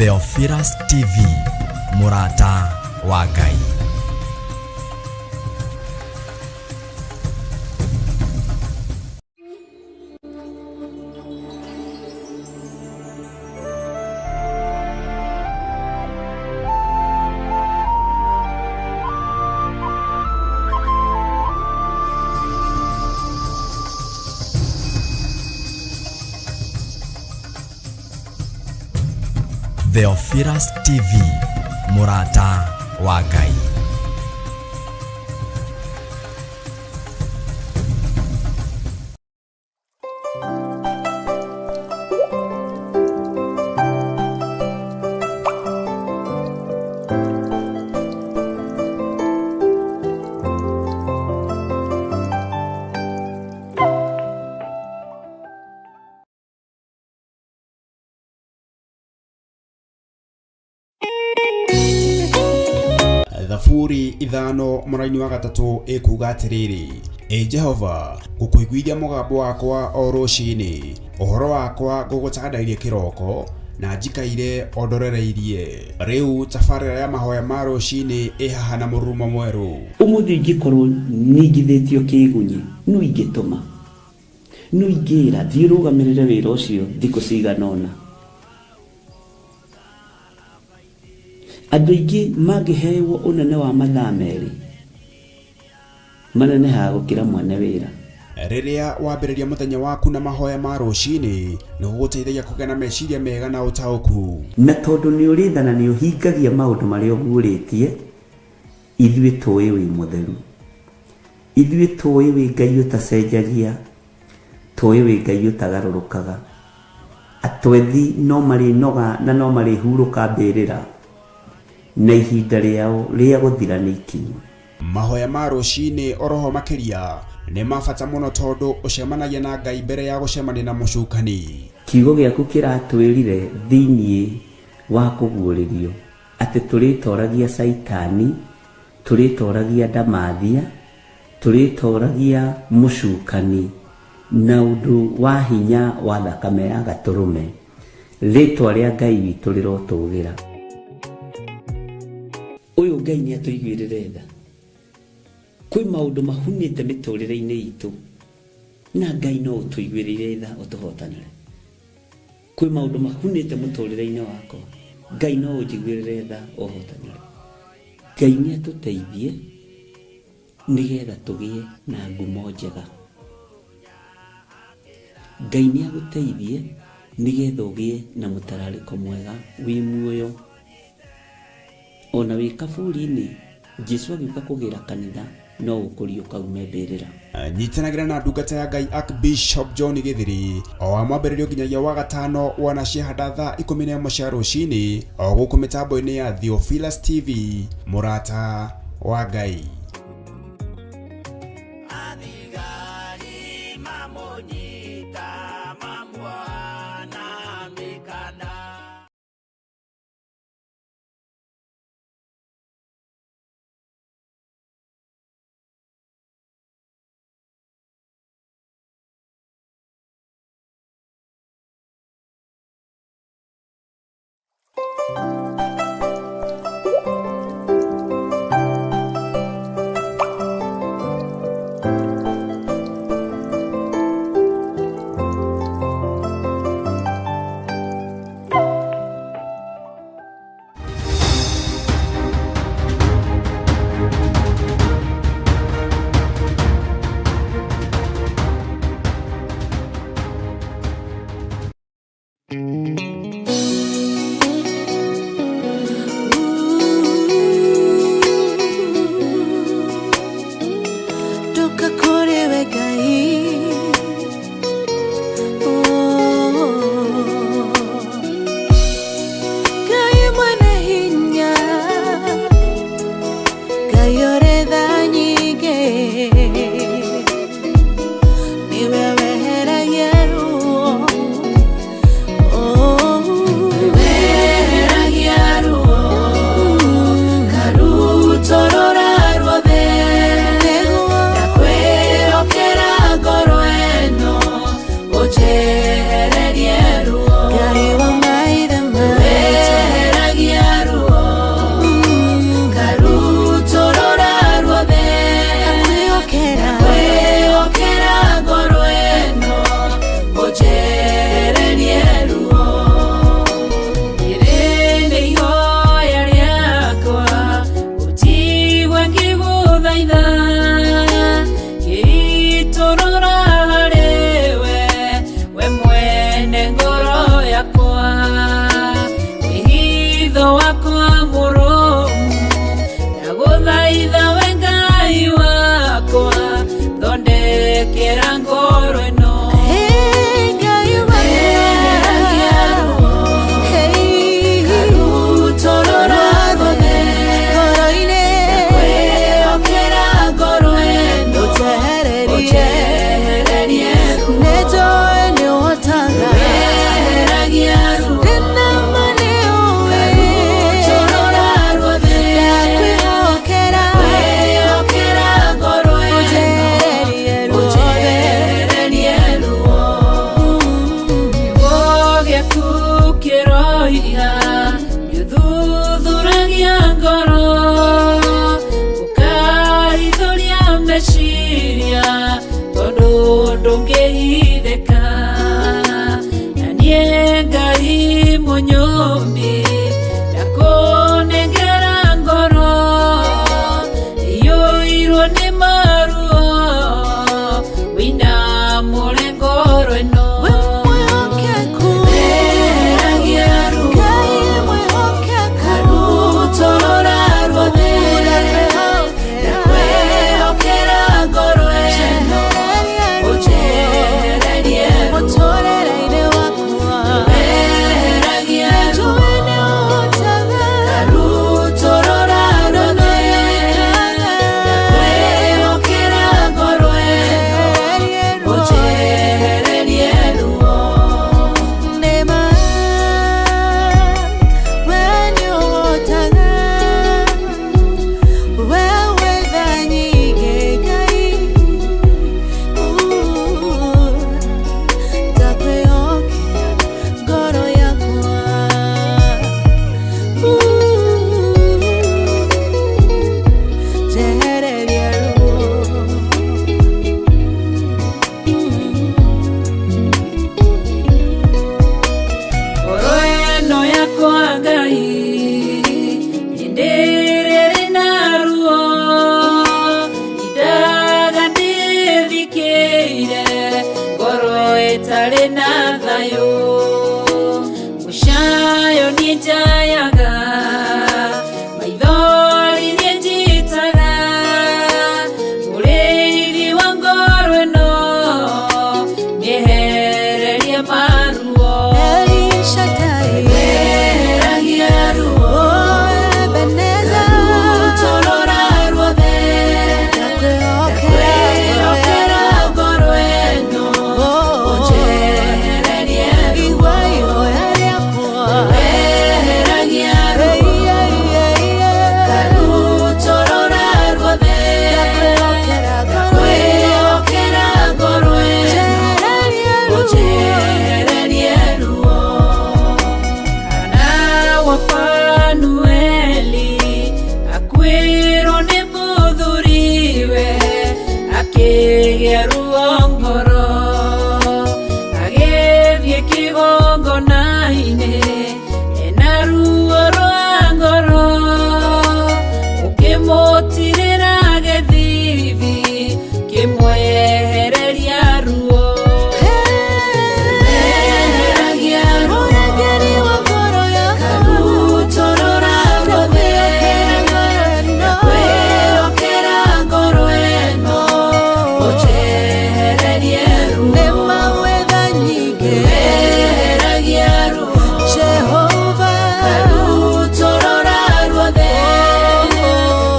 Theophilus TV, mũrata wa Ngai. Theophilus TV, mũrata wa Ngai. Thaburi 5 mũraini wa 3 ĩkuga atĩrĩrĩ, Ĩ Jehova, ngũkũiguithia mũgambo wakwa o rũcinĩ, ũhoro wakwa ngũgũtandairie kĩroko, na njikaire o ndorereirie. Rĩu tabarĩra ya mahoya ma rũcinĩ ĩ haha na mũrurumo mwerũ. Ũmũthĩ ingĩkorwo ningithĩtio kĩĩgunyĩ, nũ ingĩtũma? Nũ ingĩĩra, 'Thiĩ ũrũgamĩrĩre wĩra ũcio thikũ cigana ũna'? Andũ aingĩ mangĩhewo ũnene wa mathaa 2, manenehaga gũkĩra mwene wĩra. Rĩrĩa wambĩrĩria mũthenya waku na mahoya ma rũcinĩ, nĩ gũgũteithagia kũgĩa na meciria mega na ũtaũku. Na tondũ nĩ ũrĩ tha na nĩ ũhingagia maũndũ marĩa ũguũrĩtie, ithuĩ tũũĩ wĩ mũtheru. Ithuĩ tũũĩ wĩ Ngai ũtacenjagia, tũũĩ wĩ Ngai ũtagarũrũkaga. Atwethi no marĩnoga na no marĩhurũka mbĩrĩra, na ihinda rĩao rĩa gũthira nĩ ikinyu. Mahoya ma rũcinĩ oroho makĩria nĩ ma bata mũno tondũ ũcemanagia na Ngai mbere ya gũcemania na mũcukani. Kiugo gĩaku kĩratwĩrire thĩinĩ wa kũguũrĩrio atĩ tũrĩtoragia Caitani, tũrĩtoragia ndamathia, tũrĩtoragia mũcukani na ũndũ wa hinya wa thakame ya Gatũrũme. Rĩtwa rĩa Ngai witũ rĩrotũgĩra. Ũyũ Ngai nĩ atũiguĩrĩre tha. Kwĩ maũndũ mahunĩte mĩtũrĩre-inĩ itũ na Ngai no ũtũiguĩrĩire tha ũtũhotanĩre. Kwĩ maũndũ mahunĩte mũtũrĩre-inĩ wakwa, Ngai no ũnjiguĩrĩre tha ũhotanĩre. Ngai nĩ atũteithie nĩgetha tũgĩe na ngumo njega. Ngai nĩ agũteithie nĩgetha ũgĩe na mũtararĩko mwega wĩ muoyo. Ona wĩ kaburi-inĩ, Jesu agĩũka kũgĩra kanitha no ũkũriũka ume mbĩrĩra. Nyitanagĩra na ndungata ya Ngai Archbishop John Gĩthiri o wa mwambĩrĩrio nginyagia wa gatano wanacihanda thaa 11 cia rũcinĩ o gũkũ mĩtambo-inĩ ya Theophilus TV, mũrata wa Ngai. Ndakwĩhokera ngoro ĩno. Hey, Ngai wakwa. Weheragia ruo. Hey, Karutorora ruothe. ngoro-inĩ. Ndakwĩhokera ngoro ĩno. Ũnjehererie. Ũnjehererie ruo. Nĩnjũĩ nĩũhotaga. Weheragia ruo. Ndĩna ma nĩũĩ. Karutorora ruothe. Ndakwĩhokera. Ndakwĩhokera ngoro ĩno. Ũnjehererie ruothe. Ũnjehererie ruo. Kiugo gĩaku kĩroiga nĩũthuthuragia ngoro, ũkarithũria meciria tondũ ndũngĩhithĩka. Na niĩ Ngai mũnyũmbi ndakũnengera ngoro iyũirwo nĩ maruo, wĩinamũre ngoro ĩno. Wĩ mwĩhokeku. Weheragia ruo. Ngai mwĩhokeku. Karutorora ruothe. Ndakwĩhokera. Ndakwĩhokera ngoro ĩno. Ũnjehererie Ũnjehererie ruo. ruo. Mũtũũrĩre-inĩ wakwa. Weheragia ruo. Nĩnjũĩ nĩũhotaga. Karutorora ruothe. Ndakwĩhokera ngoro ĩno. Ũnjehererie ruo. Ũnjehererie ruo. Nĩ ma, we nĩũhotaga. We wĩ tha nyingĩ, Ngai. Ndakwĩhokera ngoro yakwa. Njehererie ruo. Ngoro ĩno yakwa Ngai nĩndĩrĩrĩ na ruo, indaga ndĩthikĩire ngoro ĩtarĩ na thayũ. Mũcayo niĩ njayaga, maithori niĩ njitaga, mũrĩithi wa ngoro ĩno nĩehererie maruo. El Shaddai. Weheragia ruo. Oh, Ebenezer. Karutorora ruothe. Ndakwĩhokera. Ndakwĩhokera ngoro ĩno. Oh. Ũnjehererie ruo. Igua ihoya rĩakwa. Weheragia ruo. Hey, hey, hey, hey. Karutorora ruothe. Ndakwĩhokera ngoro ĩno. Ndakwĩhokera ngoro ĩno. Njehererie ruo. Ũnjehererie ruo. Hana wa Fanueli akuĩrwo nĩ mũthuriwe, akĩgĩa ruo ngoro, agĩthiĩ kĩgongona-inĩ ena ruo rwa ngoro, ũkĩmũtirĩra gĩthithi kĩmwehereria ruo. Weheragia ruo. Mũrangĩri wa ngoro yakwa. Karutorora ruothe. Ndakwĩhokera ngoro ĩno. Ũnjehererie ruo. Nĩ ma wĩ tha nyingĩ. Weheragia ruo. Jehova. Karutorora ruothe.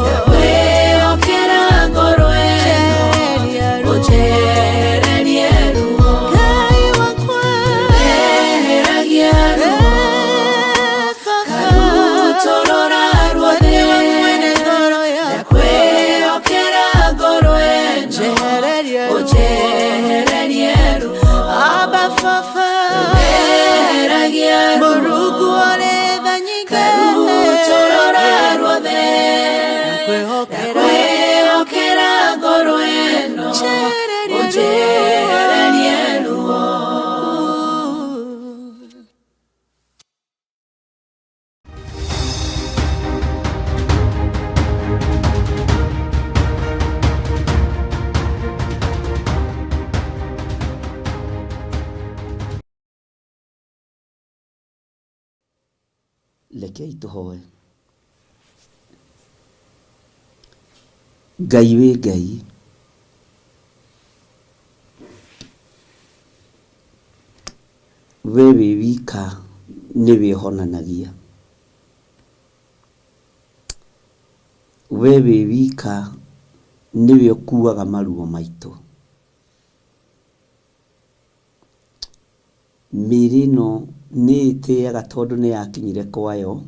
Ndakwĩhokera ngoro ĩno. Njehererie ruo. Ũnjehererie ruo. Ngai wakwa. Weheragia ruo. Eh, Baba. Karutorora ruothe. Nĩwe mwene ngoro yakwa. Ndakwĩhokera ngoro ĩno. Njehererie ruo. Ũnjehererie ruo. Abba Baba. Weheragia ruo. Mũrungu ũrĩ tha nyingĩ. Karutorora ruothe. Ndakwĩhokera. Ndakwĩhokera ngoro ĩno. Njehererie ruo. Ũnjehererie ruo. Rekei tũhoe. Ngai wĩ Ngai. We wĩ wika nĩwe ũhonanagia. We wĩ wika nĩwe ũkuaga maruo maitũ. Mĩĩrĩ ĩno nĩ ĩtĩaga tondũ nĩ yakinyire kwayo,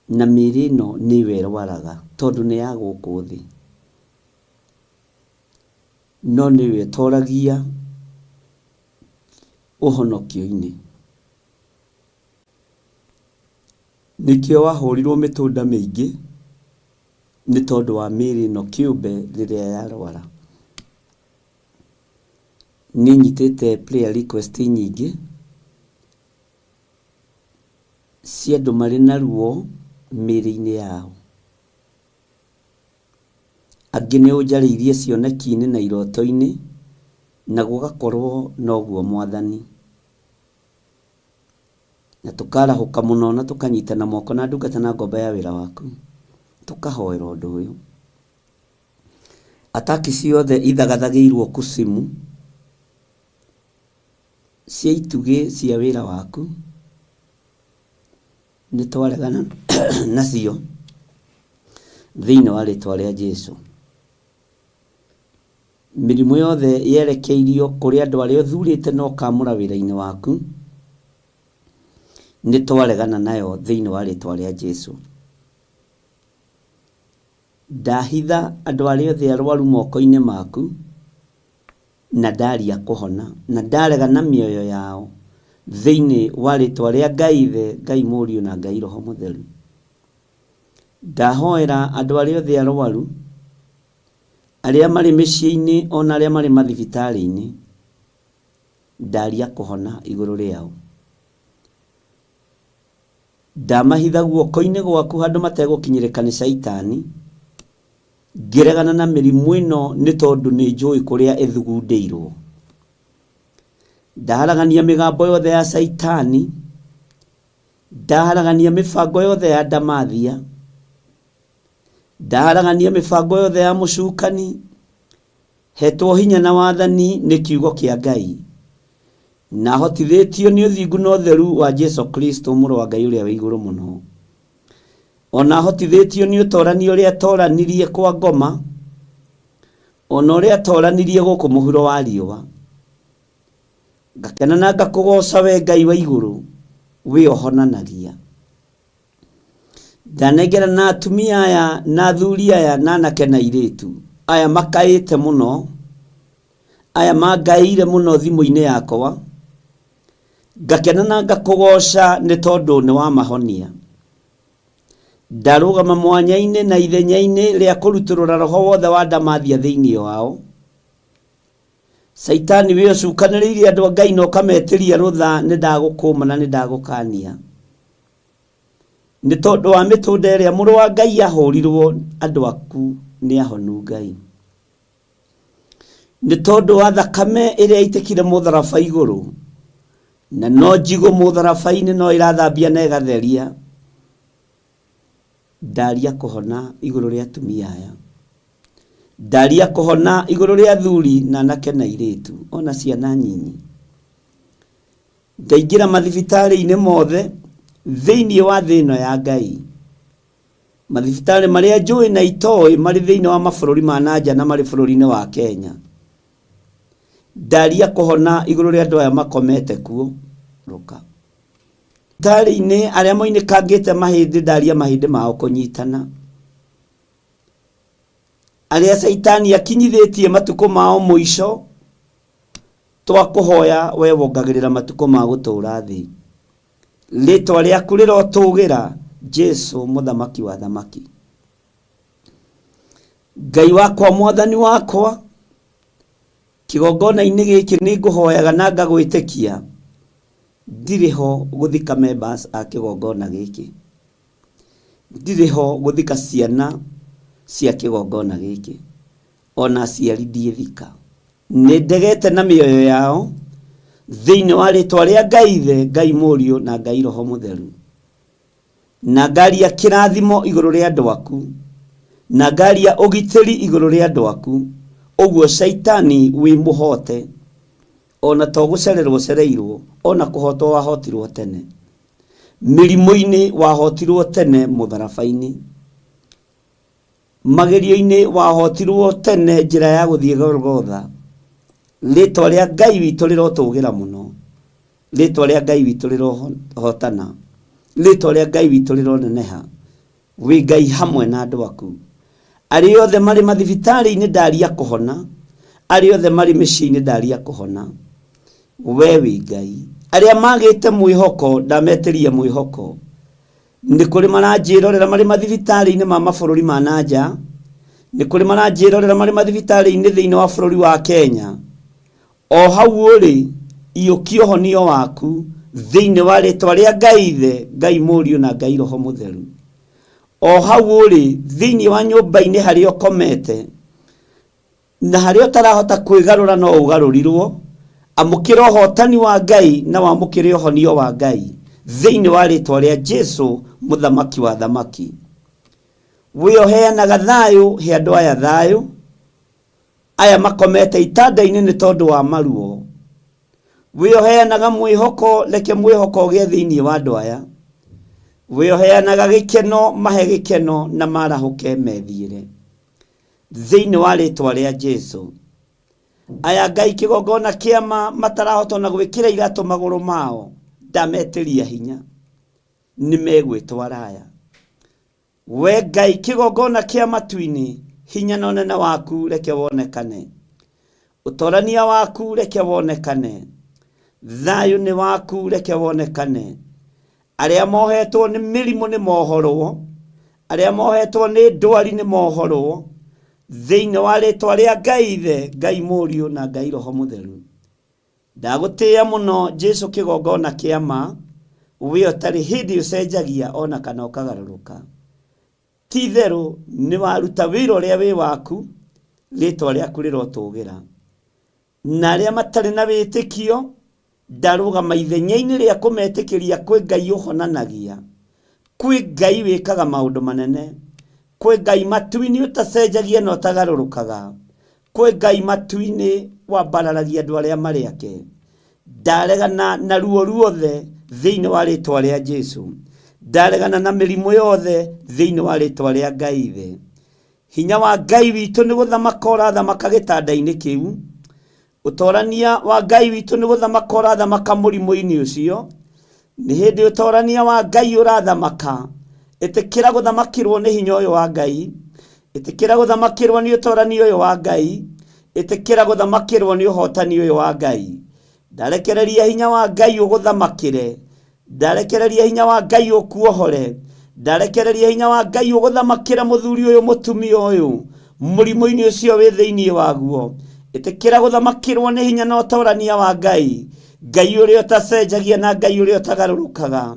na mĩĩrĩ ĩno nĩyo ĩrwaraga tondũ nĩ ya gũkũ thĩ. No nĩwe ĩtoragia ũhonokio-inĩ. Nĩkĩo wahũrirwo mĩtũnda mĩingĩ nĩ tondũ wa mĩĩrĩ ĩno kĩũmbe rĩrĩa yarwara. Nĩ nyitĩte prayer request nyingĩ cia andũ marĩ na ruo mĩĩrĩ-inĩ yao. Angĩ nĩ ũnjarĩirie cioneki-inĩ na iroto-inĩ na gũgakorwo noguo Mwathani. Na tũkarahũka mũno na tũkanyitana moko na ndungata na ngombo ya wĩra waku, tũkahoera ũndũ ũyũ. Ataki ciothe ithagathagĩirwo kusimu cia itugĩ cia wĩra waku, nĩ twaregana nacio thĩinĩ wa rĩtwa rĩa Jesu. Mĩrimũ yothe yerekeirio kũrĩ andũ arĩa ũthurĩte na ũkamũra wĩra-inĩ waku, nĩ twaregana nayo thĩinĩ wa rĩtwa rĩa Jesu. Ndahitha andũ arĩa othe arwaru moko-inĩ maku, na ndaria kũhona, na ndarega na mĩoyo yao thĩinĩ wa rĩtwa rĩa Ngai Ithe, Ngai Mũriũ na Ngai Roho Mũtheru. Ndahoera andũ arĩa othe arwaru, arĩa marĩ mĩciĩ-inĩ ona arĩa marĩ mathibitarĩ-inĩ, ndaria kũhona igũrũ rĩao. Ndamahitha guoko-inĩ gwaku handũ mategũkinyĩrĩka nĩ Caitani, ngĩregana na mĩrimũ ĩno nĩ tondũ nĩ njũĩ kũrĩa ĩthugundĩirwo. Ndaharagania mĩgambo yothe ya Caitani, ndaharagania mĩbango yothe ya ndamathia, ndaharagania mĩbango yothe ya mũcukani, hetwo hinya na wathani nĩ kiugo kĩa Ngai, na hotithĩtio nĩ ũthingu na ũtheru wa Jesu Kristo mũrũ wa Ngai ũrĩa wĩ igũrũ mũno. Ona hotithĩtio nĩ ũtorani ũrĩa atoranirie kwa ngoma, ona ũrĩa atoranirie gũkũ mũhuro wa riũa. Ngakena na ngakũgooca we Ngai wa igũrũ, wĩ ũhonanagia. Ndanengera na atumia aya na athuri aya na anake na airĩtu aya makaĩte mũno, aya mangaĩire mũno thimũ-inĩ yakwa, ngakena na ngakũgooca nĩ tondũ nĩ wamahonia. Ndarũgama mwanya-inĩ na ithenya-inĩ rĩa kũrutũrũra roho wothe wa ndamathia thĩinĩ wao. Caitani wĩ ũcukanĩrĩirie andũ a Ngai na ũkametĩria rũtha, nĩ ndagũkũma na nĩ ndagũkania. Nĩ tondũ wa mĩtũnda ĩrĩa mũrũ wa Ngai ahũrirwo, andũ aku nĩ ahonu Ngai. Nĩ tondũ wa thakame ĩrĩa ĩitĩkire mũtharaba igũrũ, na no njigũ mũtharaba-inĩ no ĩrathambia na ĩgatheria. Ndaria kũhona igũrũ rĩa atumia aya. Ndaria kũhona igũrũ rĩa athuri na anake na airĩtu, ona ciana nyinyi. Ndaingĩra mathibitarĩ-inĩ mothe thĩinĩ wa thĩ ĩno ya Ngai. Mathibitarĩ marĩa njũĩ na itoĩ marĩ thĩinĩ wa mabũrũri ma na nja na marĩ bũrũri-inĩ wa Kenya. Ndaria kũhona igũrũ rĩa andũ aya makomete kuo. Rũka. Thibitarĩ-inĩ arĩa moinĩkangĩte mahĩndĩ, ndaria mahĩndĩ mao kũnyitana. Arĩa Caitani akinyithĩtie matukũ mao mũico, twakũhoya we wongagĩrĩra matukũ ma gũtũũra thĩ. Rĩtwa rĩaku rĩrotũgĩra, Jesu mũthamaki wa thamaki. Ngai wakwa, mwathani wakwa, kĩgongona-inĩ gĩkĩ nĩ ngũhoyaga na ngagwĩtĩkia, ndirĩ ho gũthika members a kĩgongona gĩkĩ. Ndirĩ ho gũthika ciana cia kĩgongona gĩkĩ. Ona aciari ndiĩthika. Nĩ ndegete na mĩoyo yao thĩinĩ wa rĩtwa rĩa Ngai Ithe, Ngai Mũriũ na Ngai Roho Mũtheru. Na ngaria kĩrathimo igũrũ rĩa andũ aku, na ngaria ũgitĩri igũrũ rĩa andũ aku, ũguo Caitani wĩ mũhote. Ona to gũcererwo ũcereirwo, ona kũhotwo wahotirwo tene. Mĩrimũ-inĩ wahotirwo tene mũtharaba-inĩ. Magerio-inĩ wahotirwo tene njĩra ya gũthiĩ Golgotha. Rĩtwa rĩa Ngai witũ rĩrotũgĩra mũno. Rĩtwa rĩa Ngai witũ rĩrohotana. Rĩtwa rĩa Ngai witũ rĩroneneha. Wĩ Ngai hamwe na andũ aku. Arĩa othe marĩ mathibitarĩ-inĩ ndaria kũhona. Arĩa othe marĩ mĩciĩ-inĩ ndaria kũhona. We wĩ Ngai. Arĩa magĩte mwĩhoko ndametĩria mwĩhoko. Nĩ kũrĩ maranjĩrorera marĩ mathibitarĩ-inĩ ma mabũrũri ma na nja. Nĩ kũrĩ maranjĩrorera marĩ mathibitarĩ-inĩ thĩinĩ wa bũrũri wa Kenya. O hau ũrĩ, iyũkia ũhonio waku thĩinĩ wa rĩtwa rĩa Ngai Ithe, Ngai Mũriũ na Ngai Roho Mũtheru. O hau ũrĩ, thĩinĩ wa nyũmba-inĩ harĩa ũkomete, na harĩa ũtarahota kwĩgarũra no ũgarũrirwo, amũkĩra ũhotani wa Ngai na wamũkĩre ũhonio wa Ngai thĩinĩ wa rĩtwa rĩa Jesu, Mũthamaki wa athamaki. We ũheanaga thayũ, he andũ aya thayũ. Aya makomete itanda-inĩ nĩ tondũ wa maruo. We ũheanaga mwĩhoko, reke mwĩhoko ũgĩe thĩinĩ wa andũ aya. We ũheanaga gĩkeno, mahe gĩkeno na marahũke methiĩre. Thĩinĩ wa rĩtwa rĩa Jesu. Aya Ngai kĩgongona kĩama matarahota ona gwĩkĩra iratũ magũrũ mao, ndametĩria hinya. Nĩ megwĩtwara aya. We Ngai kĩgongona kĩa matu-inĩ, hinya na ũnene waku reke wonekane. Ũtorania waku reke wonekane. Thayũ nĩ waku reke wonekane. Arĩa mohetwo nĩ mĩrimũ nĩ mohorwo. Arĩa mohetwo nĩ ndwari nĩ mohorwo. Thĩinĩ wa rĩtwa rĩa Ngai Ithe, Ngai Mũriũ na Ngai Roho Mũtheru. Ndagũtĩĩa mũno Jesu kĩgongona kĩa ma, we ũtarĩ hĩndĩ ũcenjagia ona kana ũkagarũrũka. Ti itherũ nĩ waruta wĩra ũrĩa wĩ waku, rĩtwa rĩaku rĩrotũgĩra. Na arĩa matarĩ na wĩtĩkio, ndarũgama ithenya-inĩ rĩa kũmetĩkĩria kwĩ Ngai ũhonanagia, kwĩ Ngai wĩkaga maũndũ manene, kwĩ Ngai matu-inĩ ũtacenjagia na ũtagarũrũkaga, kwĩ Ngai matu-inĩ wambararagia andũ arĩa marĩ ake. Ndaregana na ruo ruothe thĩinĩ wa rĩtwa rĩa Jesu. Ndaregana na mĩrimũ yothe thĩinĩ wa rĩtwa rĩa Ngai Ithe. Hinya wa Ngai witũ nĩ gũthamaka ũrathamaka gĩtanda-inĩ kĩu. Ũtorania wa Ngai witũ nĩ gũthamaka ũrathamaka mũrimũ-inĩ ũcio. Nĩ hĩndĩ ũtorania wa Ngai ũrathamaka. Ĩtĩkĩra gũthamakĩrwo nĩ hinya ũyũ wa Ngai. Ĩtĩkĩra gũthamakĩrwo nĩ ũtorania ũyũ wa Ngai. Ĩtĩkĩra gũthamakĩrwo nĩ ũhotani ũyũ wa Ngai. Ndarekereria hinya wa Ngai ũgũthamakĩre. Ndarekereria hinya wa Ngai ũkuohore. Ndarekereria hinya wa Ngai ũgũthamakĩre mũthuri ũyũ mũtumia ũyũ mũrimũ-inĩ ũcio wĩ thĩinĩ waguo. Ĩtĩkĩra gũthamakĩrwo nĩ hinya na ũtorania wa Ngai. Ngai ũrĩa ũtacenjagia na Ngai ũrĩa ũtagarũrũkaga.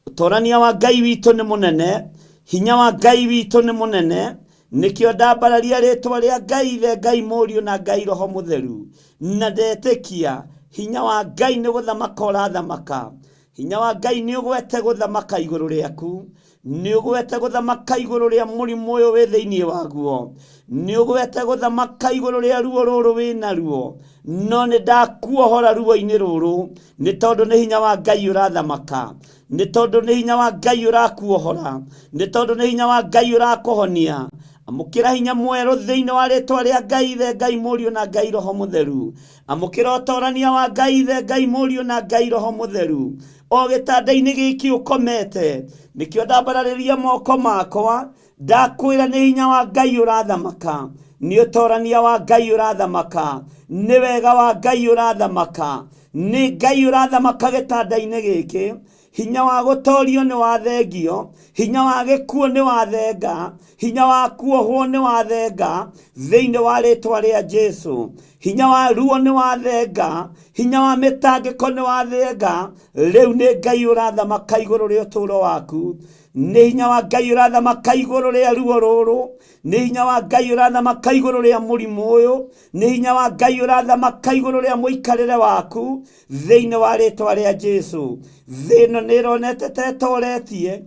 Ũtorania wa Ngai witũ nĩ mũnene. Hinya wa Ngai witũ nĩ mũnene. Nĩkĩo ndambararia rĩtwa rĩa Ngai Ithe, Ngai Mũriũ na Ngai Roho Mũtheru. Na ndetĩkia hinya wa Ngai nĩ gũthamaka ũrathamaka. Hinya wa Ngai nĩ ũgwete gũthamaka igũrũ rĩaku. Nĩ ũgwete gũthamaka igũrũ rĩa mũrimũ ũyũ wĩ thĩinĩ waguo. Nĩ ũgwete gũthamaka igũrũ rĩa ruo rũrũ wĩ naruo. No nĩ ndakuohora ruo-inĩ rũrũ, nĩ tondũ nĩ hinya wa Ngai ũrathamaka. Nĩ tondũ nĩ hinya wa Ngai ũrakuohora. Nĩ tondũ nĩ hinya wa Ngai ũrakũhonia. Amũkĩra hinya mwerũ thĩinĩ wa rĩtwa rĩa Ngai Ithe, Ngai Mũriũ na Ngai Roho Mũtheru. Amũkĩra ũtorania wa Ngai Ithe, Ngai Mũriũ na Ngai Roho Mũtheru. O gĩtanda-inĩ gĩkĩ ũkomete, nĩkĩo ndambararĩria moko makwa, ndakwĩra nĩ hinya wa Ngai ũrathamaka, nĩ ũtorania wa Ngai ũrathamaka, nĩ wega wa Ngai ũrathamaka, nĩ Ngai ũrathamaka gĩtanda-inĩ gĩkĩ. Hinya wa gũtorio nĩ wathengio, hinya wa gĩkuũ nĩ wathenga, hinya wa kuohwo nĩ wathenga, thĩinĩ wa rĩtwa rĩa Jesu. Hinya wa ruo nĩ wathenga, hinya wa mĩtangĩko nĩ wathenga. Rĩu nĩ Ngai ũrathamaka igũrũ rĩa ũtũũro waku. Nĩ hinya wa Ngai ũrathamaka igũrũ rĩa ruo rũrũ. Nĩ hinya wa Ngai ũrathamaka igũrũ rĩa mũrimũ ũyũ. Nĩ hinya wa Ngai ũrathamaka igũrũ rĩa mũikarĩre waku thĩinĩ wa rĩtwa rĩa Jesu. Thĩ ĩno nĩ ĩronete ta ĩtoretie,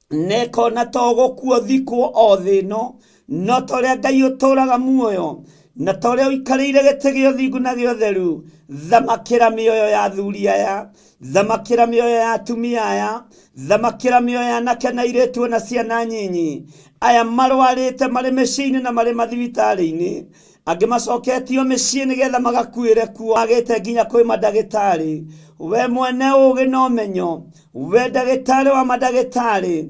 na ĩkona ta ũgũkua ũthikwo o thĩ ĩno, no ta ũrĩa Ngai ũtũũraga muoyo, Na ta ũrĩa ũikarĩire gĩtĩ gĩa ũthingu na gĩa ũtheru, thamakĩra mĩoyo ya athuri aya, thamakĩra mĩoyo ya atumia aya, thamakĩra mĩoyo ya anake na airĩtu ona ciana nyinyi aya marwarĩte marĩ mĩciĩ-inĩ na marĩ mathibitarĩ-inĩ, angĩ macoketio mĩciĩ nĩgetha magakuĩre kuo, agĩte nginya kwĩ mandagĩtarĩ. We mwene ũgĩ na ũmenyo, we ndagĩtarĩ wa mandagĩtarĩ,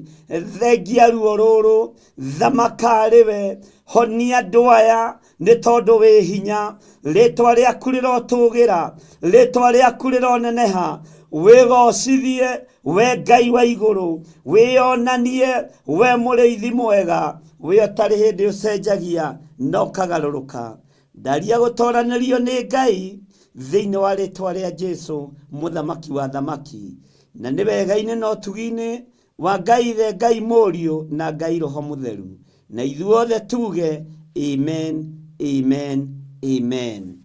thengia ruo rũrũ, thamaka arĩ we, honia andũ aya nĩ tondũ wĩ hinya. Rĩtwa rĩaku rĩrotũgĩra, rĩtwa rĩaku rĩroneneha, wĩgocithie we Ngai wa igũrũ, wĩonanie we mũrĩithi mwega, we ũtarĩ hĩndĩ ũcenjagia na ũkagarũrũka. Ndaria gũtoranĩrio nĩ Ngai thĩinĩ wa rĩtwa rĩa Jesu mũthamaki wa thamaki, na nĩ wega-inĩ na ũtugi-inĩ wa Ngai Ithe, Ngai Mũriũ na Ngai Roho Mũtheru, na ithuothe tuge amen, amen, amen.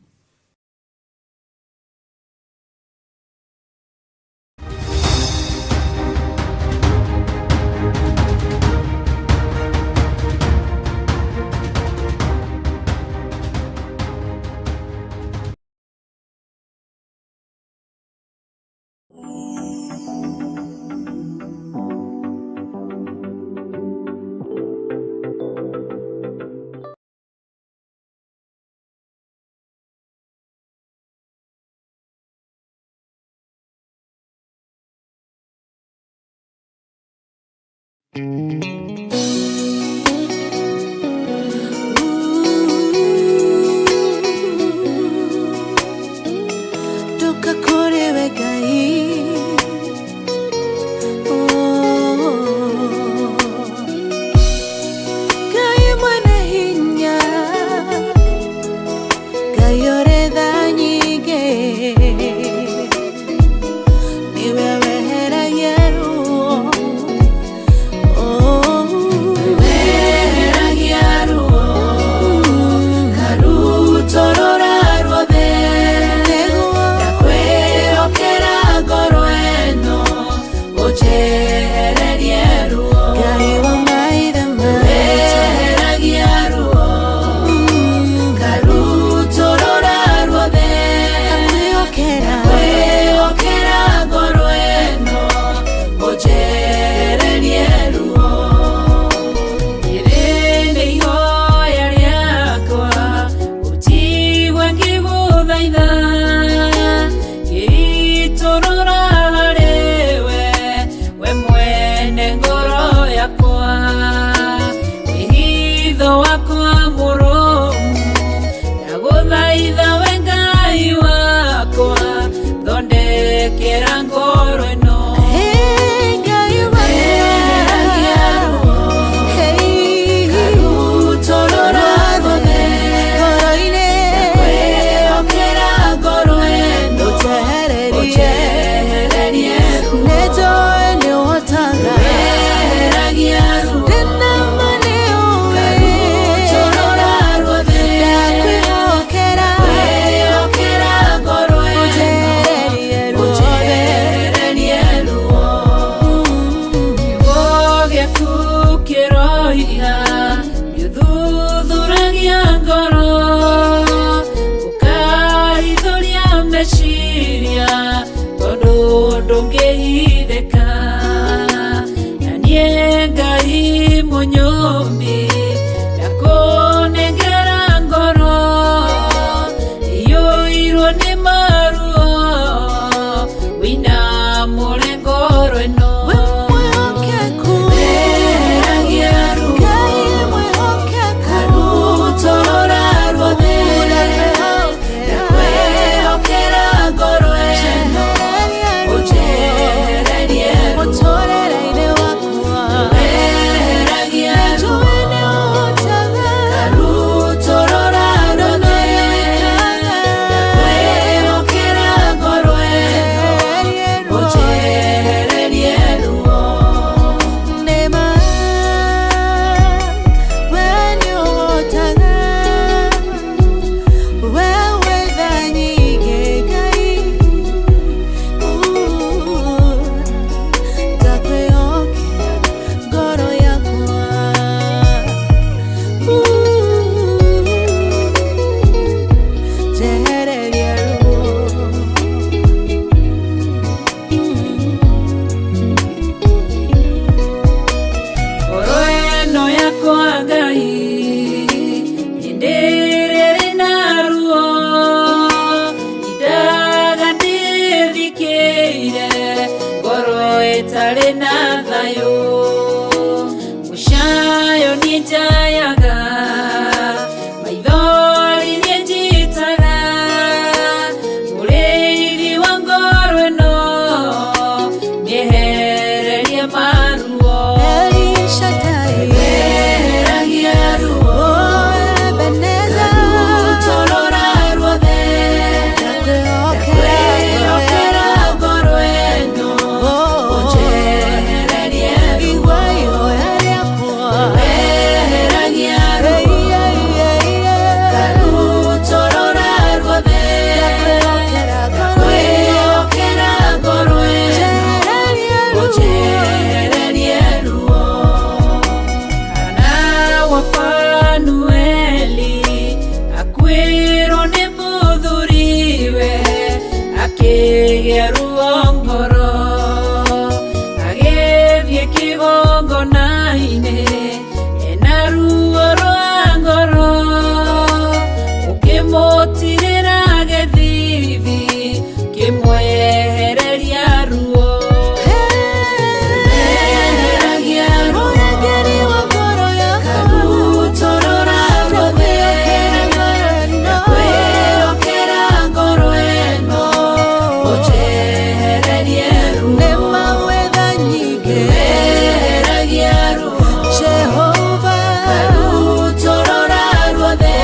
Nduka kũrĩ we Ngai. Oh. Ngai mwene hinya, Ngai ũrĩ tha nyingĩ, nĩwe weheragia ruo. Oh. Weheragia ruo, ngarutũrũra ruothe. Nĩguo. Ndakwĩhokera ngoro ĩno, ũnjehererie ruo. Ngai wa maithe maitũ. Weheragia ruo, ngarutũrũra ruothe. Ndakwĩhokera. Ndakwĩhokera ngoro ĩno, ũnjehererie ruo. Rĩrĩ nĩ ihoya rĩakwa, ũnjigue ngĩgũthaitha, ngĩitũrũra harĩ we, we mwene ngoro yakwa. Wĩhitho wakwa mũrũmu, ndagũthaitha we Ngai wakwa, thondekera ngoro ĩno. Hey, Ngai wa Weheragia ruo, Hey, ngarutũrũra ruothe. ngoro-inĩ. Ndakwĩhokera ngoro ĩno, Ũnjehererie. ũnjehererie ruo. Nĩnjũĩ nĩũhotaga. Weheragia ruo, Ndĩna ma nĩũĩ. ngarutũrũra ruothe. Ndakwĩhokera. Akĩgĩa ruo ngoro agĩthiĩ kĩgongona-inĩ ena ruo rwa ngoro ũkĩmũtirĩra gĩthithi kĩmwehereria ruo. Eheragia ruo Mũrangĩri wa ngoro yakwa karutorora ruothe kwĩhokera ngoro ĩno ũnjehererie ruo. Nĩ mawetha nyingĩ Eheragia ruo Jehova karutorora ruothe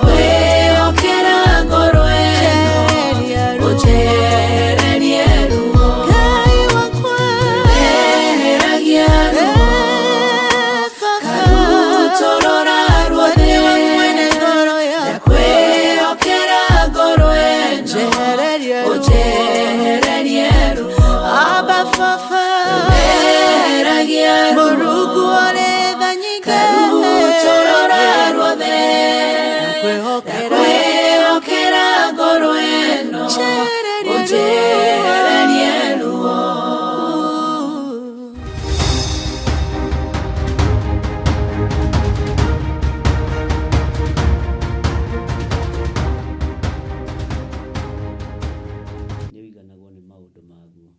kwĩhokera ngoro ĩno Njehereria ruo ũnjehererie ruo. Ngai wakwa Eheragia ruo karutorora ruothe Nĩwe mwene ngoro yakwa kwĩhokera ngoro ĩno Njehereria ruo ũnjehererie ruo. Abba Baba Eheragia ruo Mũrungu ũrĩ tha nyingĩ karutorora ruothe Kwĩhokera kwĩhokera ngoro ĩno Njehereria ũnjehererie ruo. Nĩ ũiganagwo nĩ maũndũ maguo.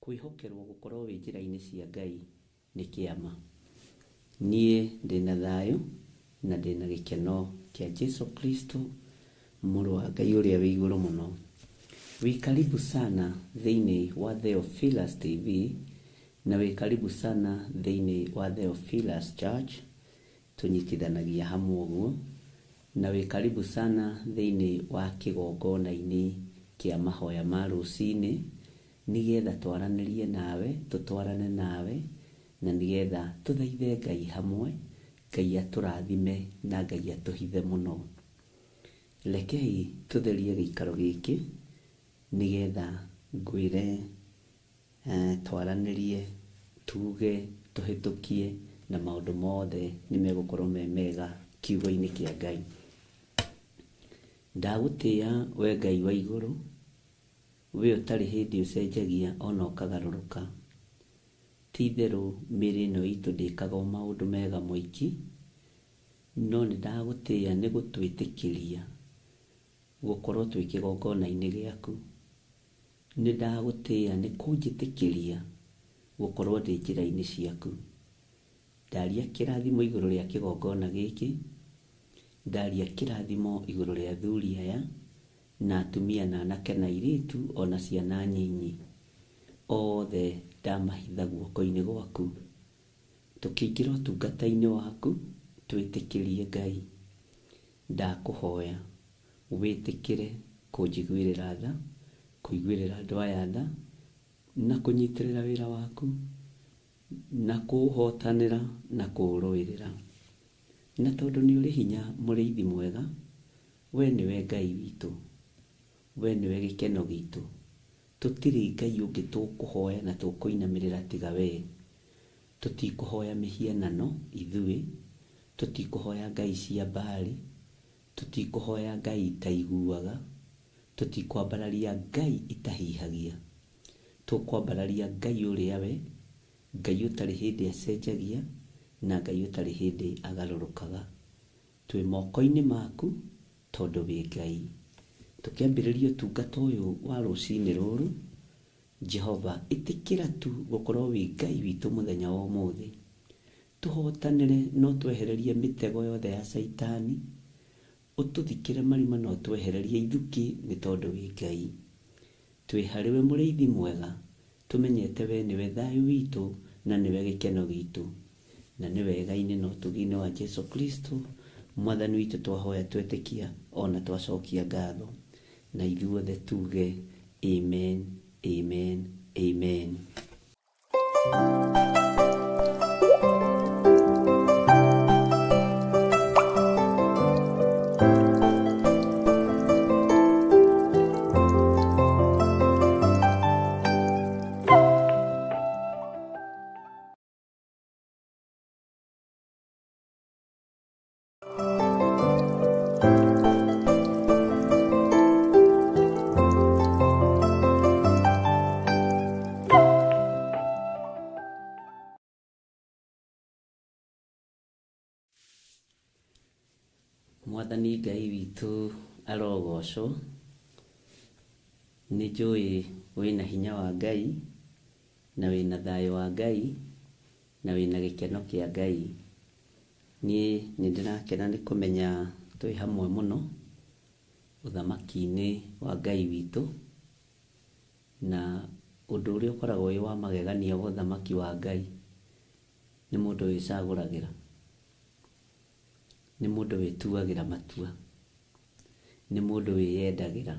Kwĩhokerwo gũkorwo wĩ njĩra-inĩ cia Ngai nĩ kĩama. Niĩ ndĩna thayũ na ndĩna gĩkeno kĩa Jesu Kristo mũrũ wa Ngai ũrĩa wĩ igũrũ mũno. Wĩ karibu sana thĩinĩ wa Theophilus TV na wĩ karibu sana thĩinĩ wa Theophilus Church tũnyitithanagia hamwe ũguo na wĩ karibu sana thĩinĩ wa kĩgongona-inĩ kĩa mahoya ma rũcinĩ nĩgetha twaranĩrie nawe tũtwarane nawe na nĩgetha tũthaithe Ngai hamwe Ngai atũrathime na Ngai atũhithe mũno. Rekei tũtherie gĩikaro gĩkĩ nĩgetha ngwĩre twaranĩrie tuge tũhĩtũkie na maũndũ mothe nĩ megũkorwo me mega kiugo-inĩ kĩa Ngai. Ndagũtĩĩa we Ngai wa igũrũ we ũtarĩ hĩndĩ ũcenjagia ona ũkagarũrũka. Ti itherũ mĩĩrĩ ĩno itũ ndĩkaga o maũndũ mega moiki no nĩ ndagũtĩĩa nĩ gũtwĩtĩkĩria gũkorwo twĩ kĩgongona-inĩ gĩaku. Nĩ ndagũtĩĩa nĩ kũnjĩtĩkĩria gũkorwo ndĩ njĩra-inĩ ciaku. Ndaria kĩrathimo igũrũ rĩa kĩgongona gĩkĩ, ndaria kĩrathimo igũrũ rĩa athuri aya na atumia na anake na airĩtu ona ciana nyinyi. Othe ndamahitha guoko-inĩ gwaku. Tũkĩingĩra ũtungata-inĩ waku twĩtĩkĩrie Ngai. Ndakũhoya wĩtĩkĩre kũnjiguĩrĩra tha, kũiguĩrĩra andũ aya tha na kũnyitĩrĩra wĩra waku na kũũhotanĩra na kũũrũĩrĩra. Na tondũ nĩ ũrĩ hinya mũrĩithi mwega, we nĩwe Ngai witũ, we nĩwe gĩkeno gitũ. Tũtirĩ Ngai ũngĩ tũkũhoya na tũkũinamĩrĩra tiga we. Tũtikũhoya mĩhianano ithuĩ, tũtikũhoya ngai cia Baali, tũtikũhoya ngai itaiguaga, tũtikwambararia ngai itahihagia. Tũkwambararia Ngai ũrĩa we, Ngai ũtarĩ hĩndĩ acenjagia na Ngai ũtarĩ hĩndĩ agarũrũkaga. Twĩ moko-inĩ maku tondũ wĩ Ngai. Tũkĩambĩrĩria ũtungata ũyũ wa rũcinĩ rũrũ, Jehova ĩtĩkĩra tu gũkorwo wĩ Ngai witũ mũthenya wa ũmũthĩ. Tũhotanĩre no twehererie mĩtego yothe ya caitani, ũtũthikĩre marima no twehererie ithukĩ nĩ tondũ wĩ Ngai. Twĩ harĩwe mũrĩithi mwega, tũmenyete we nĩwe thayũ witũ na nĩwe gĩkeno gitũ. Na nĩ wega-inĩ na ũtugi-inĩ wa Jesu Kristo mwathani witũ twahoya twetĩkia ona twacokia ngatho. Na ithuothe tuge amen, amen, amen. Mwathani Ngai witũ arogocwo. Nĩ njũĩ wĩna hinya wa Ngai, na wĩna thayũ wa Ngai, na wĩna gĩkeno kĩa Ngai. Niĩ nĩ ndĩrakena nĩ kũmenya twĩ hamwe mũno ũthamaki-inĩ wa Ngai witũ, na ũndũ ũrĩa ũkoragwo wĩ wa magegania wa ũthamaki wa Ngai nĩ mũndũ wĩcagũragĩra, nĩ mũndũ wĩtuagĩra matua, nĩ mũndũ wĩyendagĩra.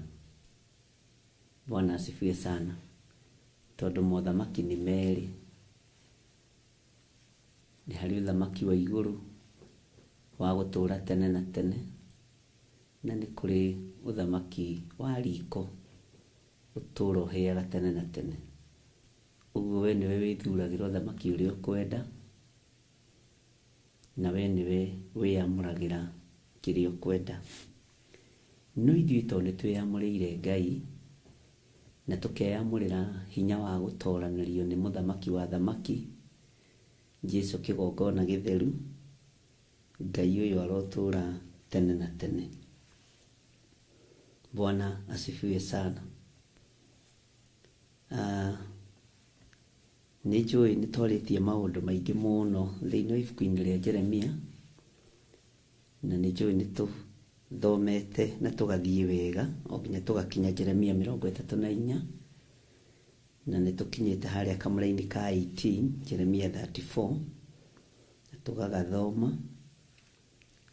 Bwana asifiwe sana. Tondũ mothamaki nĩ merĩ, nĩ harĩ ũthamaki wa igũrũ wa gũtũra tene na tene, na nĩ kũrĩ ũthamaki wa riko ũtũra ũhĩaga tene na tene. Ũguo we nĩwe wĩthuragĩra ũthamaki ũrĩa ũkwenda, na we nĩwe wĩamũragĩra kĩrĩa ũkwenda. No ithuĩ tondũ nĩ twĩyamũrĩire Ngai, na tũkeyamũrĩra hinya wa gũtoranĩrio nĩ mũthamaki wa thamaki, Jesu kĩgongona gĩtheru, Ngai ũyũ arotũra tene na tene. Bwana asifiwe sana. Nĩ njũĩ nĩ twarĩtie maũndũ maingĩ mũno thĩinĩ wa ibuku-inĩ rĩa Jeremia, na nĩ njũĩ nĩ tũthomete na tũgathiĩ wega o nginya tũgakinya Jeremia 34, na nĩ tũkinyĩte harĩa kamũraini ka 18, Jeremia 34, na tũgagathoma,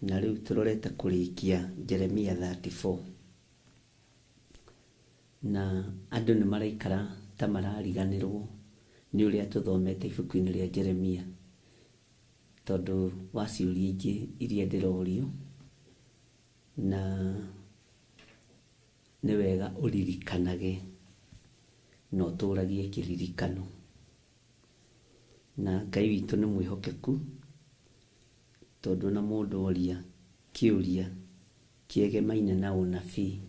na rĩu tũrorete kũrĩkia Jeremia 34. Na andũ nĩ maraikara ta marariganĩrwo nĩ ũrĩa tũthomete ibuku-inĩ rĩa Jeremia, tondũ wa ciũria ingĩ iria ndĩrorio, na nĩ wega ũririkanage na ũtũragie kĩririkano. Na Ngai witũ nĩ mwĩhokeku, tondũ ona mũndũ oria kĩũria kĩegemaine na ũnabii,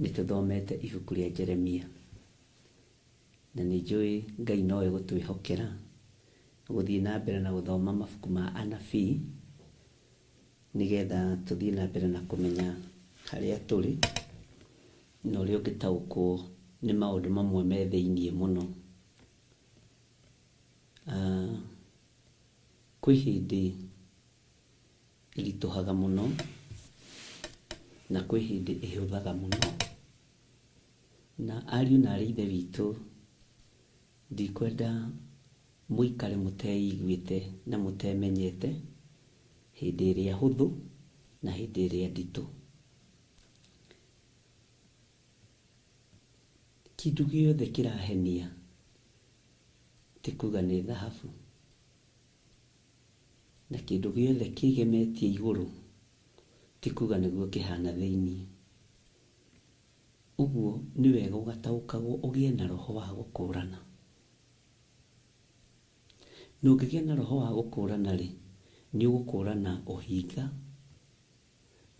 nĩ tũthomete ibuku rĩa Jeremia. Na nĩ njũĩ Ngai no egũtwĩhokera gũthiĩ na mbere na gũthoma mabuku ma anabii, nĩgetha tũthiĩ na mbere na kũmenya harĩa tũrĩ, na ũrĩa ũngĩtaũkwo nĩ maũndũ mamwe me thĩiniĩ mũno. Kwĩ hĩndĩ ĩritũhaga mũno, na kwĩ hĩndĩ ĩhũthaga mũno. Na ariũ na aarĩ a Ithe witũ, ndikwenda mũikare mũteiguĩte na mũtemenyete hĩndĩ ĩrĩa hũthũ na hĩndĩ ĩrĩa nditũ. Kĩndũ gĩothe kĩrahenia ti kuga nĩ thahabu, na kĩndũ gĩothe kĩgemetie igũrũ ti kuga nĩguo kĩhana thĩiniĩ. Ũguo nĩ wega ũgataũkagwo ũgĩe na roho wa gũkũrana. Na ũngĩgĩa na roho wa gũkũrana rĩ, nĩ ũgũkũrana ũhinga,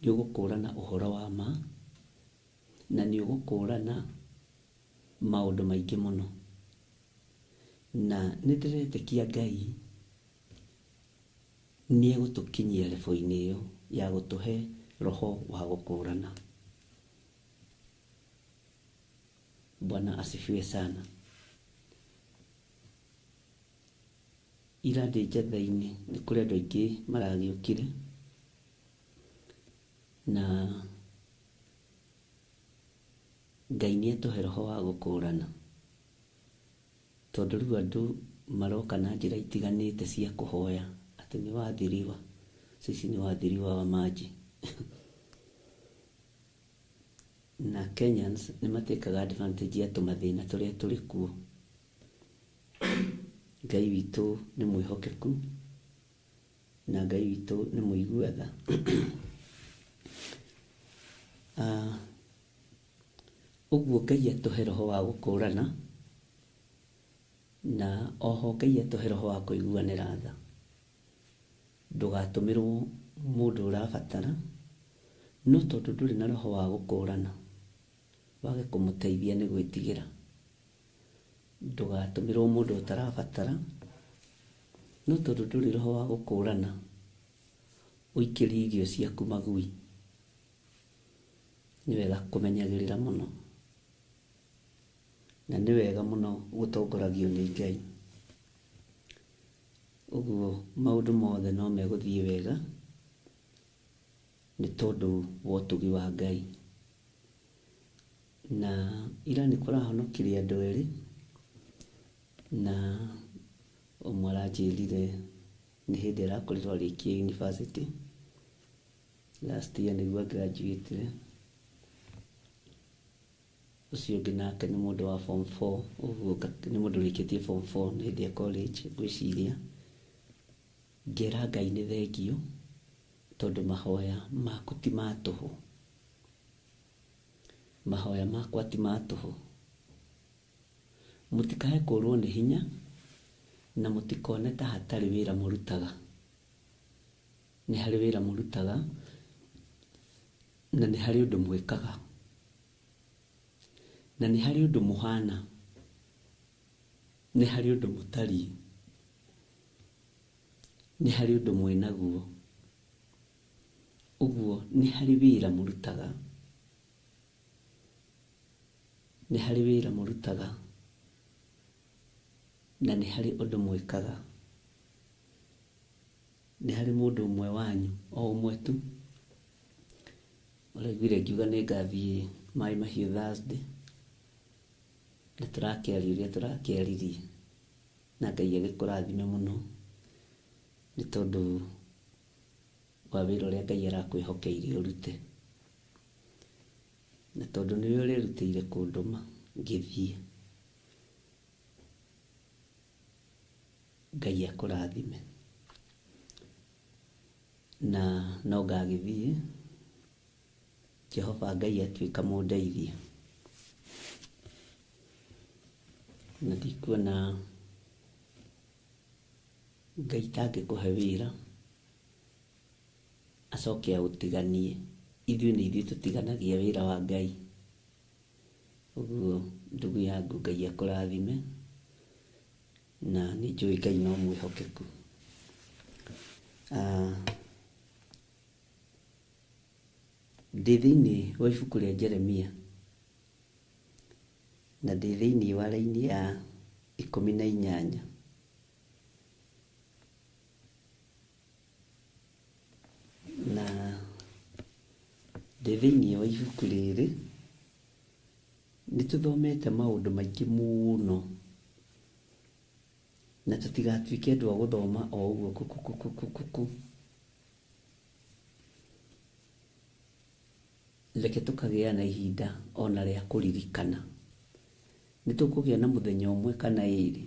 nĩ ũgũkũrana ũhoro wa ma, na nĩ ũgũkũrana maũndũ maingĩ mũno. Na nĩ ndĩretĩkia Ngai nĩ egũtũkinyia level-inĩ ĩyo ya gũtũhe roho wa gũkũrana. Bwana asifiwe sana. Ira ndĩ njatha-inĩ nĩ kũrĩ andũ aingĩ maragĩũkire, na Ngai nĩ atũhe roho wa gũkũrana, tondũ rĩu andũ maroka na njĩra itiganĩte cia kũhoya atĩ nĩ wathiriwa, sisi ni waathiriwa wa maji. Na Kenyans nĩ matĩkaga advantage ya tũmathĩna tũrĩa tũrĩ kuo. Ngai witũ nĩ mwĩhokeku, na Ngai witũ nĩ mũigua tha. Ũguo Ngai atũhe roho wa gũkũrana, na oho Ngai atũhe roho wa kũiguanĩra tha. Ndũgatũmĩrwo mũndũ ũrabatara, no tondũ ndũrĩ na roho wa gũkũrana, wage kũmũteithia nĩ gwĩtigĩra. Ndũgatũmĩrwo mũndũ ũtarabatara, no tondũ ndũrĩ roho wa gũkũrana, Ũikĩrie irio ciaku magui. Nĩ wega kũmenyagĩrĩra mũno, na nĩ wega mũno gũtongoragio nĩ Ngai. Ũguo maũndũ mothe no megũthiĩ wega nĩ tondũ wa ũtugi wa Ngai. Na ira nĩ kũrahonokirie andũ erĩ, na ũmwe aranjĩrire nĩ hĩndĩ arakorirwo arĩkia university last year nĩguo graduate. Ũcio ũngĩ nake nĩ mũndũ wa form 4, ũguo nĩ mũndũ ũrĩkĩtie form 4 nĩ hĩndĩ ya college ngwĩciria. Ngera Ngai nĩ thengiũ tondũ mahoya maku ti ma tũhũ, mahoya makwa ti ma tũhũ. Mũtikae kũrwo nĩ hinya na mũtikone ta hatarĩ wĩra mũrutaga. Nĩ harĩ wĩra mũrutaga na nĩ harĩ ũndũ mwĩkaga na nĩ harĩ ũndũ mũhana, nĩ harĩ ũndũ mũtariĩ, nĩ harĩ ũndũ mwĩnaguo. Ũguo nĩ harĩ wĩra mũrutaga, nĩ harĩ wĩra mũrutaga na nĩ harĩ ũndũ mwĩkaga. Nĩ harĩ mũndũ ũmwe wanyu, o ũmwe tu, ũraiguire ngiuga nĩ ngathiĩ Maĩ Mahiũ Thursday, na tũrakĩaria ũrĩa tũrakĩaririe, na Ngai agĩkũrathime mũno nĩ tondũ wa wĩra ũrĩa Ngai arakwĩhokeire ũrute, na tondũ nĩwe ũrerutĩire kũndũma ngĩthiĩ. Ngai akũrathime. Na no ngagĩthiĩ, Jehova Ngai atuĩka mũndeithia. Na ndikuona Ngai tangĩkũhe wĩra acoke aũtiganie. Ithuĩ nĩ ithuĩ tũtiganagia wĩra wa Ngai. Ũguo ndugu yangu Ngai akũrathime, na nĩ njũĩ Ngai no mwĩhokeku. Ndĩ thĩinĩ wa ibuku rĩa Jeremia na ndĩ thĩinĩ wa raini ya 18. Na ndĩ thĩinĩ wa ibuku rĩrĩ nĩ tũthomete maũndũ maingĩ mũno, na tũtigatuĩke andũ a gũthoma o ũguo kukukukukuku. Reke tũkagĩa na ihinda ona rĩa kũririkana. Nĩ tũkũgĩa na mũthenya ũmwe kana ĩrĩ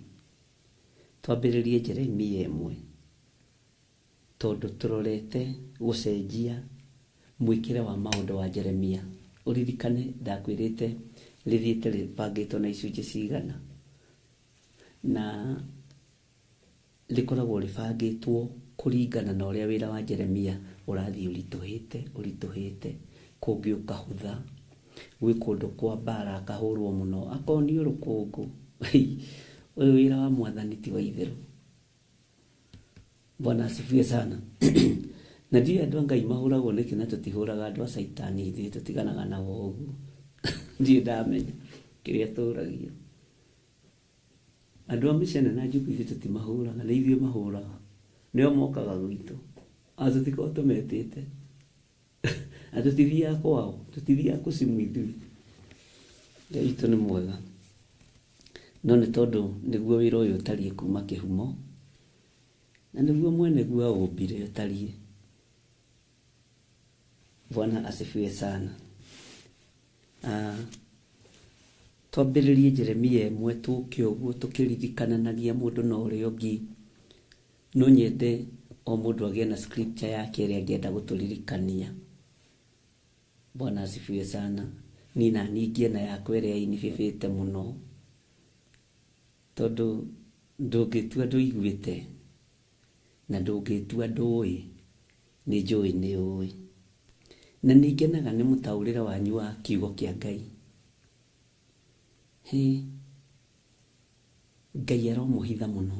twambĩrĩrie Jeremia ĩmwe, tondũ tũrorete gũcenjia mwĩkĩre wa maũndũ wa Jeremia. Ũririkane ndakwĩrĩte rĩthiĩte rĩbangĩtwo na icunjĩ cigana, na rĩkoragwo rĩbangĩtwo kũringana na ũrĩa wĩra wa Jeremia ũrathiĩ ũritũhĩte ũritũhĩte, kũngĩ ũkahũtha, gwĩ kũndũ kwa mbara akahũrwo mũno, akonio rũkũngũ. Ũyũ wĩra wa mwathani ti wa itherũ. Bwana asifiwe sana. Na ndiũĩ andũ a Ngai mahũragwo nĩkĩ na tũtihũraga andũ a caitani, ithuĩ tũtiganaga nao ũguo. Ndiũĩ ndamenya kĩrĩa tũragio. Andũ a mĩcene na njugu ithuĩ tũtimahũraga, nĩ ithuĩ mahũraga. Nĩo mokaga gwitũ. Ona tũtikoragwo tũmetĩte. Na tũtithiaga kwao, tũtithiaga kũcimu ithuĩ. Ngai witũ nĩ mwega. No nĩ tondũ nĩguo wĩra ũyũ ũtariĩ kuma kĩhumo, na nĩguo mwene guo aũmbire ũtariĩ. Bwana asifiwe sana. Twambĩrĩrie Jeremia ĩmwe tũke ũguo tũkĩririkananagia mũndũ na ũrĩa ũngĩ. No nyende o mũndũ agĩe na scripture yake ĩrĩa angĩenda gũtũririkania. Bwana asifiwe sana. Niĩ na niĩ ngĩona yakwa ĩrĩa ĩnibĩbĩte mũno, tondũ ndũngĩtua ndũiguĩte na ndũngĩtua ndũĩ, nĩ njũĩ nĩ ũĩ. Na nĩ ngenaga nĩ mũtaũrĩre wanyu wa kiugo kĩa Ngai. Hĩ, Ngai aromũhitha mũno.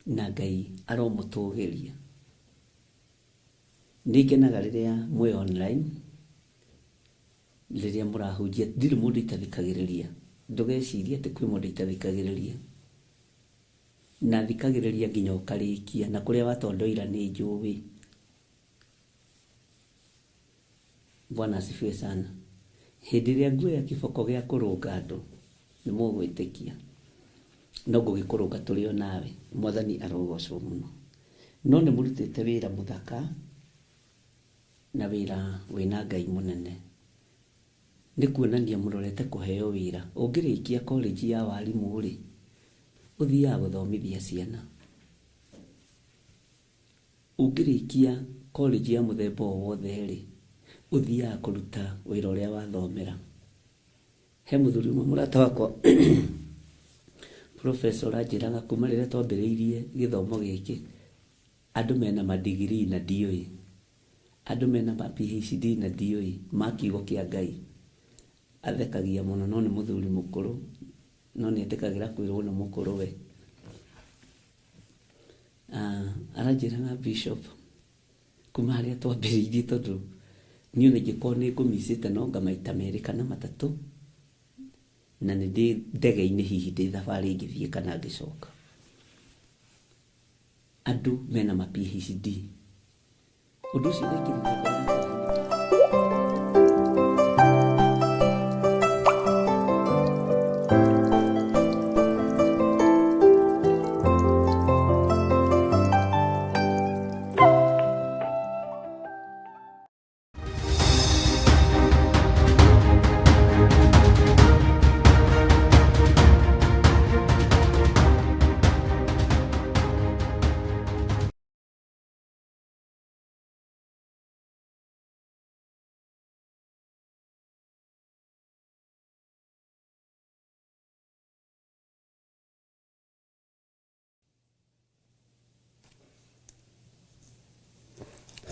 Na Ngai aromũtũgĩria. Nĩ ngenaga rĩrĩa mwĩ online, rĩrĩa mũrahunjia, ndirĩ mũndũ itathikagĩrĩria. Ndũgecirie atĩ kwĩ mũndũ itathikagĩrĩria. Na thikagĩrĩria nginya ũkarĩkia, na kũrĩa watondoira nĩ njũĩ. Bwana asifiwe sana. Hĩndĩ ĩrĩa nguoya kĩboko gĩa kũrũnga andũ, nĩ mũgwĩtĩkia. No ngũgĩkũrũnga tũrĩ o nawe. Mwathani arogocwo mũno. No nĩ mũrutĩte wĩra mũthaka, na wĩra wĩna Ngai mũnene. Nĩ kuonania mũrorete kũheo wĩra. Ũngĩrĩkia college ya warimũ rĩ, ũthiaga gũthomithia ciana. Ũngĩrĩkia college ya mũthemba o wothe rĩ, ũthiaga kũruta wĩra ũrĩa wathomera. He mũthuri ũmwe mũrata wakwa professor ũranjĩraga kuma rĩrĩa twambĩrĩirie gĩthomo gĩkĩ, andũ mena madigiri na ndiũĩ, andũ mena ma PhD na ndiũĩ, ma kiugo kĩa Ngai. Athekagia mũno no nĩ mũthuri mũkũrũ, no nĩ etĩkagĩra kwĩrwo nĩ mũkũrũ we. Aranjĩraga Bishop, kuma harĩa twambĩrĩirie tondũ niĩ ona ingĩkorwo nĩ ngũmicĩte no anga maita merĩ kana matatũ, na nĩ ndĩ ndege-inĩ hihi ndĩ thabarĩ ngĩthiĩ kana ngĩcoka. Andũ mena ma PhD. Ũndũ ũcio wekĩrire ngoro yakwa hinya.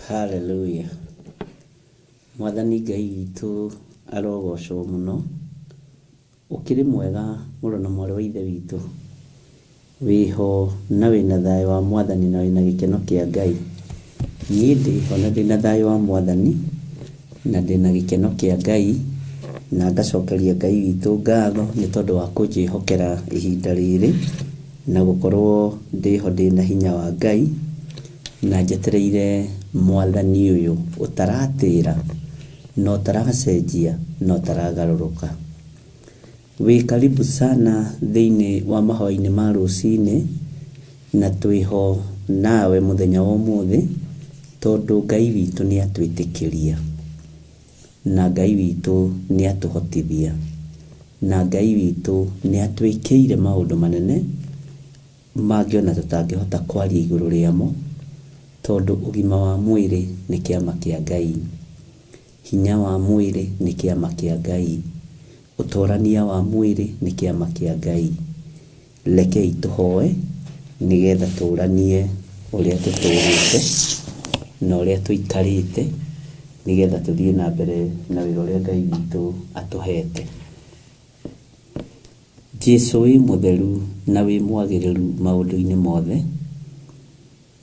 Hallelujah. Mwathani Ngai witũ arogocwo mũno. Ũkĩrĩ mwega mũrũ na mwarĩ wa ithe witũ. Wĩho na wĩna thayũ wa Mwathani na wĩna gĩkeno kĩa Ngai. Niĩ ndĩho na ndĩna thayũ wa Mwathani na ndĩna gĩkeno kĩa Ngai na ngacokeria Ngai witũ ngatho nĩ tondũ wa kũnjĩhokera ihinda rĩrĩ na gũkorwo ndĩho ndĩna hinya wa Ngai na njetereire Mwathani ũyũ ũtaratĩra na ũtaracenjia na ũtaragarũrũka. Wĩ karibu sana thĩinĩ wa mahoya-inĩ ma rũcinĩ na twĩho nawe mũthenya wa ũmũthĩ tondũ Ngai witũ nĩ atwĩtĩkĩria na Ngai witũ nĩ atũhotithia na Ngai witũ nĩ atwĩkĩire maũndũ manene mangĩ ona tũtangĩhota kwaria igũrũ rĩamo tondũ ũgima wa mwĩrĩ nĩ kĩama kĩa Ngai, hinya wa mwĩrĩ nĩ kĩama kĩa Ngai, ũtorania wa mwĩrĩ nĩ kĩama kĩa Ngai. Rekei tũhoe nĩgetha tũranie ũrĩa tũtũrĩte na ũrĩa tũikarĩte nĩgetha tũthiĩ na mbere na wĩra ũrĩa Ngai witũ atũhete. Jesu wĩ mũtheru na wĩ mwagĩrĩru maũndũ-inĩ mothe,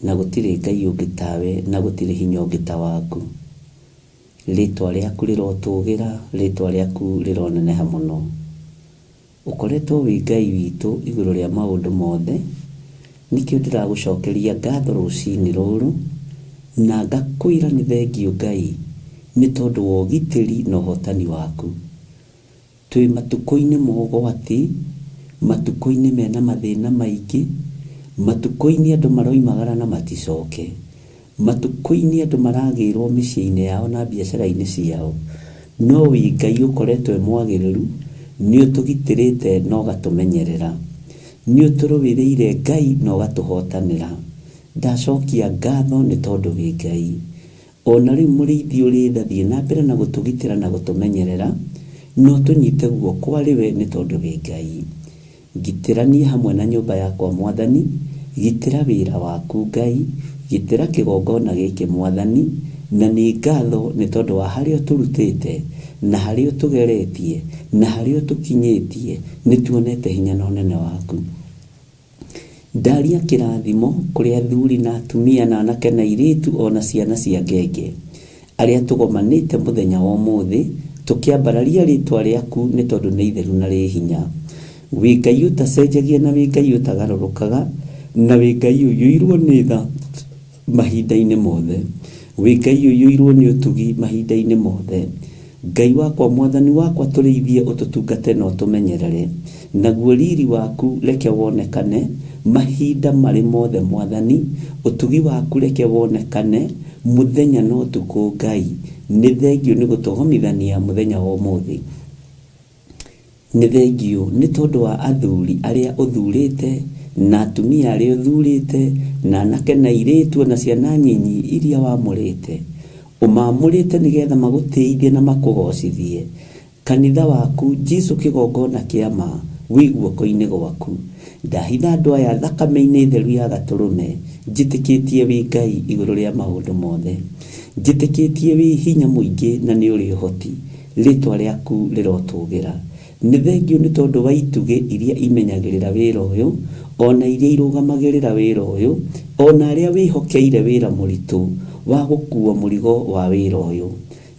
na gũtirĩ Ngai ũngĩ tawe na gũtirĩ hinya ũngĩ ta waku. Rĩtwa rĩaku rĩrotũgĩra, rĩtwa rĩaku rĩroneneha mũno. Ũkoretwo wĩ Ngai witũ igũrũ rĩa maũndũ mothe, nĩkĩo ndĩragũcokeria ngatho rũcinĩ rũrũ, na ngakwĩra nĩ thengiũ Ngai, nĩ tondũ wa ũgitĩri na ũhotani waku. Twĩ matukũ-inĩ ma ũgwati, matukũ-inĩ mena mathĩna maingĩ, matukũ-inĩ andũ maroimagara na maticoke, matukũ-inĩ andũ maragĩrwo mĩciĩ-inĩ yao na biacara-inĩ ciao, no wĩ Ngai ũkoretwo wĩ mwagĩrĩru, nĩ ũtũgitĩrĩte na ũgatũmenyerera. Nĩ ũtũrũĩrĩire Ngai na ũgatũhotanĩra. Ndacokia ngatho nĩ tondũ wĩ Ngai. O na rĩu mũrĩithi ũrĩ tha thiĩ na mbere na gũtũgitĩra na gũtũmenyerera, na ũtũnyite guoko arĩ we nĩ tondũ wĩ Ngai. Ngitĩra niĩ hamwe na nyũmba yakwa Mwathani, gitĩra wĩra waku Ngai, gitĩra kĩgongona gĩkĩ Mwathani, na nĩ ngatho nĩ tondũ wa harĩa ũtũrutĩte, na harĩa ũtũgeretie, na harĩa ũtũkinyĩtie, nĩ tuonete hinya na ũnene waku. Ndaria kĩrathimo kũrĩ athuri na atumia na anake na airĩtu ona ciana cia ngenge arĩa tũgomanĩte mũthenya wa ũmũthĩ tũkĩambararia rĩtwa rĩaku nĩ tondũ nĩ itheru na rĩ hinya. Wĩ Ngai ũtacenjagia na wĩ Ngai ũtagarũrũkaga na wĩ Ngai ũiyũirwo nĩ tha mahinda-inĩ mothe. Wĩ Ngai ũiyũirwo nĩ ũtugi mahinda-inĩ mothe. Ngai wakwa, Mwathani wakwa, tũrĩithie, ũtũtungate na ũtũmenyerere. Naguo riri waku reke wonekane mahinda marĩ mothe, Mwathani. Ũtugi waku reke wonekane mũthenya na ũtukũ, Ngai. Nĩ thengiũ nĩ gũtũgomithania mũthenya wa ũmũthĩ. Nĩ thengiũ nĩ tondũ wa athuri arĩa ũthurĩte na atumia arĩa ũthurĩte na anake na airĩtu na ciana nyinyi iria wamũrĩte. Ũmamũrĩte nĩgetha magũtĩithie na makũgocithie. Kanitha waku Jesu kĩgongona kĩa ma wĩ guoko-inĩ gwaku. Ndahitha andũ aya thakame-inĩ theru ya Gatũrũme, njĩtĩkĩtie wĩ Ngai igũrũ rĩa maũndũ mothe. Njĩtĩkĩtie wĩ hinya mũingĩ na nĩ ũrĩ ũhoti. Rĩtwa rĩaku rĩrotũgĩra. Nĩ thengiũ nĩ tondũ wa itugĩ iria imenyagĩrĩra wĩra ũyũ, ona iria irũgamagĩrĩra wĩra ũyũ, ona arĩa wĩhokeire wĩra mũritũ wa gũkuua mũrigo wa wĩra ũyũ.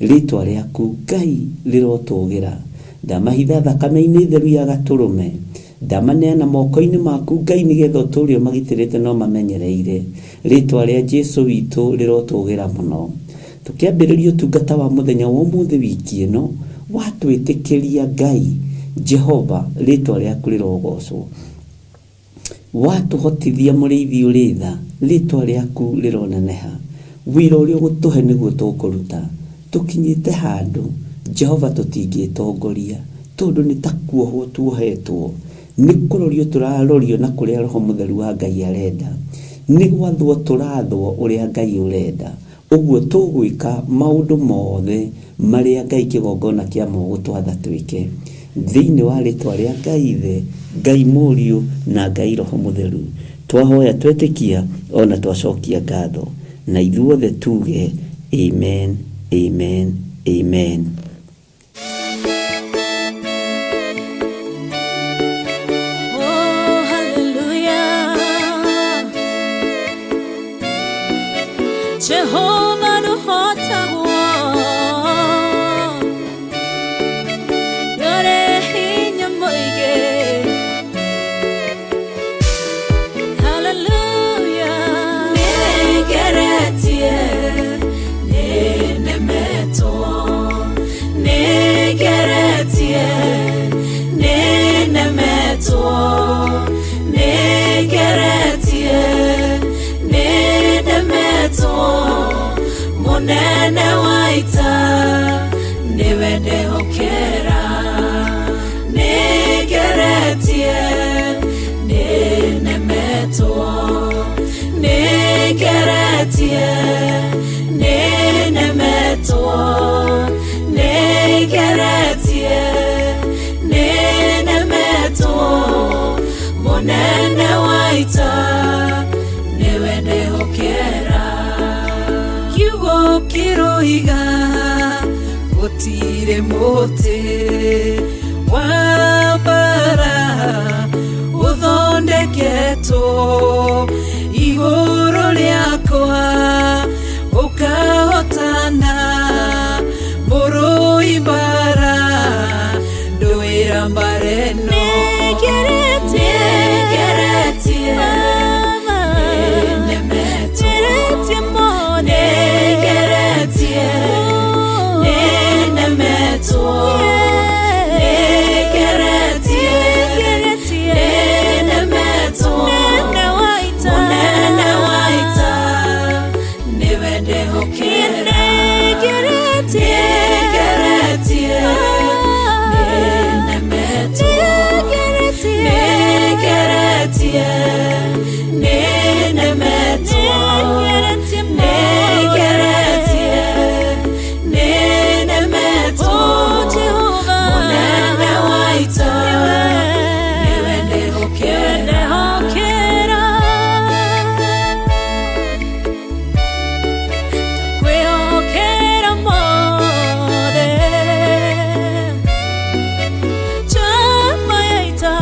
Rĩtwa rĩaku, Ngai, rĩrotũgĩra. Ndamahitha thakame-inĩ theru ya Gatũrũme. Ndamaneana moko-inĩ maku, Ngai, nĩgetha ũtũũre ũmagitĩrĩte na ũmamenyereire. Rĩtwa rĩa Jesu witũ rĩrotũgĩra mũno. Tũkĩambĩrĩria ũtungata wa mũthenya wa ũmũthĩ wiki ĩno, watwĩtĩkĩria Ngai, Jehova, rĩtwa rĩaku rĩrogocwo. Watũhotithia mũrĩithi ũrĩ tha, rĩtwa rĩaku rĩroneneha. Wĩra ũrĩa ũgũtũhe nĩguo tũkũruta. Tũkinyĩte handũ, Jehova, tũtingĩtongoria, tondũ nĩ ta kuohwo tuohetwo. Nĩ kũrorio tũrarorio na kũrĩa Roho Mũtheru wa Ngai arenda. Nĩ gwathwo tũrathwo ũrĩa Ngai ũrenda. Ũguo tũgwĩka maũndũ mothe marĩa Ngai kĩgongona kĩa ma ũgũtwatha twĩke. Thĩinĩ wa rĩtwa rĩa Ngai Ithe, Ngai Mũriũ, na Ngai Roho Mũtheru, twahoya twetĩkia o na twacokia ngatho. Na ithuothe tuge, Amen, Amen, Amen. Oh, hallelujah. Jehovah ndũhotagwo, ndũrĩ hinya mũingĩ. Hallelujah. Nĩngeretie, nĩnemetwo, nĩngeretie, nĩnemetwo, nĩngeretie, nĩnemetwo, mũnene wa ita nĩwe ndehokera. Nĩngeretie, nĩnemetwo, nĩngeretie, nĩnemetwo, nĩngeretie, nĩnemetwo, mũnene wa ita nĩwe ndehokera. Kiugo kĩroiga gũtirĩ mũtĩ wa mbara ũthondeketwo igũrũ rĩakwa ũkahotana mũrũi mbara ndũĩra mbara ĩno. Nĩngeretie, Nĩngeretie, nĩnemetwo, nĩngeretie mothe. Nĩngeretie, nĩnemetwo, nĩngeretie, Nĩngeretie, nĩnemetwo, mũnene wa ita. Mũnene wa ita nĩwe ndehokera. Nĩngeretie, Nĩngeretie, nĩnemetwo, nĩngeretie, nĩngeretie, nĩnemetwo, nĩngeretie nĩngeretie, nĩnemetwo, Oh, Jehovah. Mũnene wa ita nĩwe ndehokera. Ndehokera. Ndakwĩhokera mothe. Njamba ya ita.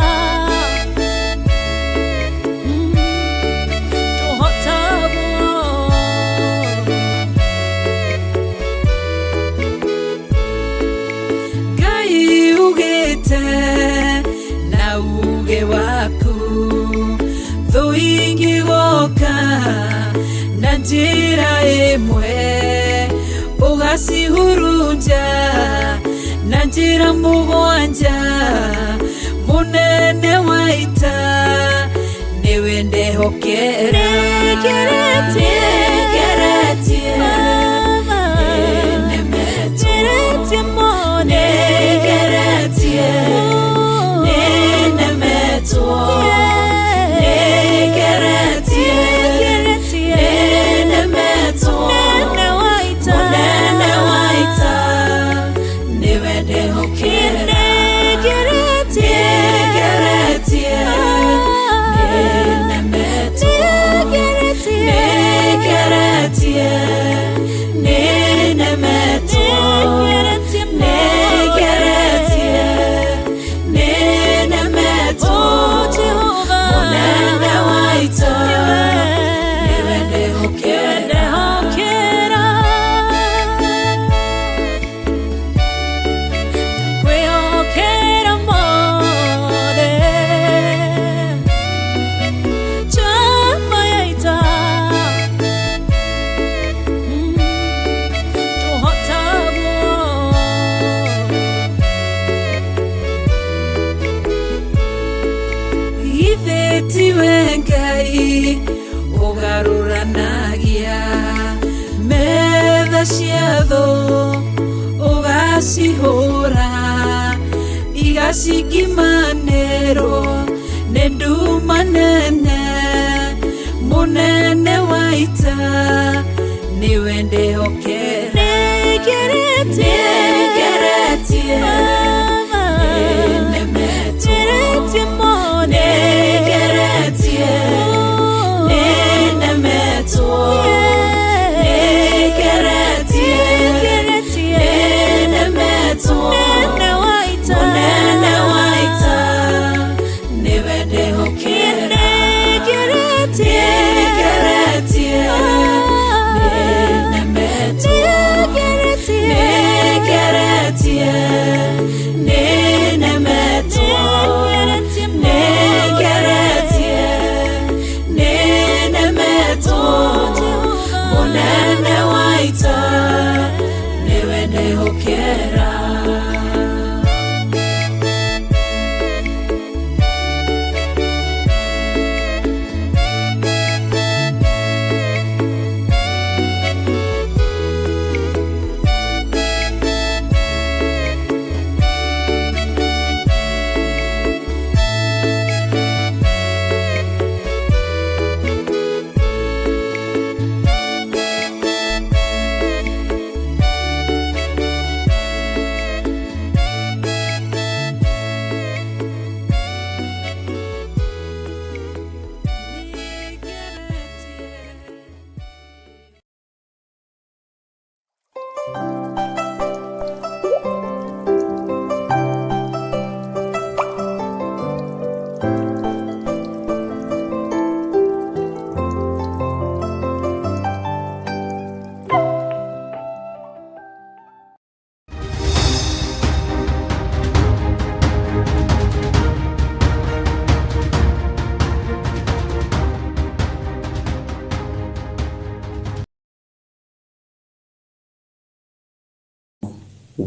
Njĩra ĩmwe ũgacihurunja na njĩra mũgwanja mũnene wa ita nĩwe ndehokera Nĩngeretie. Nĩngeretie. Baba. Nĩnemetwo. Ngeretie mothe. Nĩngeretie. Nĩnemetwo. Nĩngeretie. Ngeretie. Nĩnemetwo. Mũnene wa ita. Mũnene wa ita nĩwe ndehokera Nĩngeretie. Nĩngeretie. Nĩnemetwo. Nĩngeretie. Nĩngeretie. Nĩnemetwo. Nĩngeretie Nĩngeretie. Nĩnemetwo. Oh, Jehova. Mũnene wa ita Nĩwe. nĩwe ndehokera Ndehokera. Ndakwĩhokera mothe. Njamba ya ita. Tũhotagwo. Ithe tiwe Ngai ũgarũranagia metha cia thũ ũgacihũra igacikimanĩrwo nĩ nduma nene mũnene wa ita nĩwe ndehokera Nĩngeretie. Nĩngeretie. Baba. Nĩnemetwo. Ngeretie mothe. Nĩngeretie. Nĩnemetwo. Nĩngeretie. Ngeretie. Nĩnemetwo. Mũnene wa ita. Mũnene wa ita nĩwe ndehokera Nĩngeretie. Nĩngeretie. Nĩnemetwo. Nĩngeretie. Nĩngeretie. Nĩnemetwo. Nĩngeretie Nĩngeretie. Nĩnemetwo. Mũnene wa ita nĩwe ndehokera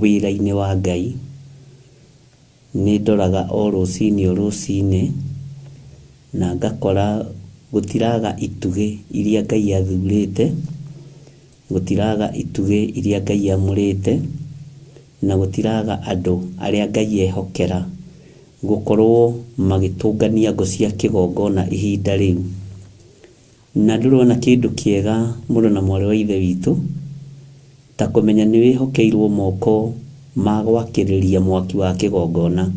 Wĩra-inĩ wa Ngai, nĩ ndoraga o rũcinĩ o rũcinĩ, na ngakora gũtiraga itugĩ iria Ngai athurĩte, gũtiraga itugĩ iria Ngai amũrĩte, na gũtiraga andũ arĩa Ngai ehokera gũkorwo magĩtũngania ngũ cia kĩgongona ihinda rĩu. Na ndũrona kĩndũ kĩega mũrũ na mwarĩ wa ithe witũ, ta kũmenya nĩ wĩhokeirwo moko ma gwakĩrĩria mwaki wa kĩgongona.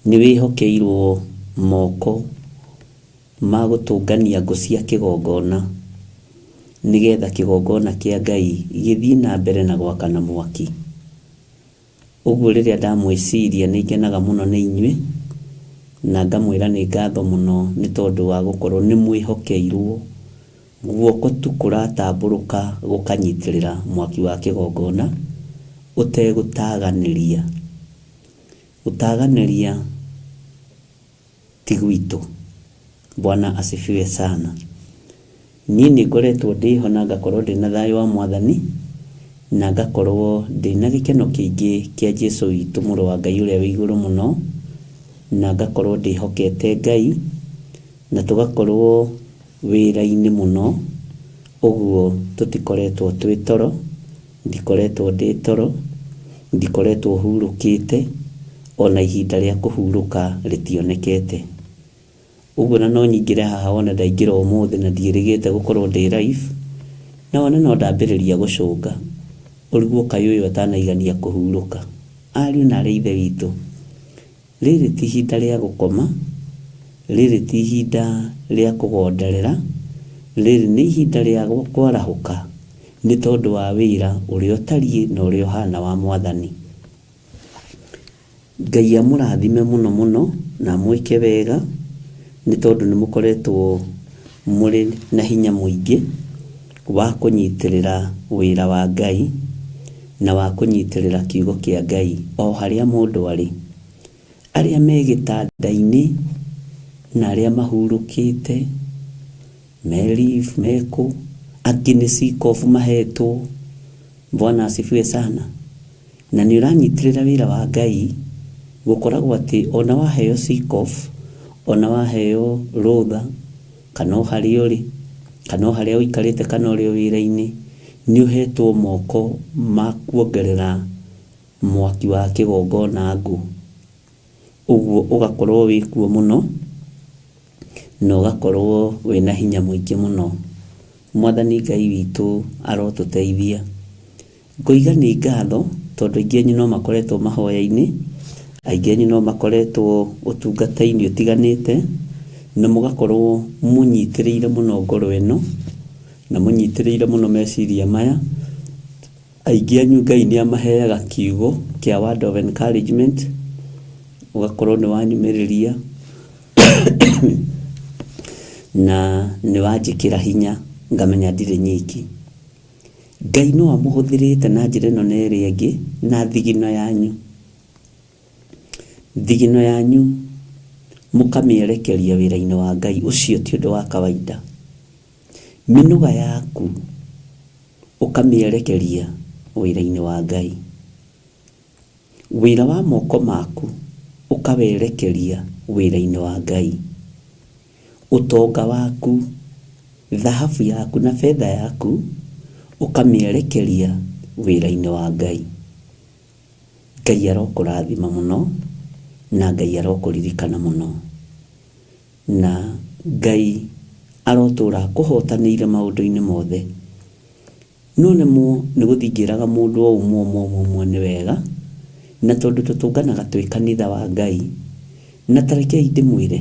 Nĩ wĩhokeirwo moko ma gũtũngania ngũ cia kĩgongona nĩgetha kĩgongona kĩa Ngai gĩthiĩ na mbere na gwakana mwaki. Ũguo rĩrĩa ndamwĩciria nĩ ngenaga mũno nĩ inyuĩ, na ngamwĩra nĩ ngatho mũno nĩ tondũ wa gũkorwo nĩ mwĩhokeirwo guoko tu kũratambũrũka gũkanyitĩrĩra mwaki wa kĩgongona ũtegũtaganĩria. Gũtaganĩria ti gwitũ. Bwana asifiwe sana. Niĩ nĩ ngoretwo ndĩho na ngakorwo ndĩna thayũ wa Mwathani, na ngakorwo ndĩna gĩkeno kĩingĩ kĩa Jesu witũ mũrũ wa Ngai ũrĩa wĩ igũrũ mũno, na ngakorwo ndĩhokete Ngai, na tũgakorwo wĩra-inĩ mũno, ũguo tũtikoretwo twĩ toro, ndikoretwo ndĩ toro, ndikoretwo hurũkĩte, ona ihinda rĩa kũhurũka rĩtionekete. Ũguo na no nyingĩre haha wone ndaingĩra ũmũthĩ na ndiĩrĩgĩte gũkorwo ndĩ live, na wone no ndambĩrĩria gũcũnga, ũrigwo kaĩ ũyũ atanaigania kũhurũka. Ariũ na aarĩ a Ithe witũ, rĩrĩ ti ihinda rĩa gũkoma, rĩrĩ ti ihinda rĩa kũgonderera, rĩrĩ nĩ ihinda rĩa kwarahũka nĩ tondũ wa wĩra ũrĩa ũtariĩ na ũrĩa ũhana wa Mwathani. Ngai amũrathime mũno mũno na amwĩke wega nĩ tondũ nĩ mũkoretwo mũrĩ na hinya mũingĩ wa kũnyitĩrĩra wĩra wa Ngai na wa kũnyitĩrĩra kiugo kĩa Ngai o harĩa mũndũ arĩ. Arĩa me gĩtanda-inĩ na arĩa mahurũkĩte, me leave, me kũ, angĩ nĩ sick off mahetwo. Bwana asifiwe sana. Na nĩ ũranyitĩrĩra wĩra wa Ngai, gũkoragwo atĩ ona waheo sick off, ona waheo rũtha, kana o harĩa ũrĩ, kana o harĩa ũikarĩte kana ũrĩ o wĩra-inĩ, nĩ ũhetwo moko ma kuongerera mwaki wa kĩgongona ngũ. Ũguo ũgakorwo wĩ kuo mũno, na ũgakorwo wĩna hinya mũingĩ mũno. Mwathani Ngai witũ arotũteithia. Ngoiga nĩ ngatho tondũ aingĩ anyu no makoretwo mahoya-inĩ, aingĩ anyu no makoretwo ũtungata-inĩ ũtiganĩte, na mũgakorwo mũnyitĩrĩire mũno ngoro ĩno, na mũnyitĩrĩire mũno meciria maya. Aingĩ anyu Ngai nĩ amaheaga kiugo kĩa word of encouragement, ũgakorwo nĩ wanyumĩrĩria na nĩ wanjĩkĩra hinya ngamenya ndirĩ nyiki. Ngai no amũhũthĩrĩte na njĩra ĩno na ĩrĩa ĩngĩ na thigino yanyu. Thigino yanyu mũkamĩerekeria wĩra-inĩ wa Ngai, ũcio ti ũndũ wa kawaida. Mĩnoga yaku ũkamĩerekeria wĩra-inĩ wa Ngai. Wĩra wa moko maku ũkawerekeria wĩra-inĩ wa Ngai. Ũtonga waku, thahabu yaku na betha yaku ũkamĩerekeria wĩra-inĩ wa Ngai. Ngai arokũrathima mũno na Ngai arokũririkana mũno. Na Ngai arotũra akũhotanĩire maũndũ-inĩ mothe. No nemwo nĩ gũthiĩ ngĩraga mũndũ o ũmwe ũmwe ũmwe ũmwe nĩ wega, na tondũ tũtũnganaga twĩ kanitha wa Ngai, na ta rekei ndĩmwĩre,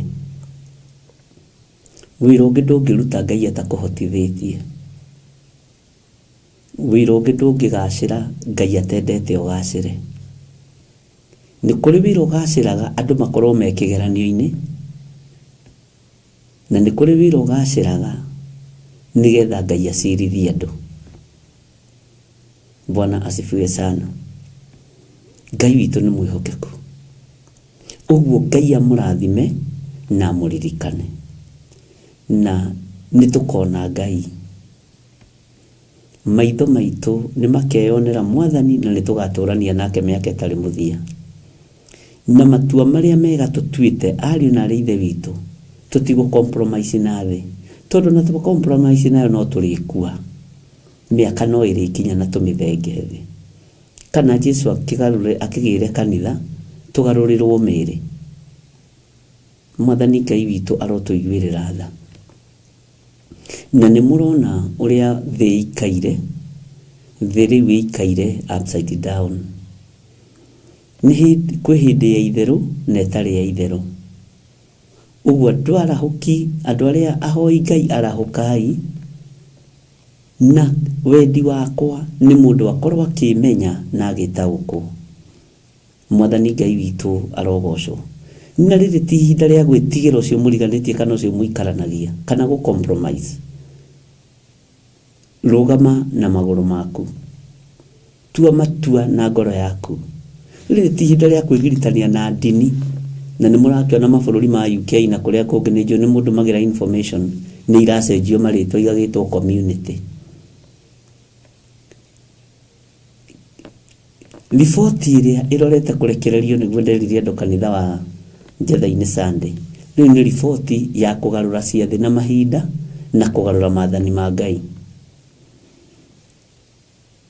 wĩra ũngĩ ndũngĩruta Ngai atakũhotithĩtie. Wĩra ũngĩ ndũngĩgacĩra Ngai atendete ũgacĩre. Nĩ kũrĩ wĩra ũgacĩraga andũ makorwo me kĩgeranio-inĩ, na nĩ kũrĩ wĩra ũgacĩraga nĩgetha Ngai acirithie andũ. Bwana asifiwe sana. Ngai witũ nĩ mwĩhokeku. Ũguo Ngai amũrathime na amũririkane. Na nĩ tũkona Ngai. Maitho maitũ nĩ makeyonera Mwathani na nĩ tũgatũrania nake mĩaka ĩtarĩ mũthia. Na matua marĩa mega tũtuĩte ariũ na arĩ ithe witũ, tũtigũ compromise na thĩ. Tondũ na tũ compromise nayo no tũrĩkua. Mĩaka no ĩrĩkinya na tũmĩthenge thĩ. Kana Jesu akĩgarũre akĩgĩre kanitha, tũgarũrĩrwo mĩĩrĩ. Mwathani Ngai witũ arotũiguĩrĩra tha. Na nĩ mũrona ũrĩa thĩ ĩikaire, thĩ rĩu ĩikaire upside down. Nĩ hĩndĩ, kwĩ hĩndĩ ya itherũ na ĩtarĩ ya itherũ. Ũguo andũ arahũki, andũ arĩa ahoi Ngai arahũkai, na wendi wakwa nĩ mũndũ akorwo akĩmenya na agĩtaũkwo. Mwathani Ngai witũ arogocwo. Na rĩrĩ ti ihinda rĩa gwĩtigĩra ũcio mũriganĩtie kana ũcio mũikaranagia kana gũ compromise. Rũgama na magũrũ maku. Tua matua na ngoro yaku. Rĩrĩ ti ihinda rĩa kwĩgiritania na ndini. Na nĩ mũrakĩona mabũrũri ma UK na kũrĩa kũngĩ nĩ njũĩ nĩ mũndũmagĩra information. Nĩ iracenjio marĩtwa igagĩtwo community. Riboti ĩrĩa ĩrorete kũrekererio nĩguo nderire andũ kanitha wa Njetha-inĩ Sunday. Rĩu nĩ riboti ya kũgarũra ciathĩ na mahinda na kũgarũra maathani ma Ngai.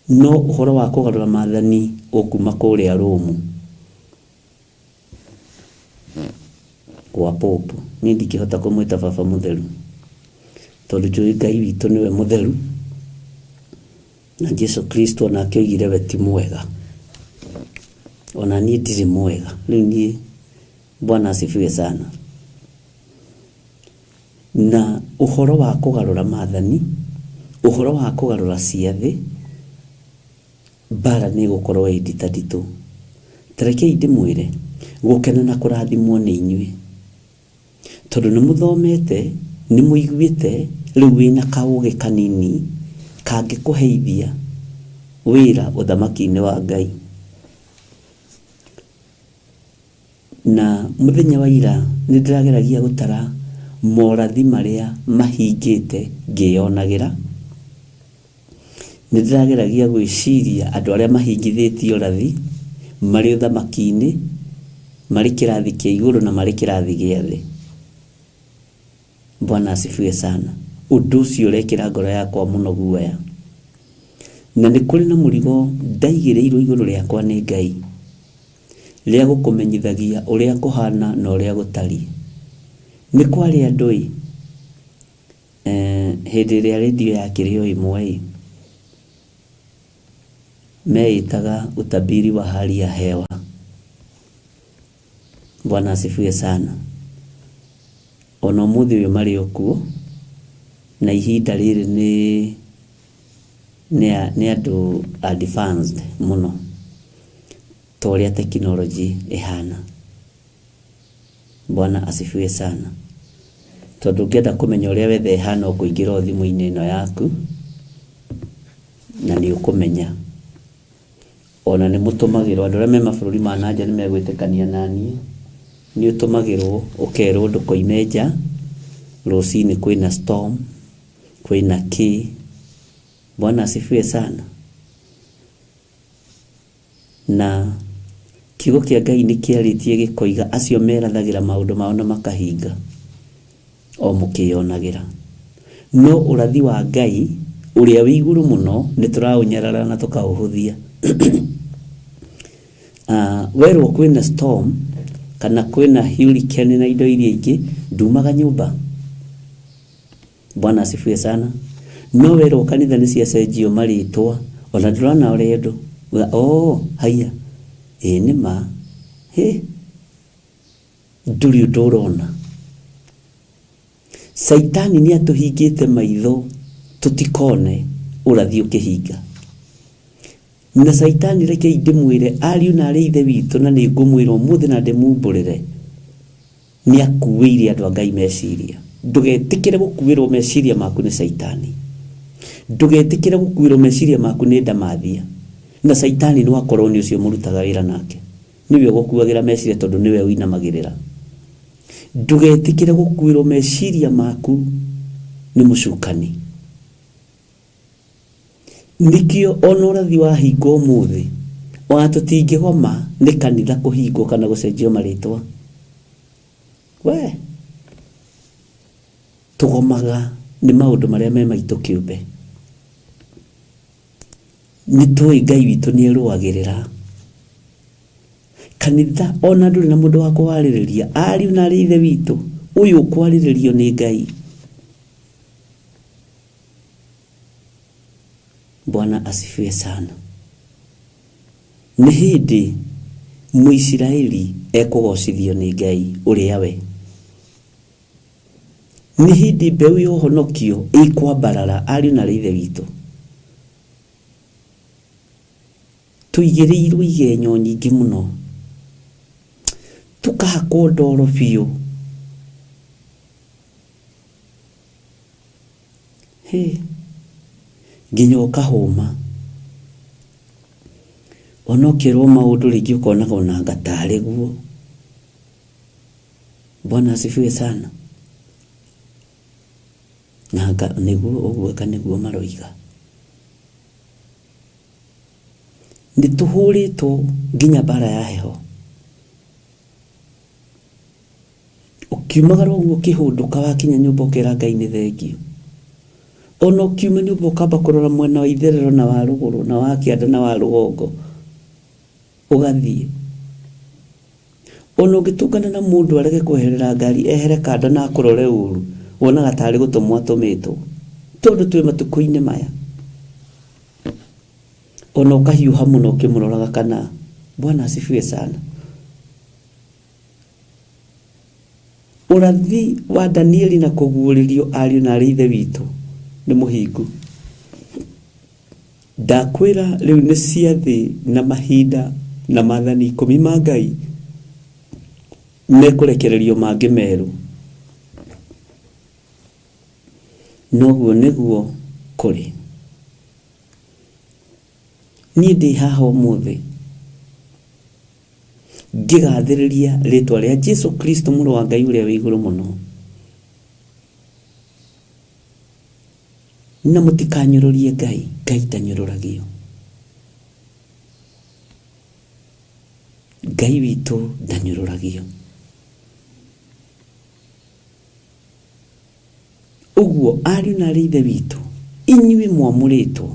No ũhoro wa kũgarũra maathani ũkuma kũrĩa Rũmu gwa Pope. Niĩ ndingĩhota kũmwĩta baba mũtheru tondũ njũĩ Ngai witũ nĩwe mũtheru na Jesu Kristo onake oigire we ti mwega. Ona niĩ ndirĩ mwega. Rĩu niĩ Bwana asifiwe sana. Na ũhoro wa kũgarũra maathani, ũhoro wa kũgarũra ciathĩ, mbara nĩ ĩgũkorwo ĩ nditanditũ. Ta rekei ndĩmwĩre, gũkena na kũrathimwo nĩ inyuĩ, tondũ nĩ mũthomete, nĩ mũiguĩte, rĩu wĩna kaũgĩ kanini kangĩkũheithia wĩra ũthamaki-inĩ wa Ngai. Na mũthenya wa ira nĩ ndĩrageragia gũtara morathi marĩa mahingĩte ngĩyonagĩra. Nĩ ndĩrageragia gwĩciria andũ arĩa mahingithĩtie ũrathi marĩ ũthamaki-inĩ, marĩ kĩrathi kĩa igũrũ na marĩ kĩrathi gĩa thĩ. Bwana asifiwe sana. Ũndũ ũcio ũrekĩra ngoro yakwa mũno guoya. Na nĩ kũrĩ na mũrigo ndaigĩrĩirwo igũrũ rĩakwa nĩ Ngai, rĩa gũkũmenyithagia ũrĩa kũhana na ũrĩa gũtariĩ. Nĩ kwarĩ andũ ĩ, hĩndĩ ĩrĩa redio yakĩrĩ o ĩmwe ĩ, meĩtaga utabiri wa hali ya hewa. Bwana asifiwe sana. Ona ũmũthĩ ũyũ marĩ o kuo, na ihinda rĩrĩ nĩ nĩ andũ advanced mũno ta ũrĩa tekinoronjĩ ĩhana. Bwana asifiwe sana. Tondũ ũngĩenda kũmenya ũrĩa weather ĩhana ũkũingĩra o thimũ-inĩ ĩno yaku na nĩ ũkũmenya. Ona nĩ mũtũmagĩrwo, andũ arĩa me mabũrũri ma na nja nĩ megwĩtĩkania naniĩ, nĩ ũtũmagĩrwo ũkerwo ndũkoime nja, rũcinĩ kwĩna storm, kwĩna kĩ. Bwana asifiwe sana. Na kiugo kĩa Ngai nĩ kĩarĩtie gĩkoiga acio merathagĩra maũndũ mao na makahinga o mũkĩyonagĩra. No ũrathi wa Ngai ũrĩa wĩ igũrũ mũno nĩ tũraũnyarara na tũkaũhũthia. Werwo kwĩna storm kana kwĩna hurricane na indo iria ingĩ, ndumaga nyũmba. Bwana asifiwe sana. No werwo kanitha nĩ ciacenjio marĩtwa, ona ndũrona ũrĩa ũndũ. Uga, oh, haiya, ĩĩ nĩ ma. Hĩ, ndũrĩ ũndũ ũrona. Caitani nĩ atũhingĩte maitho tũtikone ũrathi ũkĩhinga. Na Caitani rekei ndĩmwĩre, ariũ na arĩ ithe witũ, na nĩ ngũmwĩra ũmũthĩ na ndĩmumbũrĩre, nĩ akuĩire andũ a Ngai meciria. Ndũgetĩkĩre gũkuĩrwo meciria maku nĩ Caitani. Ndũgetĩkĩre gũkuĩrwo meciria maku nĩ ndamathia. Na Caitani no akorwo nĩ ũcio mũrutaga wĩra nake. Nĩwe ũgũkuagĩra meciria tondũ nĩwe ũinamagĩrĩra. Ndũgetĩkĩre gũkuĩrwo meciria maku nĩ mũcukani. Nĩkĩo ona ũrathi wahingwo ũmũthĩ, ona tũtingĩgoma nĩ kanitha kũhingwo kana gũcenjio marĩtwa. We, tũgomaga nĩ maũndũ marĩa me maitũ kĩũmbe. Nĩ tũĩ Ngai witũ nĩ erũagĩrĩra. Kanitha ona ndũrĩ na mũndũ wa kũwarĩrĩria, ariũ na arĩ ithe witũ, ũyũ ũkwarĩrĩrio nĩ Ngai. Bwana asifiwe sana. Nĩ hĩndĩ Mũisiraeli ekũgocithio nĩ Ngai ũrĩa we. Nĩ hĩndĩ mbeũ ya ũhonokio ĩkwambarara ariũ na arĩ ithe witũ. Tũigĩrĩirwo igenyo nyingĩ mũno. Tũkahakwo ndoro biũ. Hĩ, nginya ũkahũma. Ona ũkerwo maũndũ rĩngĩ ũkonaga ona anga tarĩ guo. Bwana asifiwe sana. Na anga nĩguo ũguo anga nĩguo maroiga. Nĩ tũhũrĩtwo nginya mbara ya heho. Ũkiumagara ũguo ũkĩhũndũka wakinya nyũmba ũkera Ngai nĩ thengiũ. Ona ũkiuma nyũmba ũkamba kũrora mwena wa itherero na wa rũgũrũ na wa kĩanda na wa rũgongo ũgathiĩ. Ona ũngĩtũngana na mũndũ arege kweherera ngari ehere kando na akũrore ũru, wonaga tarĩ gũtũmwo atũmĩtwo. Tondũ twĩ matukũ-inĩ maya. Ona ũkahiũha mũno ũkĩmũroraga kana Bwana asifiwe sana. Ũrathi wa Danieli na kũguũrĩrio ariũ na arĩ ithe witũ nĩ mũhingu. Ndakwĩra rĩu nĩ ciathĩ na mahinda na maathani ikũmi ma Ngai mekũrekererio mangĩ merũ. Noguo nĩguo kũrĩ. Niĩ ndĩ haha ũmũthĩ ngĩgathĩrĩria rĩtwa rĩa Jesu Kristo mũrũ wa Ngai ũrĩa wĩ igũrũ mũno. Na mũtikanyũrũrie Ngai, Ngai ndanyũrũragio. Ngai witũ ndanyũrũragio. Ũguo ariũ na arĩ ithe witũ, inyuĩ mwamũrĩtwo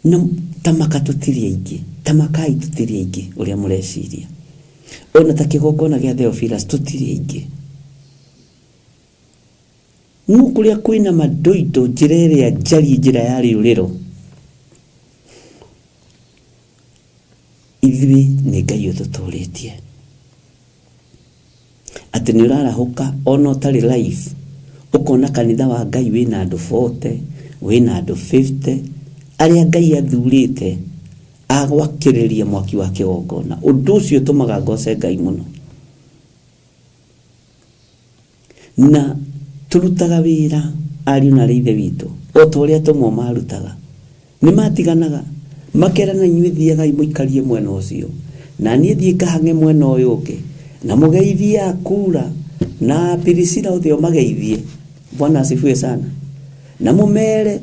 na tamaka tũtirĩ aingĩ, tamakai tũtirĩ aingĩ ũrĩa mũreciria. Ona ta kĩgongona gĩa Theophilus tũtirĩ aingĩ. No kũrĩa kwĩna mandoindo njĩra ĩrĩa njariĩ njĩra ya rĩũrĩro, ithuĩ nĩ Ngai ũtũtũrĩtie. Atĩ nĩ ũrarahũka ona ũtarĩ live, ũkona kanitha wa Ngai wĩna andũ 40, wĩna andũ 50, arĩa Ngai athurĩte agwakĩrĩria mwaki wa kĩgongona. Ũndũ ũcio ũtũmaga ngoce Ngai mũno. Na tũrutaga wĩra ariũ na arĩ ithe witũ o ta ũrĩa atũmwo marutaga. Nĩ matiganaga makerana inyuĩ thiagai mũikarie mwena ũcio na niĩ thiĩ ngahang'e mwena ũyũ ũngĩ na mũgeithie Akura na Pirisila othe ũmageithie. Bwana asifiwe sana. Na mũmere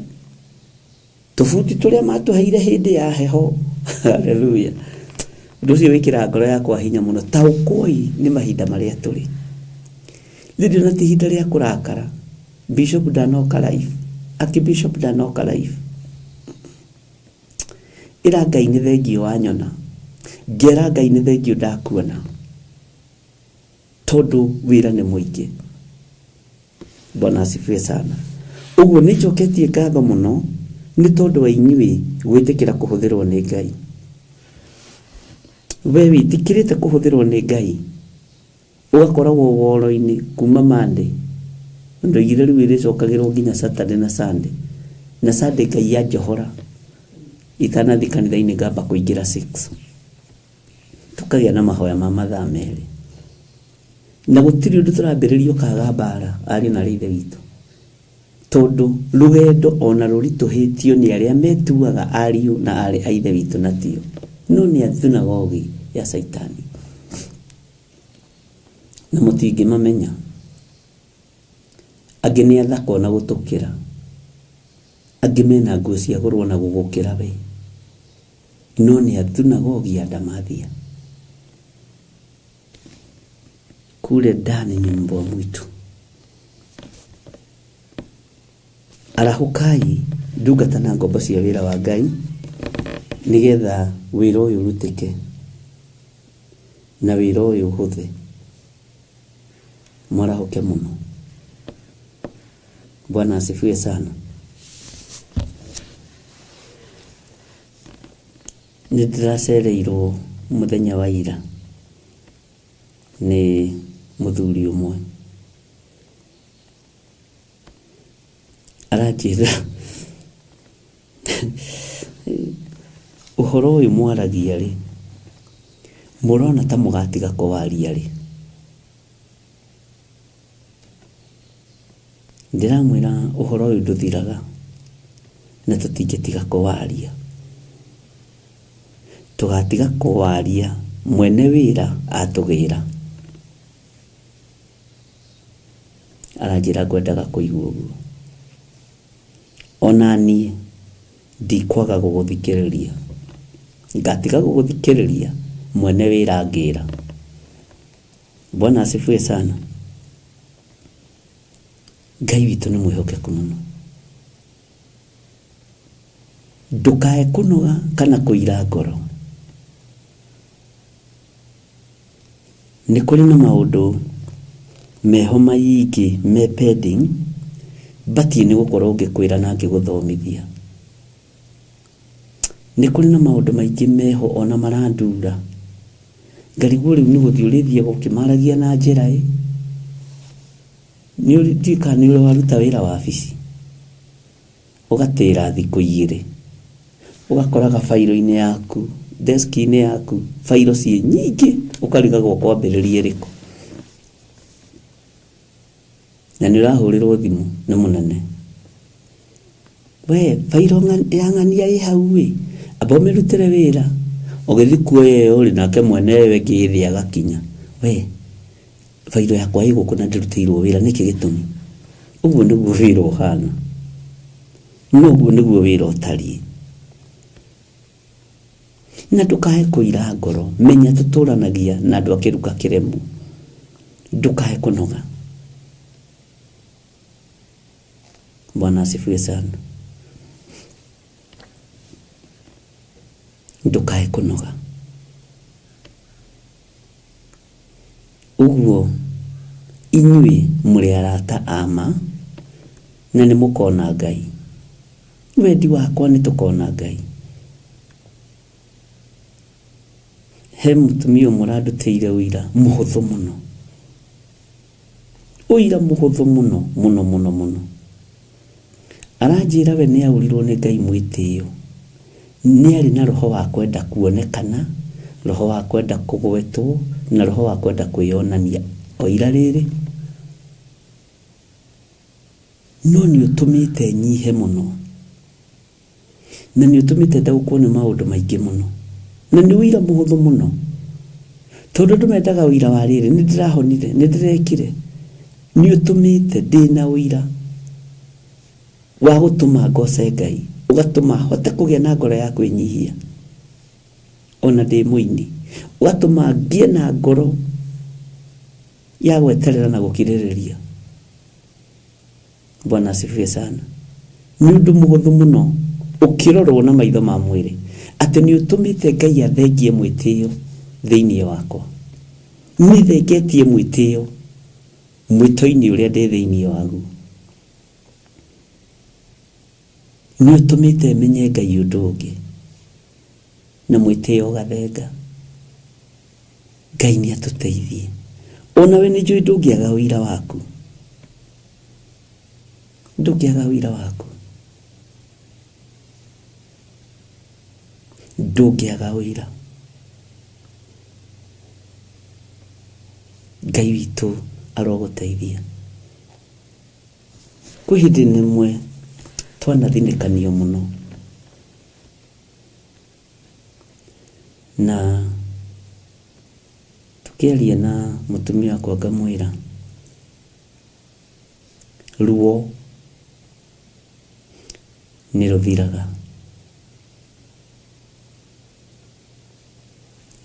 Tũbuti tũrĩa matũheire hĩndĩ ya heho. Haleluya. Ũndũ ũcio wĩkĩraga ngoro yakwa hinya mũno. Taũkũoi nĩ mahinda marĩa tũrĩ. Rĩrĩ ona ti ihinda rĩa kũrakara. Bishop ndanoka live. Aki Bishop ndanoka live. Ĩra Ngai nĩ thengiũ wanyona. Ngera Ngai nĩ thengiũ ndakuona. Tondũ wĩra nĩ mũingĩ. Bwana asifiwe sana. Ũguo nĩ njoketie ngatho mũno nĩ tondũ wa inyuĩ gwĩtĩkĩra kũhũthĩrwo nĩ Ngai. We wĩtĩkĩrĩte kũhũthĩrwo nĩ Ngai ũgakoragwo woro-inĩ kuma Monday. Ndoigire rĩu ĩrĩcokagĩrwo nginya Saturday na Sunday. Na Sunday Ngai anjohora itanathiĩ kanitha-inĩ ngamba kũingĩra 6. Tũkagĩa na mahoya ma mathaa merĩ. Na gũtirĩ ũndũ tũrambĩrĩria ũkaga mbara ariũ na arĩ ithe witũ. Tondũ rũgendo ona rũritũhĩtio nĩ arĩa metuaga ariũ na arĩ a ithe witũ na tio, no nĩ a thunagogi ya Caitani. Na mũtingĩmamenya. Angĩ nĩ athaka ona gũtũkĩra. Angĩ mena nguo cia goro ona gũgũkĩra we. No nĩ a thunagogi ya Ndamathia. Kule ndani ni mbwa mwitu. Arahũkai ndungata na ngombo cia wĩra wa Ngai nĩgetha wĩra ũyũ ũrutĩke na wĩra ũyũ ũhũthe. Mwarahũke mũno. Bwana asifiwe sana. Nĩ ndĩracereirwo mũthenya wa ira nĩ mũthuri ũmwe. Aranjĩra ũhoro ũyũ mwaragia rĩ, mũrona ta mũgatiga kũwaria rĩ? Ndĩramwĩra ũhoro ũyũ ndũthiraga na tũtingĩtiga kũwaria. Tũgatiga kũwaria mwene wĩra atũgĩra. Aranjĩra ngwendaga kũigua ũguo. Ona niĩ ndikwaga gũgũthikĩrĩria, ngatiga gũgũthikĩrĩria mwene wĩra angĩra. Bwana asifiwe sana. Ngai witũ nĩ mwĩhokeku mũno. Ndũkae kũnoga kana kũira ngoro. Nĩ kũrĩ na maũndũ meho maingĩ me pending batiĩ nĩ gũkorwo ngĩkwĩra na ngĩgũthomithia. Nĩ kũrĩ na maũndũ maingĩ meho ona marandura. Ngarigwo rĩu nĩ gũthiĩ ũrĩthiaga ũkĩmaragia na njĩra ĩ. Ndiũĩ kana nĩ ũrĩ waruta wĩra wabici ũgatĩra thikũ igĩrĩ ũgakoraga bairo-inĩ yaku desk-inĩ yaku bairo ciĩ nyingĩ ũkarigagwo kwambĩrĩria ĩrĩkũ. Na nĩ ũrahũrĩrwo thimũ nĩ mũnene, we bairo ya ng'ania ĩ hau ĩ, amba ũmĩrutĩre wĩra. Ũgĩthiĩ kuoya ĩyo rĩ, nake mwene ĩyo ĩngĩ ĩ thĩ agakinya, we bairo yakwa ĩ gũkũ na ndĩrutĩirwo wĩra nĩkĩ gĩtũmi? Ũguo nĩguo wĩra ũhana, na ũguo nĩguo wĩra ũtariĩ. Na ndũkae kũira ngoro, menya tũtũranagia na andũ a kĩruka kĩremu, ndũkae kũnoga. Bwana asifiwe sana. Ndũkae kũnoga. Ũguo inyuĩ mũrĩ arata a ma na nĩ mũkona Ngai. Wendi wakwa nĩ tũkona Ngai. He mũtumia ũmwe ũrandutĩire ũira mũhũthũ mũno. Ũira mũhũthũ mũno mũno mũno mũno. Aranjĩra we nĩ aũrirwo nĩ Ngai mwĩtĩo. Nĩ arĩ na roho wa kwenda kuonekana, roho wa kwenda kũgwetwo, na roho wa kwenda kwĩyonania. Oira rĩrĩ, no nĩ ũtũmĩte nyihe mũno. Na nĩ ũtũmĩte ndaũkwo nĩ maũndũ maingĩ mũno. Na nĩ ũira mũhũthũ mũno. Tondũ andũ mendaga ũira wa rĩrĩ, nĩ ndĩrahonire, nĩ ndĩrekire. Nĩ ũtũmĩte ndĩna ũira wa gũtũma ngoce Ngai, ũgatũma hote kũgĩa na ngoro ya kwĩnyihia ona ndĩ mũini, ũgatũma ngĩe na ngoro ya gweterera na gũkirĩrĩria. Bwana asifiwe sana. Nĩ ũndũ mũhũthũ mũno ũkĩrorwo na maitho ma mwĩrĩ atĩ nĩ ũtũmĩte Ngai athengie mwĩtĩo thĩinĩ wakwa. Nĩ thengetie mwĩtĩo mwĩto-inĩ ũrĩa ndĩ thĩinĩ waguo. Nĩ ũtũmĩte menye Ngai ũndũ ũngĩ na mwĩtĩo ũgathenga. Ngai nĩ atũteithie. Onawe nĩ njũĩ ndũngĩaga ũira waku. Ndũngĩaga ũira waku. Ndũngĩaga ũira. Ngai witũ arogũteithia. Kwĩ hĩndĩ ĩmwe twanathinĩkanio mũno na tũkĩaria na mũtumia wakwa ngamwĩra ruo nĩ rũthiraga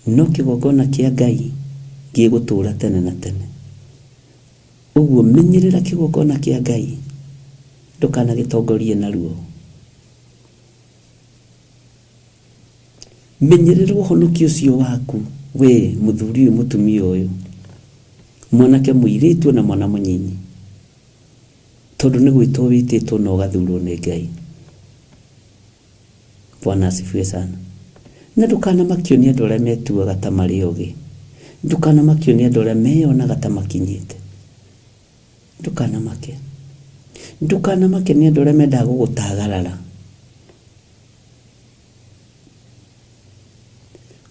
no kĩgongona kĩa Ngai gĩgũtũra tene na tene. Ũguo menyerera kĩgongona kĩa Ngai ndũkanagĩtongorie na ruo. Menyerera ũhonokio ũcio waku we mũthuri ũyũ mũtumia ũyũ, mwanake mũirĩtu ona mwana mũnyinyi, tondũ nĩ gwĩtwo wĩtĩtwo na ũgathurwo nĩ Ngai. Bwana asifiwe sana. Na ndũkanamakio nĩ andũ arĩa metuaga ta marĩ ogĩ. Ndũkanamakio nĩ andũ arĩa meyonaga ta makinyĩte. Ndũkanamake. Ndũkanamake nĩ andũ arĩa mendaga gũgũtagarara.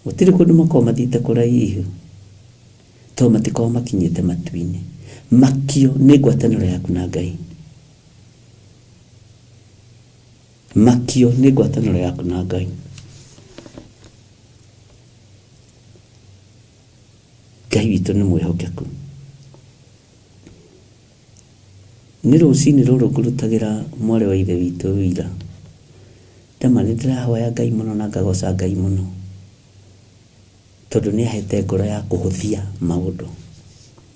Gũtirĩ kũndũ makoragwo mathiĩte kũraihu tondũ matikoragwo makinyĩte matu-inĩ. Makio nĩ ngwatanĩro yaku na Ngai. Makio nĩ ngwatanĩro yaku na Ngai. Ngai witũ nĩ mwĩhokeku. Nĩ rũcinĩ rũrũ ngũrutagĩra mwarĩ wa ithe witũ wĩira. Ndama nĩ ndĩrahoya Ngai mũno na ngagoca Ngai mũno tondũ nĩ ahete ngoro ya kũhũthia maũndũ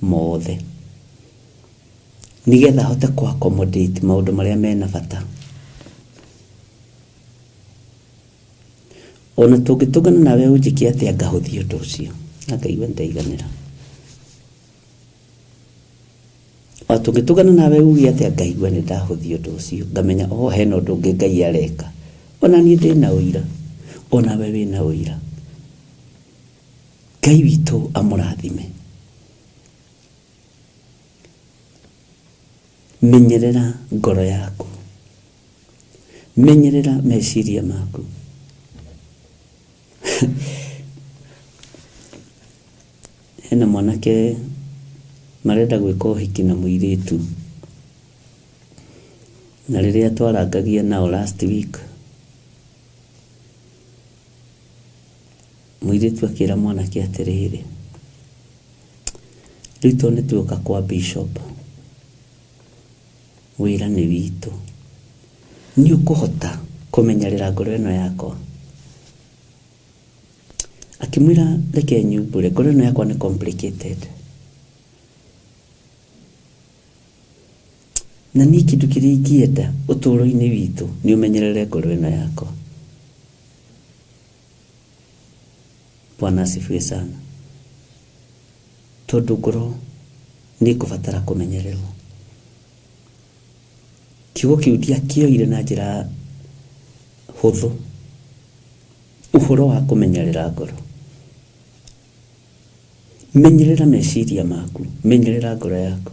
mothe nĩgetha hote kũ accommodate maũndũ marĩa mena bata. Ona tũngĩtũngana nawe ũnjĩke atĩa ngahũthia ũndũ ũcio na ngaigua nĩndaiganĩra. O tũngĩtũngana nawe uge atĩa ngaigua nĩ ndahũthia ũndũ ũcio ngamenya o hena ũndũ ũngĩ Ngai areka. Ona niĩ ndĩna ũira, onawe wĩna ũira. Ngai witũ amũrathime. Menyerera ngoro yaku, menyerera meciria maku. Hena mwanake marenda gwĩka ũhiki na mũirĩtu, na rĩrĩa twarangagia nao last week, mũirĩtu akĩra mwanake atĩrĩrĩ, rĩu tondũ nĩ tuoka kwa bishop, wĩra nĩ witũ, nĩ ũkũhota kũmenyerera ngoro ĩno yakwa? Akĩmwĩra reke nyumbũre, ngoro ĩno yakwa nĩ complicated. Na niĩ kĩndũ kĩrĩa ingĩenda ũtũũro-inĩ witũ nĩ ũmenyerere ngoro ĩno yakwa. Bwana asifiwe sana. Tondũ ngoro nĩ ĩkũbatara kũmenyererwo. Kiugo kĩu ndiakĩoire na njĩra hũthũ, ũhoro wa kũmenyerera ngoro. Menyerera meciria maku, menyerera ngoro yaku.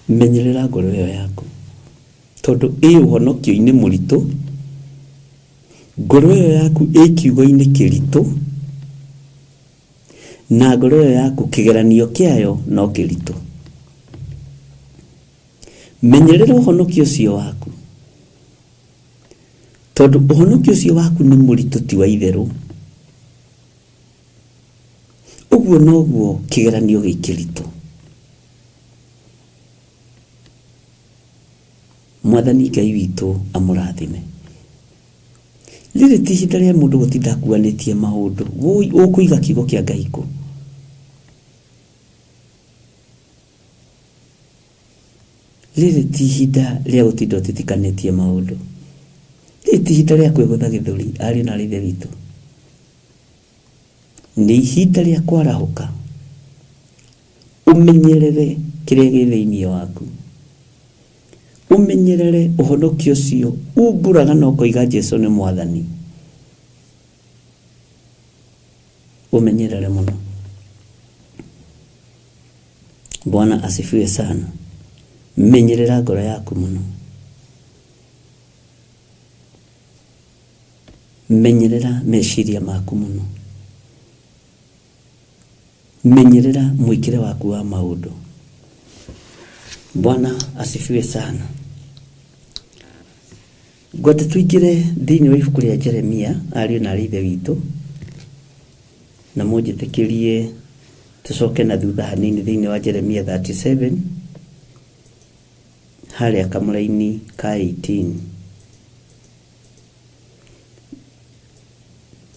Menyerera ngoro ĩyo yaku tondũ ĩ ũhonokio-inĩ mũritũ, ngoro ĩyo yaku ĩ kiugo-inĩ kĩritũ, na ngoro ĩyo yaku kĩgeranio kĩayo no kĩritũ. Menyerera ũhonokio ũcio waku tondũ ũhonokio ũcio waku nĩ mũritũ ti wa itherũ. Ũguo noguo kĩgeranio gĩ kĩritũ. Mwathani Ngai witũ amũrathime. Rĩrĩ ti ihinda rĩa mũndũ gũtinda akuanĩtie maũndũ. Wũi ũkũiga kiugo kĩa Ngai kũ? Rĩrĩ ti ihinda rĩa gũtinda ũtitikanĩtie maũndũ. Rĩrĩ ti ihinda rĩa kwĩgũtha gĩthũri ariũ na aarĩ a Ithe witũ. Nĩ ihinda rĩa kwarahũka ũmenyerere kĩrĩa gĩ thĩinĩ waku. Ũmenyerere ũhonokio ũcio umbũraga na ũkoiga Jesu nĩ Mwathani. Ũmenyerere mũno. Bwana asifiwe sana. Menyerera ngoro yaku mũno. Menyerera meciria maku mũno. Menyerera mwĩkĩre waku wa maũndũ. Bwana asifiwe sana. Ngwenda tũingĩre thĩinĩ wa ibuku rĩa Jeremia, ariũ na aarĩ a Ithe witũ, na mũnjĩtĩkĩrie tũcoke na thutha hanini thĩinĩ wa Jeremia 37 harĩa kamũraini ka 18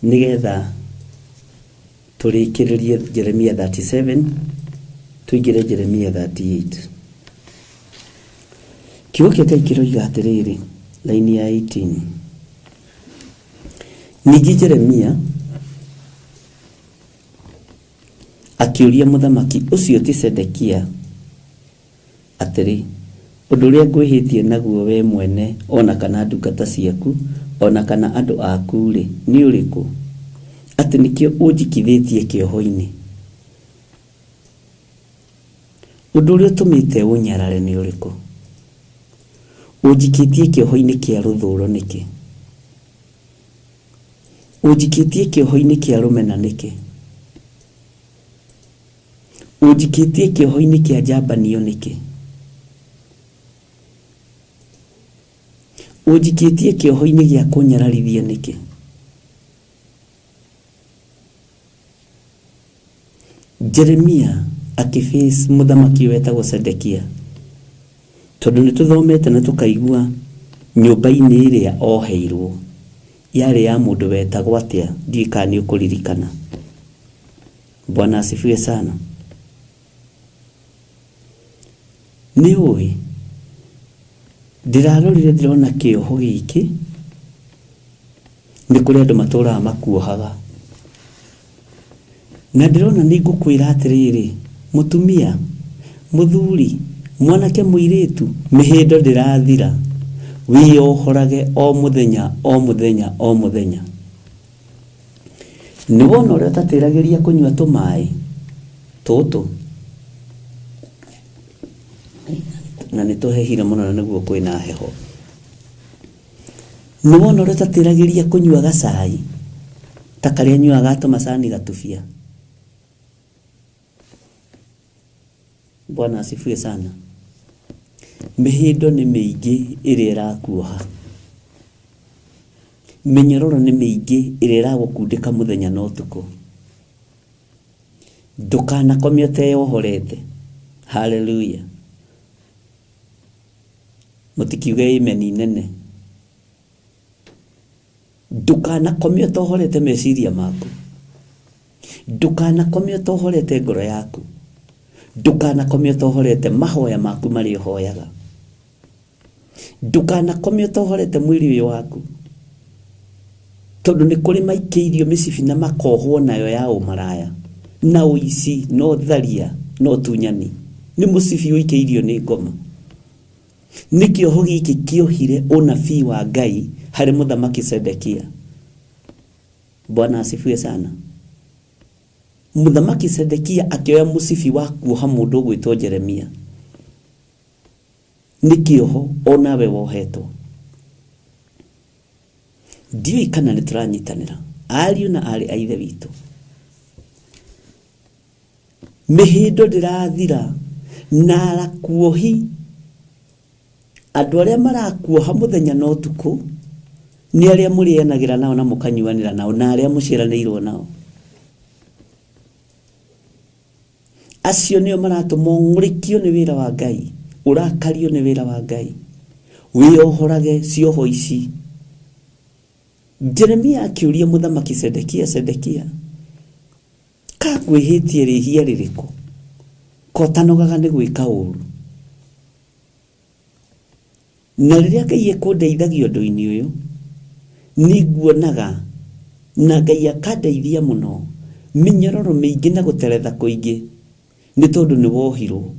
nĩgetha tũrĩkĩrĩrie Jeremia 37 tũingĩre Jeremia 38. Kiugo kĩa Ngai kĩroiga atĩrĩrĩ, raini ya 18, ningĩ Jeremia akĩũria mũthamaki ũcio ti Zedekia atĩrĩ, Ũndũ ũrĩa ngwĩhĩtie naguo wee mwene o na kana ndungata ciaku o na kana andũ aku-rĩ, nĩ ũrĩkũ, atĩ nĩkĩo ũnjikithĩtie kĩoho-inĩ? Ũndũ ũrĩa ũtũmĩte ũnyarare nĩ ũrĩkũ? Ũnjikĩtie kĩoho-inĩ kĩa rũthũũro nĩkĩ? Ũnjikĩtie kĩoho-inĩ kĩa rũmena nĩkĩ? Ũnjikĩtie kĩoho-inĩ kĩa njambanio nĩkĩ? Ũnjikĩtie kĩoho-inĩ gĩa kũnyararithia nĩkĩ? Jeremia Akĩface mũthamaki wetagwo Sedekia. Tondũ nĩ tũthomete na tũkaigua nyũmba-inĩ ĩrĩa oheirwo yarĩ ya mũndũ wetagwo atĩa, ndiũĩ kana nĩ ũkũririkana. Bwana asifiwe sana. Nĩ ũĩ ndĩrarorire ndĩrona kĩoho gĩkĩ nĩ kũrĩ andũ matũraga makuohaga. Na ndĩrona nĩ ngũkwĩra atĩrĩrĩ, mũtumia, mũthuri, mwanake, mũirĩtu, mĩhĩndo ndĩrathira. Wĩyohorage o mũthenya o mũthenya o mũthenya. Nĩ wona ũrĩa ũtatĩragĩria kũnyua tũmaĩ tũtũ? Na nĩ tũhehire mũno na nĩguo kwĩna heho. Nĩ wona ũrĩa ũtatĩragĩria kũnyua gacai ta karĩa nyuaga ga tũmacani gatubia? Bwana asifiwe sana. Mĩhĩndo nĩ mĩingĩ ĩrĩa ĩrakuoha. Mĩnyororo nĩ mĩingĩ ĩrĩa ĩragũkundĩka mũthenya na ũtukũ. Ndũkanakome ũteyohorete. Haleluya. Mũtikiuge amen nene. Ndũkanakome ũtohorete meciria maku. Ndũkanakome ũtohorete ngoro yaku. Ndũkanakome ũtohorete mahoya maku marĩa ũhoyaga. Ndũkanakome ũtohorete mwĩrĩ ũyũ waku. Tondũ nĩ kũrĩ maikĩirio mĩcibi na makohwo nayo ya ũmaraya na ũici na ũtharia na ũtunyani. Nĩ mũcibi ũikĩirio nĩ ngoma. Nĩ kĩoho gĩkĩ kĩohire ũnabii wa Ngai harĩ mũthamaki Sedekia. Bwana asifiwe sana. Mũthamaki Sedekia akĩoya mũcibi wa kuoha mũndũ ũgwĩtwo Jeremia. Nĩ kĩoho onawe wohetwo. Ndiũĩ kana nĩ tũranyitanĩra ariũ na aarĩ a Ithe witũ. Mĩhĩndo ndĩrathira na arakuohi. Andũ arĩa marakuoha mũthenya na ũtukũ nĩ arĩa mũrĩanagĩra nao na mũkanyuanĩra nao na arĩa mũciaranĩirwo nao. Acio nĩo maratũma ũng'ũrĩkio nĩ wĩra wa Ngai, ũrakario nĩ wĩra wa Ngai. Wĩyohorage cioho ici. Jeremia akĩũria mũthamaki Sedekia, Sedekia, ka ngwĩhĩtie rĩhia rĩrĩkũ? Ko ũtanogaga nĩ gwĩka ũru? Na rĩrĩa Ngai ekũndeithagia ũndũ-inĩ ũyũ, nĩ nguonaga na Ngai akandeithia mũno, mĩnyororo mĩingĩ na gũteretha kũingĩ, nĩ tondũ nĩ wohirwo.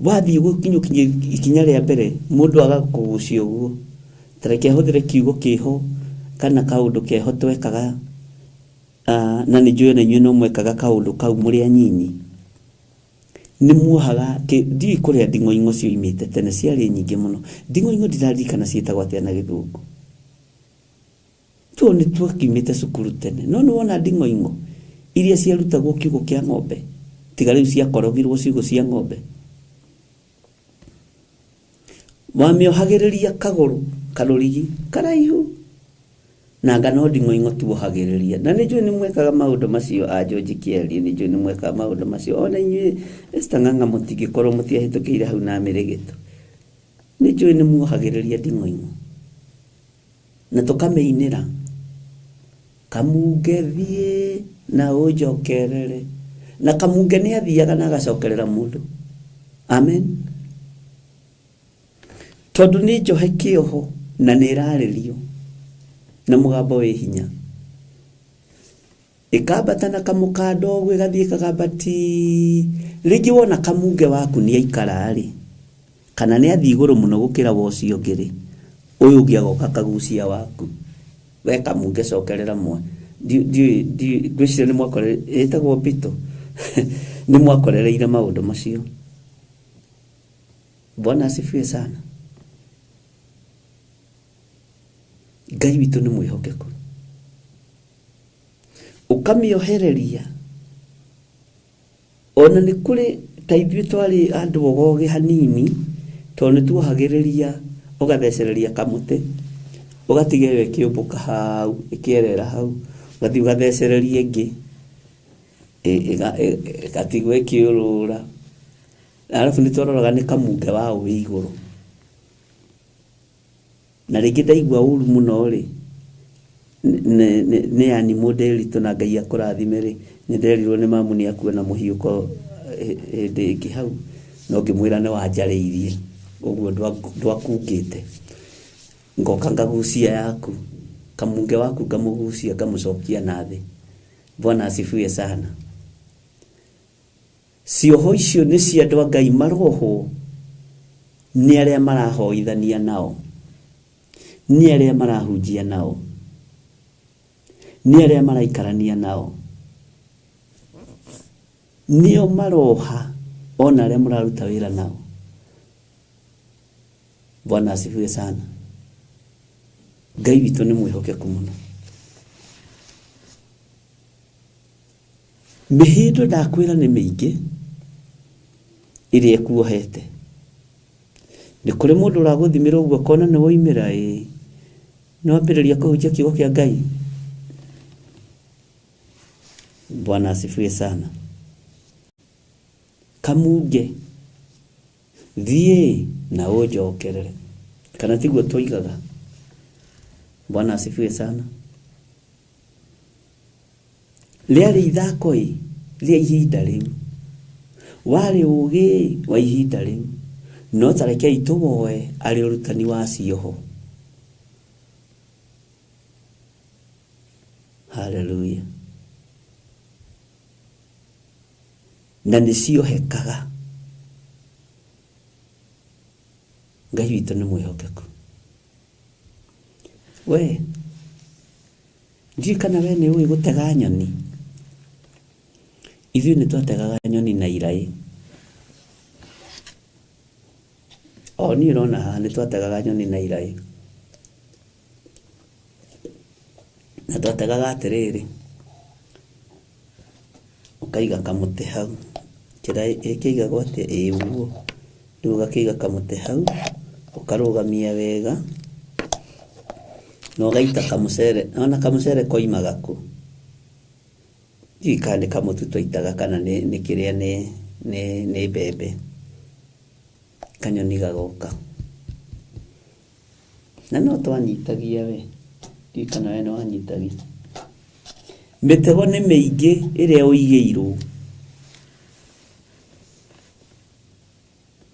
Wathiĩ gũkinyũkia ikinya rĩa mbere, mũndũ agakũgucia ũguo. Ta reke hũthĩre kiugo kĩho kana kaũndũ keho twekaga, na nĩ njũĩ ona inyuĩ no mwekaga kaũndũ kau mũrĩ anyinyi. Nĩ muohaga kĩ, ndiũĩ kũrĩa nding'oing'o cioimĩte tene, ciarĩ nyingĩ mũno. Nding'oing'o ndiraririkana ciĩtagwo atĩa na gĩthũngũ. Tondũ nĩ twakiumĩte cukuru tene. No nĩ wona nding'oing'o iria ciarutagwo kiugũ kĩa ng'ombe, tiga rĩu ciakorogirwo ciugũ cia ng'ombe. Wamĩohagĩrĩria kagũrũ, karũrigi, karaihu. Na anga no nding'oing'o tuohagĩrĩria. Na nĩ njũĩ nĩ mwekaga maũndũ macio a George Kĩarie, nĩ njũĩ nĩ mwekaga maũndũ macio. Ona inyuĩ Esther Ng'ang'a mũtingĩkorwo mũtiahĩtũkĩire hau na mĩrĩgĩtũ. Nĩ njũĩ nĩ muohagĩrĩria nding'oing'o. Na tũkamĩinĩra. Kamunge thiĩ na ũnjokerere. Na kamunge nĩ athiaga na agacokerera mũndũ. Amen. Tondũ nĩ njohe kĩoho na nĩ ĩrarĩrio na mũgambo wĩ hinya. Ĩkambata na kamũkanda ũguo ĩgathiĩ ĩkagamba ti. Rĩngĩ wona kamunge waku nĩ aikara-rĩ, kana nĩ athiĩ igũrũ mũno gũkĩra wa ũcio ũngĩ-rĩ, ũyũ ũngĩ agoka akagucia waku. We kamunge cokerera mwa. Ndiũĩ, ngwĩciria nĩ mwakorereire, ĩtagwo mbitũ? Nĩ mwakorereire maũndũ macio. Bwana asifiwe sana. Ngai witũ nĩ mwĩhokeku. Ũkamĩohereria ona nĩ kũrĩ ta ithuĩ twarĩ andũ ogogĩ hanini tondũ nĩ tuohagĩrĩria ũgathecereria kamũtĩ ũgatiga ĩyo ĩkĩũmbũka hau ĩkĩerera hau ũgathiĩ ũgathecereria ĩngĩ ĩgatigwo ĩkĩũrũra. Arabu nĩ twaroraga nĩ kamunge wa wĩ igũrũ. Na rĩngĩ ndaigua ũru mũno rĩ, nĩ animũ Nderitu na Ngai akũrathime rĩ, nĩ nderirwo nĩ mamu nĩ akua na mũhiũko hĩndĩ ĩngĩ hau, no ngĩmwĩra nĩ wanjarĩirie, ũguo ndwakungĩte. Ngoka ngagucia yaku, kamunge waku ngamũgucia ngamũcokia na thĩ. Bwana asifiwe sana. Cioho icio nĩ cia andũ a Ngai marohwo nĩ arĩa marahoithania nao, nĩ arĩa marahunjia nao, nĩ arĩa maraikarania nao, nĩo maroha ona arĩa mũraruta wĩra nao. Bwana asifiwe sana. Ngai witũ nĩ mwĩhokeku mũno. Mĩhĩndo ndakwĩra nĩ mĩingĩ ĩrĩa ĩkuohete. Nĩ kũrĩ mũndũ ũragũthimĩra ũguo akona nĩ woimĩra ĩĩ, nĩ wambĩrĩria kũhunjia kiugo kĩa Ngai. Bwana asifiwe sana. Kamunge thiĩ na ũnjokerere, kana tiguo twoigaga? Bwana asifiwe sana. Rĩarĩ ithako-ĩ rĩa ihinda rĩu. Warĩ ũũgĩ-ĩ wa ihinda rĩu. No ta rekei tũwoe arĩ ũrutani wa cioho. Haleluya. Na nĩ ciohekaga. Ngai witũ nĩ mwĩhokeku. We Ndiũĩ kana we nĩ ũĩ gũtega nyoni? Ithuĩ nĩ twategaga nyoni na iraĩ. O niĩ ũrona haha nĩ twategaga nyoni na iraĩ. Na twategaga atĩrĩrĩ, ũkaiga kamũtĩ hau, kĩraĩ kĩigagwo atĩa? Ĩĩ ũguo. Rĩu ũgakĩiga kamũtĩ hau, ũkarũgamia wega, na ũgaita kamũcere, nĩwona kamũcere koimaga kũ? Ndiũĩ kana nĩ kamũtu twaitaga kana nĩ kĩrĩa nĩ mbembe. Kanyoni gagoka. Na no twanyitagia we, ndiũĩ kana we nĩwanyitagia. Mĩtego nĩ mĩingĩ ĩrĩa ũigĩirwo.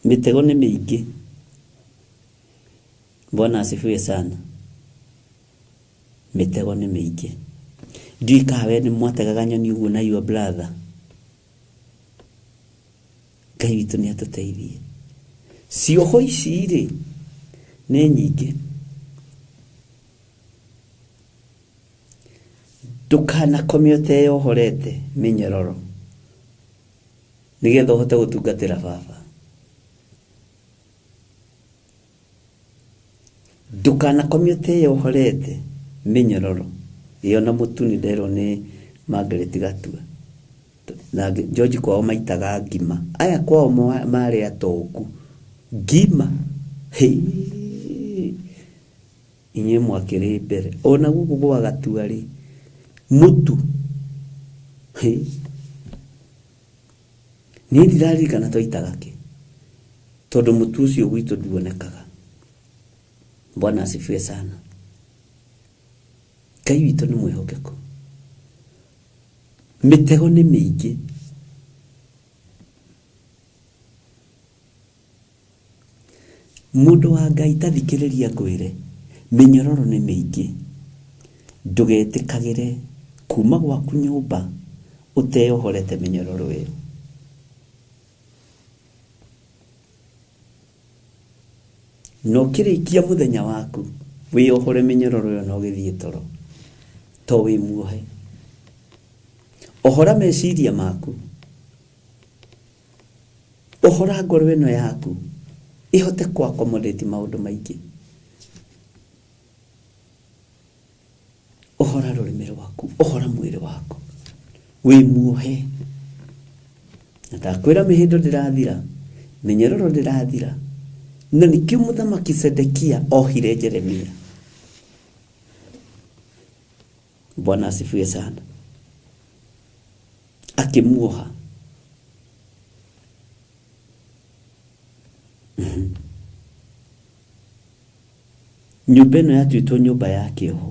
Mĩtego nĩ mĩingĩ. Bwana asifiwe sana. Mĩtego nĩ mĩingĩ. Ndiũĩ kana we nĩ mwategaga nyoni ũguo na your brother. Ngai witũ nĩ atũteithie. Cioho ici rĩ, nĩ nyingĩ. Ndũkanakome ũteyohorete mĩnyororo. Nĩgetha ũhote gũtungatĩra baba. Ndũkanakome ũteyohorete mĩnyororo. Ĩyo na mũtu nĩ nderwo nĩ Margaret Gatua. Na George kwao maitaga ngima. Aya kwao marĩ atongu. Ngima. Hĩĩ. Inyuĩ mwakĩrĩ mbere. Ona gũkũ gwa Gatua rĩ, mũtu. Hĩ. Niĩ ndiraririkana twaitaga kĩ, tondũ mũtu ũcio gwitũ nduonekaga. Bwana asifiwe sana. Ngai witũ nĩ mwĩhokeku. Mĩtego nĩ mĩingĩ. Mũndũ wa Ngai ta thikĩrĩria ngwĩre, mĩnyororo nĩ mĩingĩ. Ndũgetĩkagĩre kuma gwaku nyũmba ũteyohorete mĩnyororo ĩyo. Na ũkĩrĩkia mũthenya waku, wĩyohore mĩnyororo ĩyo na ũgĩthiĩ toro, to wĩ muohe. Ohora meciria maku. Ohora ngoro ĩno yaku ĩhote kũ accommodate maũndũ maingĩ. Ohora rũrĩmĩ rwaku, ohora mwĩrĩ waku, wĩ muohe. Na ndakwĩra mĩhĩndo ndĩrathira, mĩnyororo ndĩrathira. Na nĩkĩo mũthamaki Sedekia ohire Jeremia. Bwana asifiwe sana. Akĩmuoha. Nyũmba ĩno yatuĩtwo nyũmba ya kĩoho.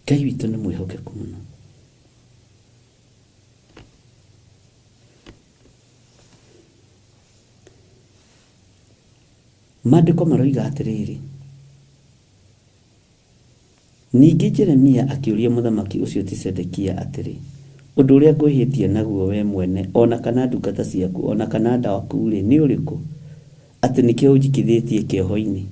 Ngai witũ nĩ mwĩhokeku mũno. Maandĩko maroiga atĩrĩrĩ, Ningĩ Jeremia akĩũria mũthamaki ũcio ti Zedekia atĩrĩ, Ũndũ ũrĩa ngwĩhĩtie naguo wee mwene, o na kana ndungata ciaku, o na kana andũ aku-rĩ, nĩ ũrĩkũ, atĩ nĩkĩo ũnjikithĩtie kĩoho-inĩ?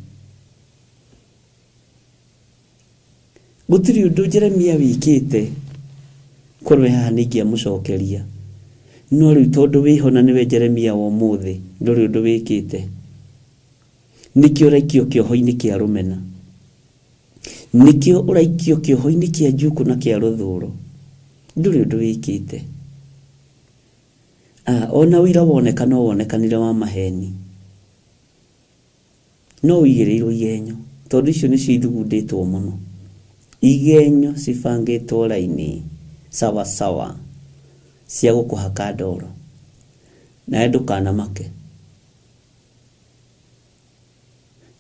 Gũtirĩ ũndũ Jeremia wĩkĩte, korwo e haha nĩingĩamũcokeria. No rĩu tondũ wĩho na nĩwe Jeremia wa ũmũthĩ, ndũrĩ ũndũ wĩkĩte. Nĩkĩo ũraikio kĩoho-inĩ kĩa rũmena. Nĩkĩo ũraikio kĩoho-inĩ kĩa njukũ na kĩa rũthũro. Ndũrĩ ũndũ wĩkĩte. Ah, ona ũira woneka no wonekanire wa maheni. No ũigĩrĩirwo igenyo, tondũ icio nĩcio ithugundĩtwo mũno. Igenyo cibangĩtwo raini sawa sawa cia gũkũhaka ndoro. Nawe ndũkanamake.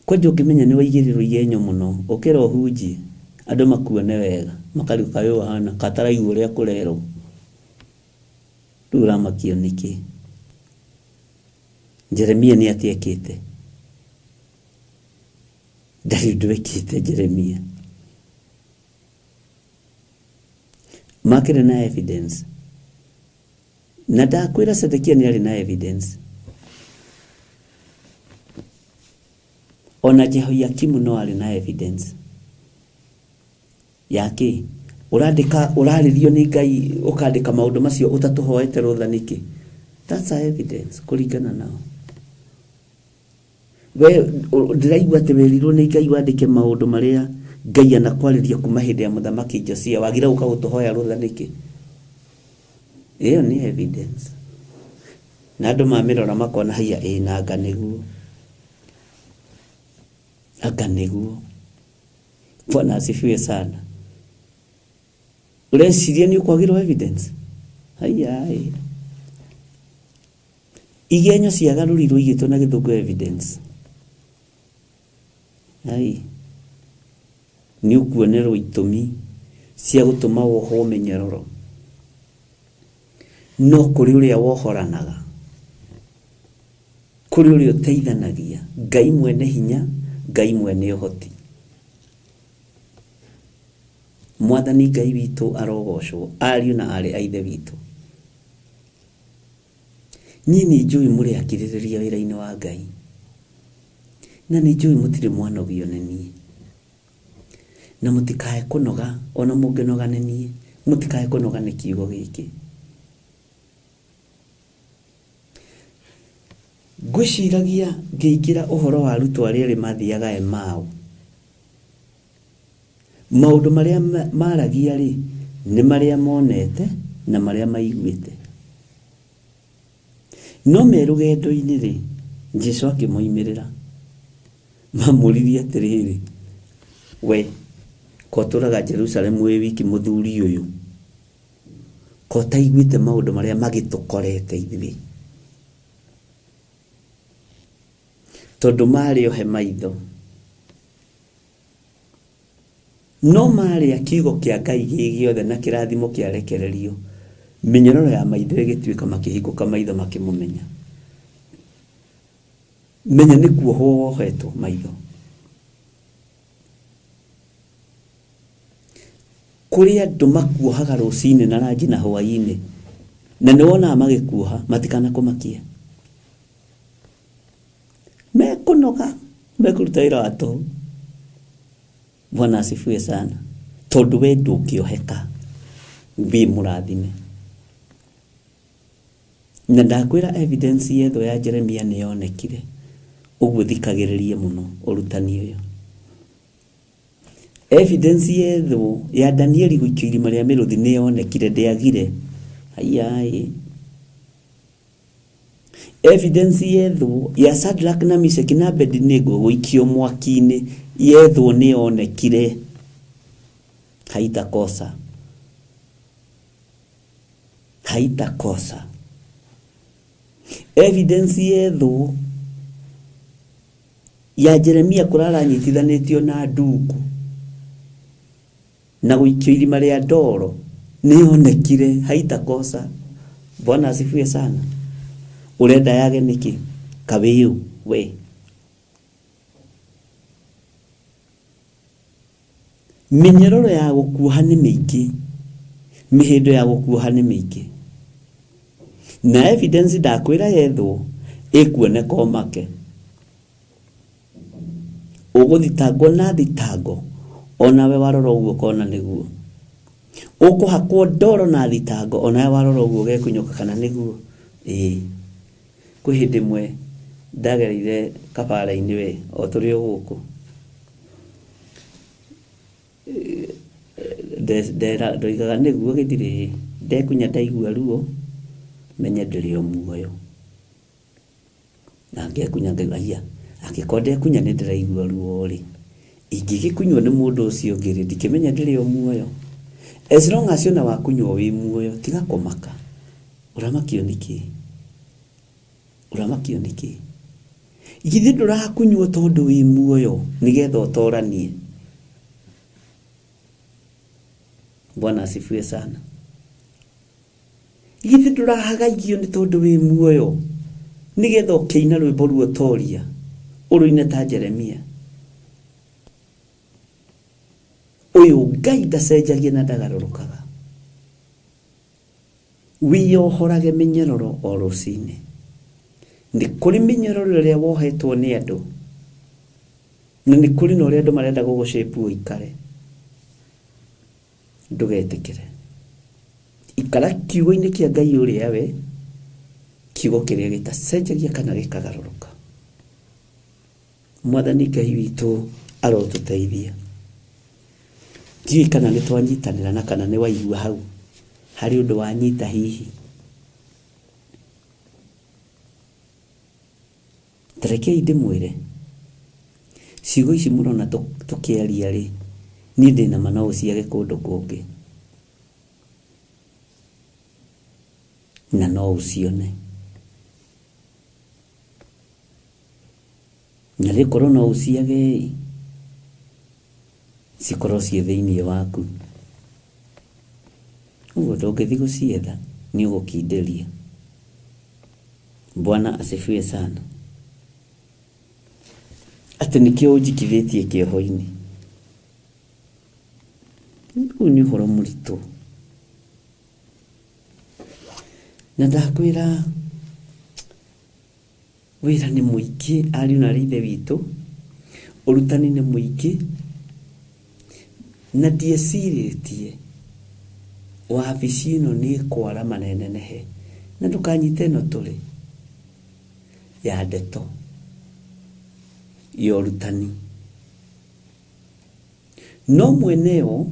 Kwanja ũngĩmenya nĩ waigĩrĩrwo igenyo mũno, ũkĩra ũhunjie, andũ makuone wega, makarigwo kaĩ ũyũ ahana ka ataraigua ũrĩa kũrerwo. Rĩu ũramakio nĩkĩ? Jeremia nĩ atĩa ekĩte? Ndarĩ ũndũ ekĩte Jeremia. Makĩrĩ na evidence. Na ndakwĩra Sedekia nĩ arĩ na evidence. Ona Jehoiakimu no arĩ na evidence. Ya kĩ? Ũrandĩka, ũrarĩrio nĩ Ngai ũkandĩka maũndũ macio ũtatũhoete rũtha nĩkĩ? That's a evidence kũringana nao. We ndĩraigua atĩ werirwo nĩ Ngai wandĩke maũndũ marĩa Ngai anakwarĩria kuma hĩndĩ ya mũthamaki Josia, wagire gũka gũtũhoya rũtha nĩkĩ? Ĩyo nĩ evidence. Na andũ mamĩrora makona haiya ĩ na anga nĩguo. Anga nĩguo. Bwana asifiwe sana. Ũreciria nĩ ũkwagĩrwo evidence? Haiya ĩ. Igenyo ciagarũrirwo igĩtwo na gĩthũngũ evidence. Ai. Nĩ ũkuonerwo itũmi cia gũtũma wohwo mĩnyororo. No kũrĩ ũrĩa wohoranaga. Kũrĩ ũrĩa ũteithanagia. Ngai mwene hinya, Ngai mwene ũhoti. Mwathani Ngai witũ arogocwo, ariũ na aarĩ a Ithe witũ. Niĩ nĩ njũĩ mũrĩ akirĩrĩria wĩra-inĩ wa Ngai, na nĩ njũĩ mũtirĩ mwanogio nĩ niĩ. Na mũtikae kũnoga, o na mũngĩnoga nĩ niĩ, mũtikae kũnoga nĩ kiugo gĩkĩ. Ngwĩciragia ngĩingĩra ũhoro wa arutwo arĩa erĩ mathiaga Emau. Maũndũ marĩa maragia-rĩ, nĩ marĩa monete na marĩa maiguĩte. No me rũgendo-inĩ-rĩ, Jesu akĩmoimĩrĩra. Mamũririe atĩrĩrĩ, We, ko ũtũũraga Jerusalemu wĩ wiki mũthuri ũyũ, ko ũtaiguĩte maũndũ marĩa magĩtũkorete ithuĩ? Tondũ maarĩ ohe maitho. No maarĩa kiugo kĩa Ngai gĩ gĩothe na kĩrathimo kĩarekererio, mĩnyororo ya maitho ĩgĩtuĩka makĩhingũka maitho makĩmũmenya. Menya nĩ kuohwo wohetwo maitho. Kũrĩ andũ makuohaga rũcinĩ na ranji na hwaĩ-inĩ, na nĩ wonaga magĩkuoha, matikanakũmakie. Mekũnoga, mekũruta wĩra wa tũhũ. Bwana asifiwe sana. Tondũ we ndũngĩoheka, wĩ mũrathime. Na ndakwĩra evidence yethwo ya Jeremia nĩ yonekire. Ũguo thikagĩrĩrie mũno ũrutani ũyũ. Evidence yethwo ya Danieli gũikio irima rĩa mĩrũthi nĩ yonekire, ndĩagire. Haiya-ĩ. Evidence yethwo ya Shadrach na Meshach na Abednego gũikio mwaki-inĩ yethwo nĩ yonekire. Haitakosa. Haitakosa. Evidence yethwo ya Jeremia kũrara anyitithanĩtio na ndungu na gũikio irima rĩa ndoro nĩyonekire, haitakosa. Bwana asifiwe sana. Ũrenda yage nĩkĩ? Kawĩũ we. Mĩnyororo ya gũkuoha nĩ mĩingĩ, mĩhĩndo ya gũkuoha nĩ mĩingĩ, na evidence ndakwĩra yethwo ĩkuoneka ũmake. Ũgũthitangwo na thitango onawe warora ũguo ũkona nĩguo. Ũkũhakwo ndoro na thitango onawe warora ũguo ũgekunyũka kana nĩguo. Ĩĩ, kwĩ hĩndĩ ĩmwe ndagereire kabara-inĩ we o tũrĩ o gũkũ, ndoigaga nĩguo gĩthirĩ, ndekunya ndaigua ruo menye ndĩrĩ o muoyo, na ngekunya ngaigua aya, angĩkorwo ndekunya nĩ ndĩraigua ruo rĩ, ingĩgĩkunywo nĩ mũndũ ũcio ũngĩ rĩ, ndikĩmenya ndĩrĩ o muoyo. As long as ona wakunywo wĩ muoyo, tiga kũmaka. Ũramakio nĩkĩ? Ũramakio nĩkĩ? Githĩ ndũrakunywo tondũ wĩ muoyo nĩgetha ũtoranie? Bwana asifiwe sana. Githĩ ndũrahagaigio nĩ tondũ wĩ muoyo nĩgetha ũkĩina rwĩmbo ruotoria ũrũine ta Jeremia? Ũyũ Ngai ndacenjagia na ndagarũrũkaga. Wĩyohorage mĩnyororo o rũcinĩ. Nĩ kũrĩ mĩnyororo ĩrĩa wohetwo nĩ andũ, na nĩ kũrĩ na ũrĩa andũ marenda gũgũcĩpu ũikare. Ndũgetĩkĩre. Ikara kiugo-inĩ kĩa Ngai ũrĩa we, kiugo kĩrĩa gĩtacenjagia kana gĩkagarũrũka. Mwathani Ngai witũ arotũteithia. Ndiũĩ kana nĩ twanyitanĩra na kana nĩ waigua hau harĩ ũndũ wanyita hihi. Ta rekei ndĩmwĩre, ciugo ici mũrona tũkĩaria rĩ, niĩ ndĩna ma no ũciage kũndũ kũngĩ na no ũcione, na rĩkorwo no ũciage ĩ, cikorwo ciĩ thĩinĩ waku. Ũguo ndũngĩthiĩ gũcietha, nĩ ũgũkindĩria. Bwana asifiwe sana. Atĩ nĩkĩo ũnjikithĩtie kĩoho-inĩ. Ũyũ nĩ ũhoro mũritũ. Na ndakwĩra wĩra nĩ mũingĩ, ariũ na aarĩ a Ithe witũ, ũrutani nĩ mũingĩ, na ndiecirĩtie wabici ĩno nĩ ĩkwarama na ĩnenehe. Na ndũkanyite ĩno tũrĩ ya ndeto ya ũrutani. No mwene yo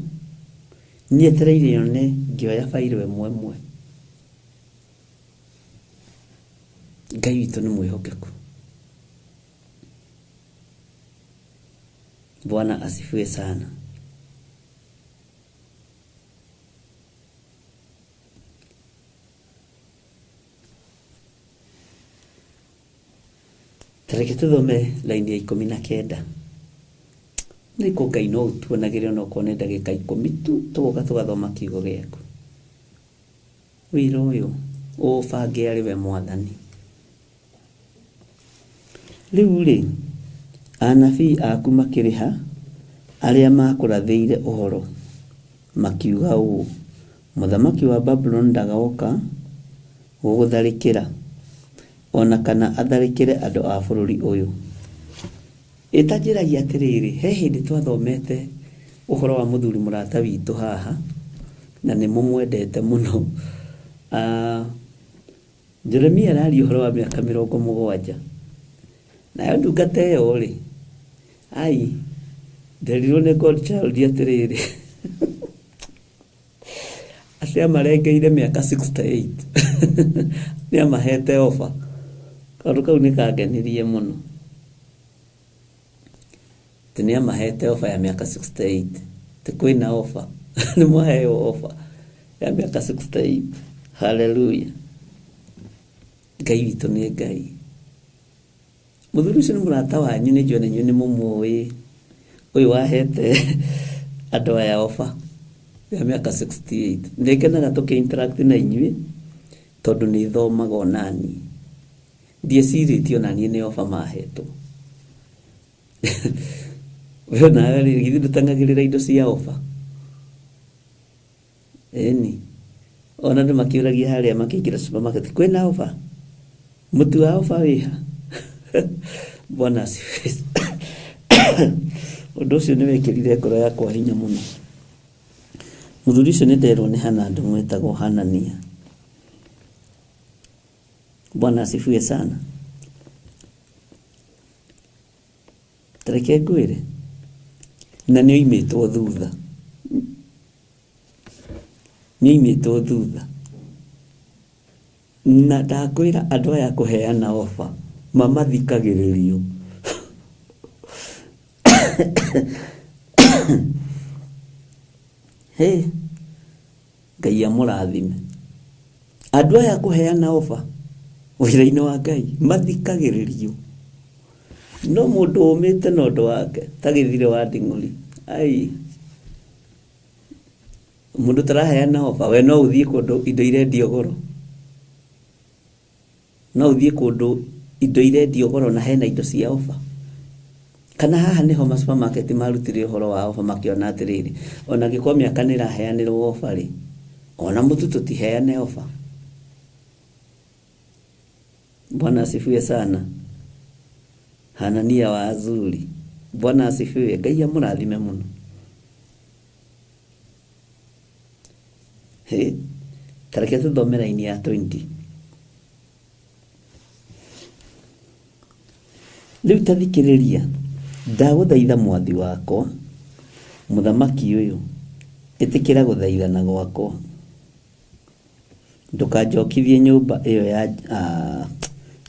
nĩetereire yone ngĩoya bairũ ĩmwe ĩmwe. Ngai witũ nĩ mwĩhokeku. Bwana asifiwe sana. Ta reke tũthome laini ya 19. Nĩkũ Ngai no ũtuonagĩre onokorwo nĩ ndagĩka 10 tu, tũgoka tũgathoma kiugo gĩaku. Wĩra ũyũ ũũbange arĩ we Mwathani. Rĩu rĩ, anabii aku makĩrĩha arĩa makũrathĩire ũhoro, makiuga ũũ, mũthamaki wa Babuloni ndagoka gũgũtharĩkĩra, ona kana atharĩkĩre andũ a bũrũri ũyũ. Ĩtanjĩragia atĩrĩrĩ, he hĩndĩ twathomete ũhoro wa mũthuri mũrata witũ haha, na nĩ mũmwendete mũno. Jeremia araria ũhoro wa mĩaka 70. Nayo ndungata ĩyo rĩ, ai, nderirwo nĩ Godchild atĩrĩrĩ, atĩ amarengeire mĩaka 68. Nĩ amahete offer. Kaũndũ kau nĩ kangenirie mũno. Atĩ nĩ amahete offer ya mĩaka 68. Atĩ kwĩna offer. Nĩ mwaheo offer ya mĩaka 68. Haleluya. Ngai witũ nĩ Ngai. Mũthuri ũcio nĩ mũrata wanyu, nĩ njũĩ na inyuĩ nĩ mũmũĩ. Ũyũ wahete andũ aya ofa ya mĩaka 68. Nĩ ngenaga tũkĩ interact na inyuĩ tondũ nĩ thomaga onaniĩ. Ndiecirĩtie onaniĩ nĩ ofa mahetwo. We nawe rĩ, githĩ ndũteng'agĩrĩra indo cia ofa? Ĩni. Ona andũ makĩũragia harĩa makĩingĩra supermarket, kwĩna ofa? Mũtu wa ofa wĩha? Bwana asifiwe. Ũndũ ũcio nĩ wekĩrire ngoro yakwa hinya mũno. Mũthuri ũcio nĩ nderwo nĩ Hanando mwĩtagwo Hanania. Bwana asifiwe sana. Tareke ngwĩre, na nĩ oimĩtwo thutha, nĩ oimĩtwo thutha. Na ndakwĩra andũ aya kũheana ofa mamathikagĩrĩrio. Hĩ, Ngai amũrathime. Andũ aya kũheana ofa wĩra-inĩ wa Ngai mathikagĩrĩrio. No mũndũ ũmĩte na ũndũ wake ta gĩthire wa nding'ũri, ai, mũndũ ũtaraheana ofa, we no ũthiĩ kũndũ indo irendio goro. No ũthiĩ kũndũ indo irendio goro na hena indo cia ofa. Kana haha nĩho ma supermarket marutire ũhoro wa ofa makĩona atĩrĩrĩ, ona angĩkorwo mĩaka nĩ ĩraheanĩrwo ofa rĩ, ona mũtu tũtiheane ofa. Bwana asifiwe sana. Hanania wa Azuri. Bwana asifiwe. Ngai amũrathime mũno. Hĩ, ta reke tũthome raini ya 20. Rĩu ta thikĩrĩria, ndagũthaitha mwathi wakwa, mũthamaki ũyũ, ĩtĩkĩra gũthaithana gwakwa. Ndũkanjokithie nyũmba ĩyo ya ah,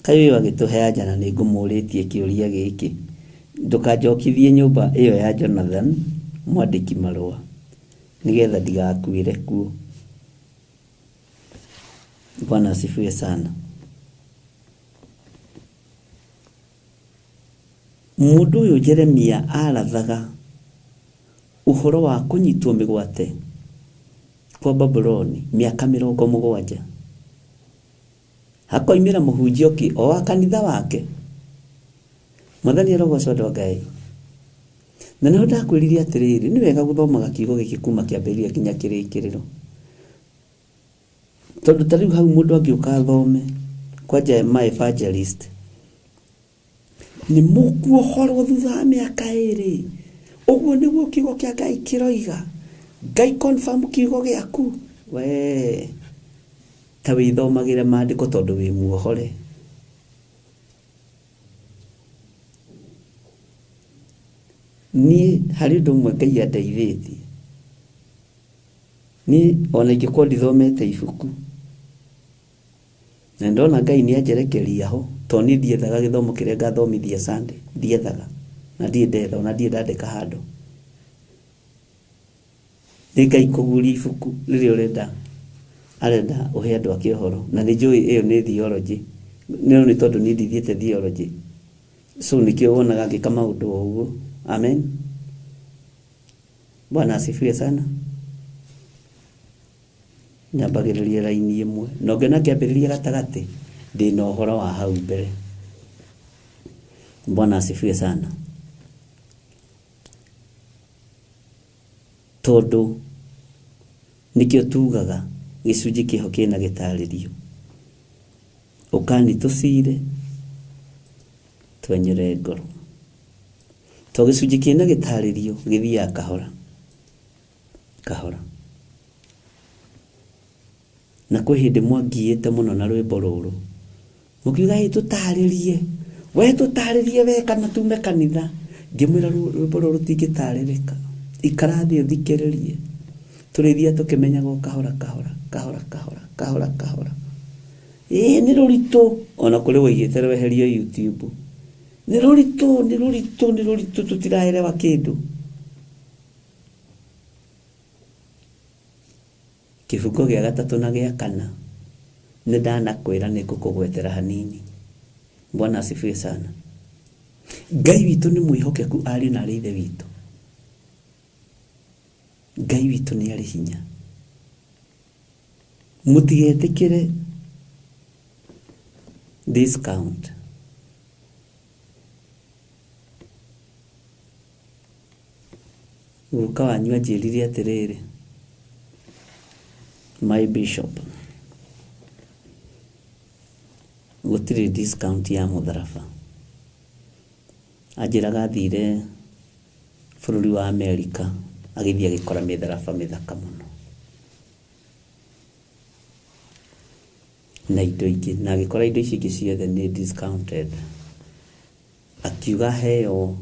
kaĩ ũyũ agĩtũhe anja na nĩ ngũmũrĩtie kĩũria gĩkĩ. Ndũkanjokithie nyũmba ĩyo ya Jonathan mwandĩki marũa, nĩgetha ndigakuĩre kuo. Bwana asifiwe sana. Mũndũ ũyũ Jeremia arathaga ũhoro wa kũnyitwo mĩgwate kwa Babuloni mĩaka 70. Hakoimĩra mũhunjia ũngĩ o wa kanitha wake. Mwathani arogocwo andũ a Ngai. Na nĩho ndakwĩrire atĩrĩrĩ, nĩ wega gũthomaga kiugo gĩkĩ kuma kĩambĩrĩria nginya kĩrĩkĩrĩro. Tondũ ta rĩu hau mũndũ angĩũka athome kwanja ma evangelist nĩ mũkuohorwo thutha wa mĩaka 2. Ũguo nĩguo kiugo kĩa Ngai kĩroiga. Ngai confirm kiugo gĩaku. We ta wĩthomagĩre maandĩko tondũ wĩ muohore. Niĩ harĩ ũndũ ũmwe Ngai andeithĩtie. Niĩ ona ingĩkorwo ndithomete ibuku, na ndona Ngai nĩ anjerekeria ho, tondũ niĩ ndiethaga gĩthomo kĩrĩa ngathomithia Sunday, ndiethaga, na ndirĩ ndetha, ona ndirĩ ndandĩka handũ. Nĩ Ngai kũguũria ibuku rĩrĩa ũrenda, arenda ũhe andũ ake ũhoro, na nĩ njũĩ ĩyo nĩ theology, no nĩ tondũ niĩ ndithiĩte theology, so nĩkĩo wonaga ngĩka maũndũ o ũguo. Amen. Bwana asifiwe sana. Nyambagĩrĩria raini ĩmwe na ũngĩona ngĩambĩrĩria gatagatĩ ndĩna ũhoro wa hau mbere. Bwana asifiwe sana. Tondũ nĩkĩo tugaga gĩcunjĩ kĩho kĩna gĩtarĩrio. Ũkani tũcire twenyũre ngoro. To gĩcunjĩ kĩna gĩtarĩrio gĩthiaga kahora kahora. Na kwĩ hĩndĩ mwangiĩte mũno na rwĩmbo rũrũ, mũkiuga ĩ tũtarĩrie, we tũtarĩrie we kana tume kanitha. Ngĩmwĩra rwĩmbo rũrũ rũtingĩtarĩrĩka, ikara thĩ ũthikĩrĩrie. Tũrĩthiaga tũkĩmenyaga o kahora kahora kahora kahora kahora kahora. Ĩĩ nĩ rũritũ, ona kũrĩ waigĩte rweherio YouTube. Nĩ rũritũ, nĩ rũritũ, nĩ rũritũ tũtiraerewa kĩndũ. Kĩbungo gĩa gatatũ na gĩa kana. Nĩ ndanakwĩra nĩ ngũkũgwetera hanini. Bwana asifiwe sana. Ngai witũ nĩ mwĩhokeku arĩ na arĩ ithe witũ. Ngai witũ nĩ arĩ hinya. Mũtigetĩkĩre discount. Guka wanyu anjĩrire atĩrĩrĩ, my bishop, gũtirĩ discount ya mũtharaba. Anjĩraga athire bũrũri wa Amerika agĩthiĩ agĩkora mĩtharaba mĩthaka mũno na indo ingĩ, na agĩkora indo icio ingĩ ciothe nĩ discounted. Akiuga heo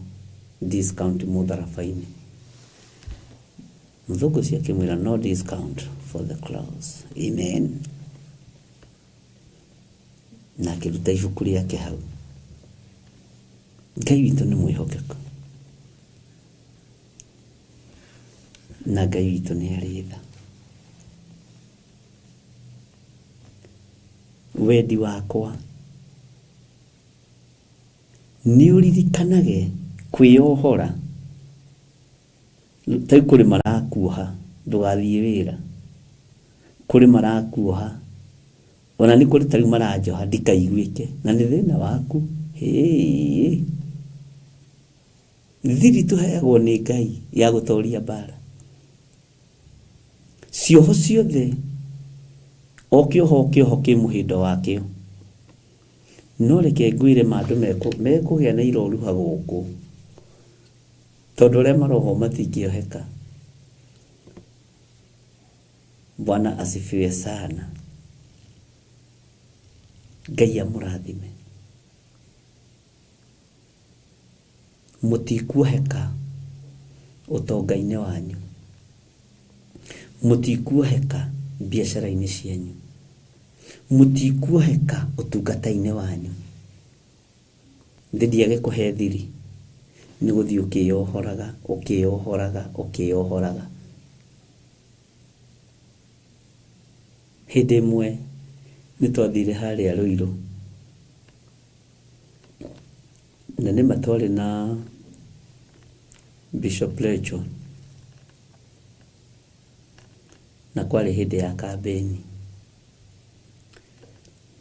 discount mũtharaba-inĩ. Mũthũngũ ũcio akĩmwĩra no discount for the cross. Amen. Na akĩruta ibuku rĩake hau. Ngai witũ nĩ mwĩhokeku na Ngai witũ nĩ arĩ tha. Wendi wakwa nĩ ũririkanage kwĩyohora. Ta rĩu kũrĩ marakuoha ndũgathiĩ wĩra, kũrĩ marakuoha ona nĩ kũrĩ ta rĩu maranjoha ndikaiguĩke na nĩ thĩna waku. Hĩĩ, thiri tũheagwo nĩ Ngai ya gũtoria mbara. Cioho ciothe o kĩoho o kĩoho kĩ mũhĩndo wakĩo. No reke ngwĩre ma andũ mekũgĩa na iroruha gũkũ, tondũ arĩa marohwo matingĩoheka. Bwana asifiwe sana. Ngai amũrathime. Mũtikuoheka ũtonga-inĩ wanyu, mũtikuoheka biacara-inĩ cianyu, mũtikuoheka ũtungata-inĩ wanyu. Thĩ ndiage kũhe thiri, nĩ gũthiĩ ũkĩyohoraga, ũkĩyohoraga, ũkĩyohoraga. Hĩndĩ ĩmwe nĩ twathire harĩa Ruiru, na nĩma twarĩ na Bishop Rachel, na kwarĩ hĩndĩ ya kambĩni.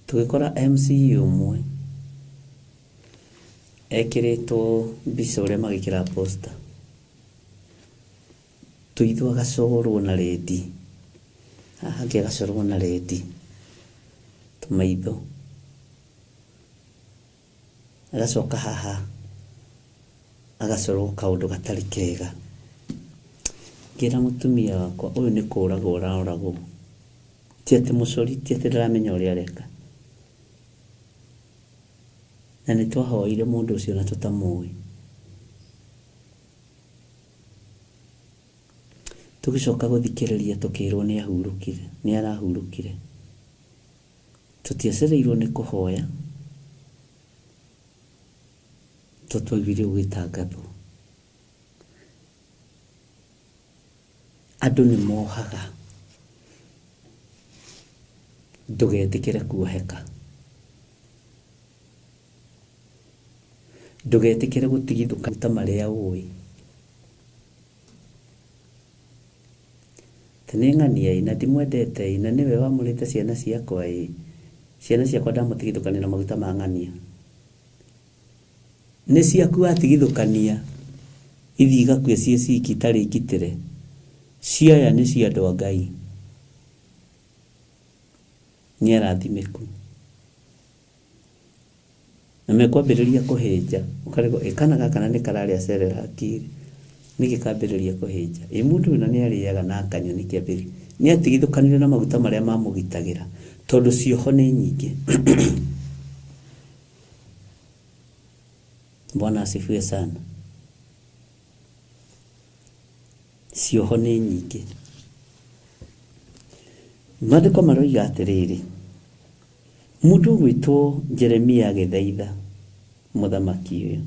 Tũgĩkora MCA ũmwe ekĩrĩtwo mbica ũrĩa magĩkĩraga poster, tũitho agacorwo na rendi, haha hangĩ agacorwo na rendi, tũmaitho, agacoka haha agacorwo kaũndũ gatarĩ kega. Ngĩra mũtumia wakwa ũyũ nĩ kũragwo ũroragwo, ti atĩ mũcori, ti atĩ ndaramenya ũrĩa areka. Na nĩ twahoeire mũndũ ũcio na tũtamũĩ. Tũgĩcoka gũthikĩrĩria tũkĩrwo nĩ ahurũkire, nĩ arahurũkire. Tũtiacereirwo nĩ kũhoya, to twaiguire gũgĩtangathwo. Andũ nĩ mohaga, ndũgetĩkĩre kuoheka. Ndũgetĩkĩre gũtigithũka ta marĩa ũĩ. Ta nĩ ng'ania ĩ, na ndimwendete ĩ, na nĩwe wamũrĩte ciana ciakwa ĩ, ciana ciakwa ndamũtigithũkania na maguta ma ng'ania. Nĩ ciaku watigithũkania ithiĩ igakue ciĩ ciki itarĩ ngitĩre. Ciaya nĩ cia andũ a Ngai. Nĩ arathimĩku. Na mekwambĩrĩria kũhĩnja, ũkarigwo ĩ kana gaka na nĩ kararĩa Cerelac rĩ, nĩkĩ kambĩrĩria kũhĩnja? Ĩ mũndũ ũyũ na nĩ arĩaga na akanyua nĩkĩ ambĩrĩria? Nĩ atigithũkanire na maguta marĩa mamũgitagĩra tondũ cioho nĩ nyingĩ. Bwana asifiwe sana. Cioho nĩ nyingĩ. Maandĩko maroiga atĩrĩrĩ, mũndũ ũgwĩtwo Jeremia agĩthaitha mũthamaki ũyũ,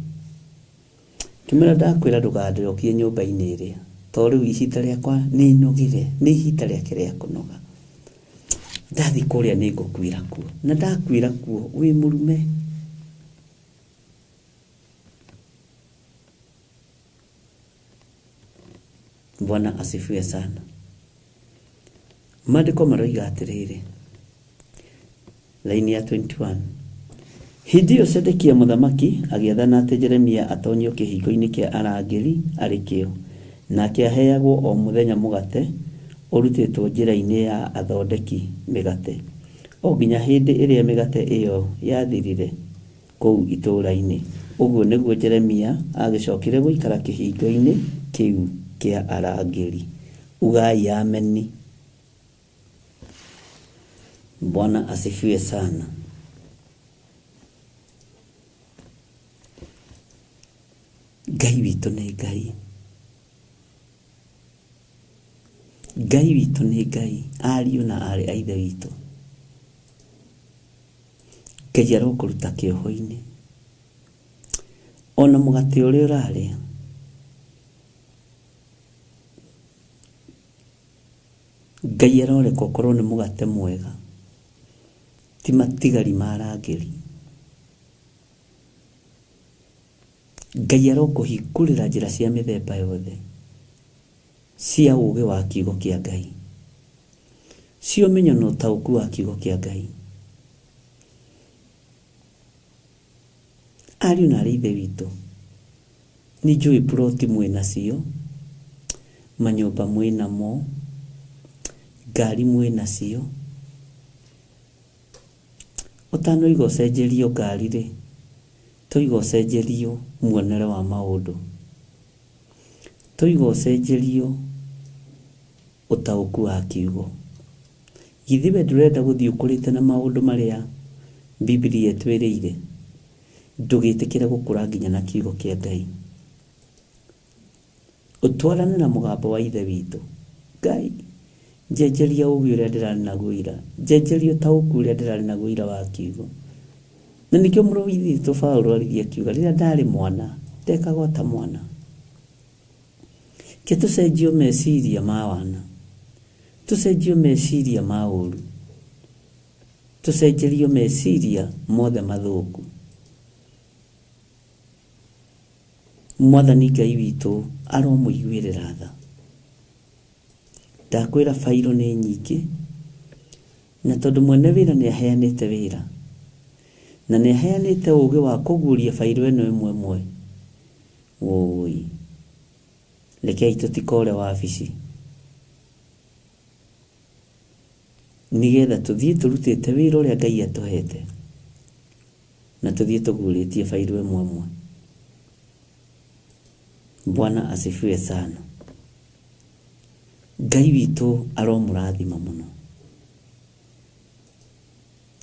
kĩmwĩra ndakwĩra ndũkanjokie nyũmba-inĩ ĩrĩa, tondũ rĩu ihinda rĩakwa nĩ nogire, nĩ ihinda rĩake rĩa kũnoga. Ndathiĩ kũrĩa nĩ ngũkuĩra kuo, na ndakuĩra kuo wĩ mũrume. Bwana asifiwe sana. Maandĩko maroiga atĩrĩrĩ, laini ya 21, hĩndĩ ĩyo Zedekia mũthamaki agĩathana atĩ Jeremia atonyio kĩhingo-inĩ kĩa arangĩri arĩ kĩo, nake aheagwo o mũthenya mũgate ũrutĩtwo njĩra-inĩ ya athondeki mĩgate, o nginya hĩndĩ ĩrĩa mĩgate ĩyo yathirire kũu itũũra-inĩ. Ũguo nĩguo Jeremia aagĩcokire gũikara kĩhingo-inĩ kĩu kĩa arangĩri. Ugai ameni. Bwana asifiwe sana. Ngai witũ nĩ Ngai. Ngai witũ nĩ Ngai, ariũ na aarĩ a Ithe witũ. Ngai arokũruta kĩoho-inĩ. Ona mũgate ũrĩa ũrarĩa, Ngai aroreka ũkorwo nĩ mũgate mwega, ti matigari ma arangĩri. Ngai arokũhingũrĩra njĩra cia mĩthemba yothe cia ũũgĩ wa kiugo kĩa Ngai, cia ũmenyo na ũtaũku wa kiugo kĩa Ngai. Ariũ na aarĩ a Ithe witũ, nĩ njũĩ ploti mwĩ nacio, manyũmba mwĩ namo, ngari mwĩ nacio. Ũtanoiga ũcenjerio ngari rĩ, toiga ũcenjerio muonere wa maũndũ. Toiga ũcenjerio ũtaũku wa kiugo. Githĩ we ndũrenda gũthiĩ ũkũrĩte na maũndũ marĩa Bibilia ĩtwĩrĩire? Ndũgĩtĩkĩre gũkũra nginya na kiugo kĩa Ngai. Ũtwarane na mũgambo wa Ithe witũ. Ngai, njenjeria ũũgĩ ũrĩa ndĩrarĩ naguo ira. Njenjeria ũtaũku ũrĩa ndĩrarĩ naguo ira wa kiugo. Na nĩkĩo mũrũ wa Ithe witũ Paulo aririe akiuga, rĩrĩa ndarĩ mwana, ndekaga o ta mwana. Ke tũcenjio meciria ma wana, tũcenjio meciria ma ũru, tũcenjerio meciria mothe mathũku. Mwathani Ngai witũ aromũiguĩrĩra tha. Ndakwĩra bairũ nĩ nyingĩ, na tondũ mwene wĩra nĩ aheanĩte wĩra, na nĩ aheanĩte ũũgĩ wa kũguũria bairũ ĩno ĩmwe ĩmwe, wũi, rekei tũtikore wabici, nĩgetha tũthiĩ tũrutĩte wĩra ũrĩa Ngai atũhete, na tũthiĩ tũguũrĩtie bairũ ĩmwe ĩmwe. Bwana asifiwe sana. Ngai witũ aromũrathima mũno.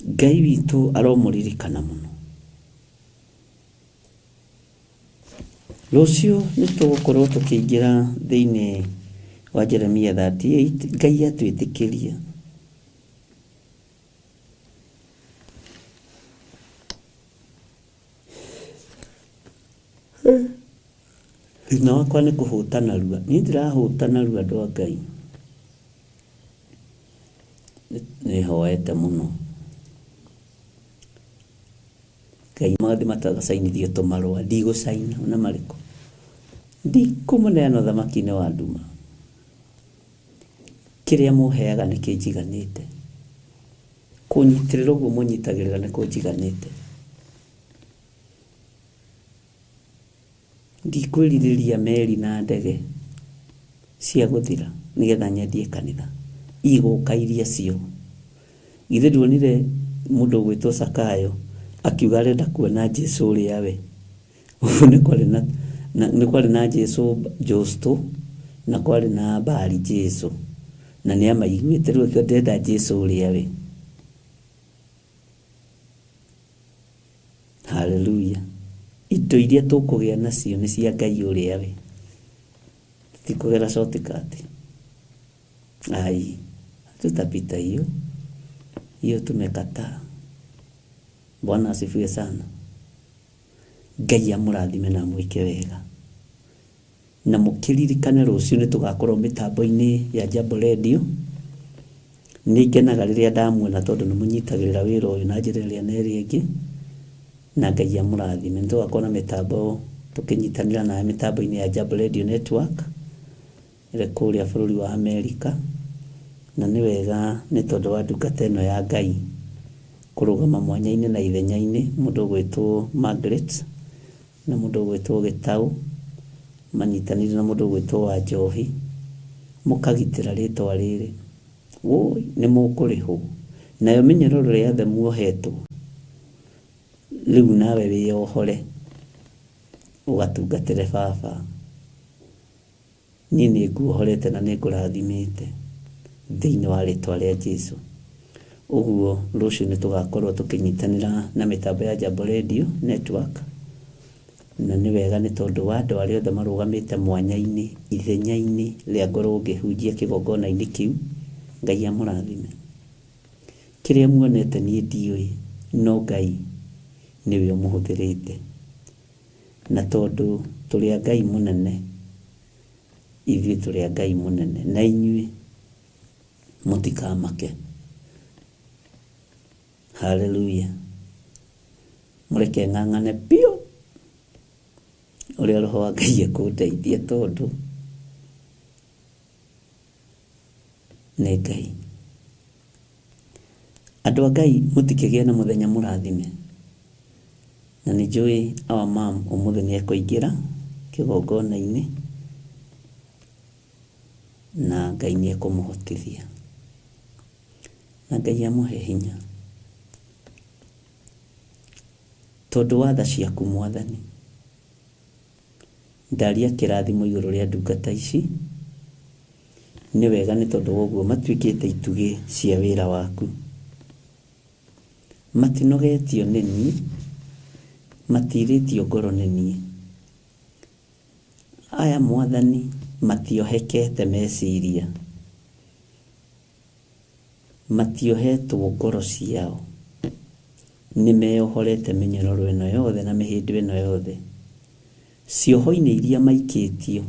Ngai witũ aromũririkana mũno. Rũciũ nĩ tũgũkorwo tũkĩingĩra thĩinĩ wa Jeremia 38, Ngai atwĩtĩkĩria. Thĩna wakwa nĩ kũhũta narua. Niĩ ndirahũta narua andũ a Ngai. Nĩ hoete mũno. Ngai magathiĩ matagacainithio tũmarũa. Ndigũcaina ona marĩkũ. Ndikũmũneana ũthamaki-inĩ wa nduma. Kĩrĩa mũheaga nĩ kĩnjiganĩte. Kũnyitĩrĩra ũguo mũnyitagĩrĩra nĩ kũnjiganĩte. Ndikwĩrirĩria meri na ndege cia gũthira nĩgetha nyendie kanitha. Igũka iria cio. Githĩ nduonire mũndũ ũgwĩtwo Sakayo akiuga arenda kuona Jesu ũrĩa we? Ũguo nĩ kwarĩ na, na, nĩ kwarĩ na Jesu Justo na kwarĩ na Bari Jesu na nĩ amaiguĩte rĩu akiuga ndĩrenda Jesu ũrĩa we. Haleluya. Indo iria tũkũgĩa nacio nĩ cia Ngai ũrĩa we. Tũtikũgera shortcut. Ai, hatutapita hiyo. Hiyo tumekataa. Bwana asifiwe sana. Ngai amũrathime na amwĩke wega. Na mũkĩririkane rũciũ nĩ tũgakorwo mĩtambo-inĩ ya Jambo Radio. Nĩ ngenaga rĩrĩa ndamuona tondũ nĩ mũnyitagĩrĩra wĩra ũyũ na njĩra ĩrĩa na ĩrĩa ĩngĩ, na Ngai amũrathime. Nĩ tũgakorwo na mĩtambo tũkĩnyitanĩra nawe mĩtambo-inĩ ya Jambo Radio Network ĩrĩ kũrĩa bũrũri wa Amerika, na nĩ wega nĩ tondũ wa ndungata ĩno ya Ngai kũrũgama mwanya-inĩ na ithenya-inĩ, mũndũ ũgwĩtwo Margaret na mũndũ ũgwĩtwo Gĩtaũ manyitanĩire na mũndũ ũgwĩtwo Wanjohi, mũkagitĩra rĩtwa rĩrĩ. Wũi nĩ mũkũrĩhwo. Nayo mĩnyororo ĩrĩa yothe muohetwo, rĩu nawe wĩyohore ũgatungatĩre baba. Niĩ nĩ nguohorete na nĩ ngũrathimĩte thĩinĩ wa rĩtwa rĩa Jesu. Ũguo rũciũ nĩ tũgakorwo tũkĩnyitanĩra na mĩtambo ya Jambo Radio Network, na nĩ wega nĩ tondũ wa andũ arĩa othe marũgamĩte mwanya-inĩ, ithenya-inĩ rĩa ngorwo ngĩhunjia kĩgongona-inĩ kĩu, Ngai amũrathime. Kĩrĩa muonete niĩ ndiũĩ, no Ngai nĩwe ũmũhũthĩrĩte. Na tondũ tũrĩ a Ngai mũnene, ithuĩ tũrĩ a Ngai mũnene, na inyuĩ mũtikamake. Haleluya. Mũreke ng'ang'ane biũ ũrĩa Roho wa Ngai ekũndeithia tondũ nĩ Ngai. Andũ a Ngai mũtikĩgĩe na mũthenya mũrathime. Na nĩ njũĩ our mom ũmũthĩ nĩ ekũingĩra kĩgongona-inĩ na Ngai nĩ ekũmũhotithia. Na Ngai amũhe hinya. Tondũ wa tha ciaku Mwathani. Ndaria kĩrathimo igũrũ rĩa ndungata ici. Nĩ wega nĩ tondũ wa ũguo matuĩkĩte itugĩ cia wĩra waku. Matinogetio nĩ niĩ, matirĩtio ngoro nĩ niĩ. Aya Mwathani matiohekete meciria, matiohetwo ngoro ciao, nĩ meyohorete mĩnyororo ĩno yothe na mĩhĩndo ĩno yothe. Cioho-inĩ iria maikĩtio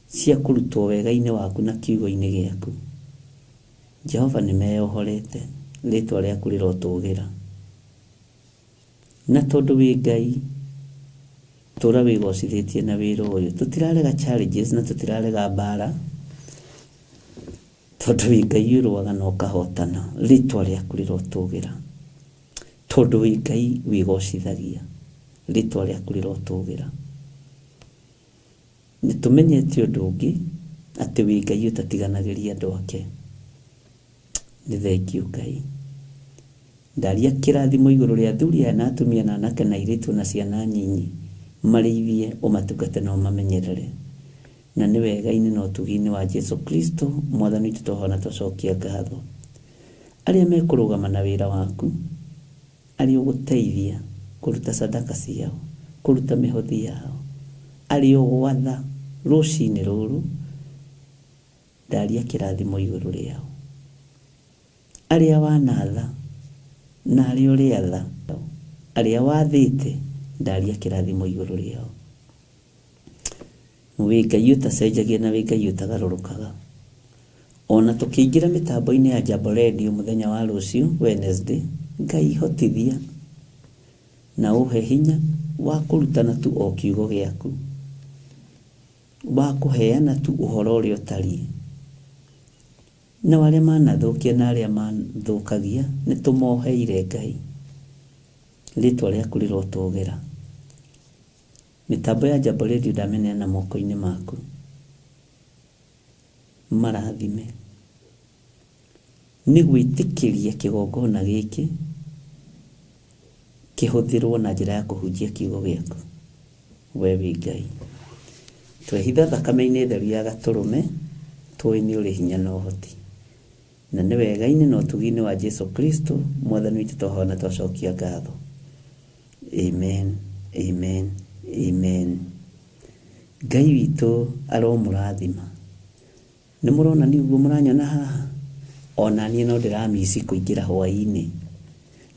cia kũrutwo wega-inĩ waku na kiugo-inĩ gĩaku. Jehova nĩ meyohorete, rĩtwa rĩaku rĩrotũgĩra. Na tondũ wĩ Ngai, tũra wĩgocithĩtie na wĩra ũyũ. Tũtirarega challenges na tũtirarega mbara, tondũ wĩ Ngai ũrũaga na ũkahotana. Rĩtwa rĩaku rĩrotũgĩra. Tondũ wĩ Ngai wĩgocithagia, rĩtwa rĩaku rĩrotũgĩra. Nĩ tũmenyete ũndũ ũngĩ, atĩ wĩ Ngai ũtatiganagĩria andũ ake. Nĩ thengiũ Ngai. Ndaria kĩrathimo igũrũ rĩa athuri aya na atumia na anake na airĩtu na ciana nyinyi, marĩithie, ũmatungate na ũmamenyerere. Na nĩ wega-inĩ na ũtugi-inĩ wa Jesu Kristo, Mwathani witũ twahoya na twacokia ngatho. Arĩa mekũrũgama na wĩra waku, arĩa ũgũteithia kũruta sadaka ciao, kũruta mĩhothi yao, arĩa ũgwatha rũcinĩ rũrũ, ndaria kĩrathimo igũrũ rĩao. Arĩa wanatha na arĩa ũrĩatha, arĩa wathĩte, ndaria kĩrathimo igũrũ rĩao. Wĩ Ngai ũtacenjagia na wĩ Ngai ũtagarũrũkaga. Ona tũkĩingĩra mĩtambo-inĩ ya Jambo Radio mũthenya wa rũciũ Wednesday, Ngai hotithia na ũhe hinya wa kũrutana tu o kiugo gĩaku, wa kũheana tu ũhoro ũrĩa ũtariĩ. Nao arĩa manathũkia na arĩa mathũkagia nĩ tũmoheire Ngai. Rĩtwa rĩaku rĩrotũgĩra. Mĩtambo ya Jambo Radio ndamĩneana moko-inĩ maku. Marathime. Nĩ gwĩtĩkĩria kĩgongona gĩkĩ kĩhũthĩrwo na njĩra ya kũhunjia kiugo gĩaku. We wĩ Ngai. Twehitha thakame-inĩ theru ya gatũrũme, tũĩ nĩ ũrĩ hinya na ũhoti. Na nĩ wega-inĩ na ũtugi-inĩ wa Jesu Kristo, Mwathani witũ twahoya na twacokia ngatho. Amen, amen, amen. Ngai witũ aromũrathima. Nĩ mũrona niĩ ũguo mũranyona haha? Ona niĩ no ndĩramici kũingĩra hwaĩ-inĩ.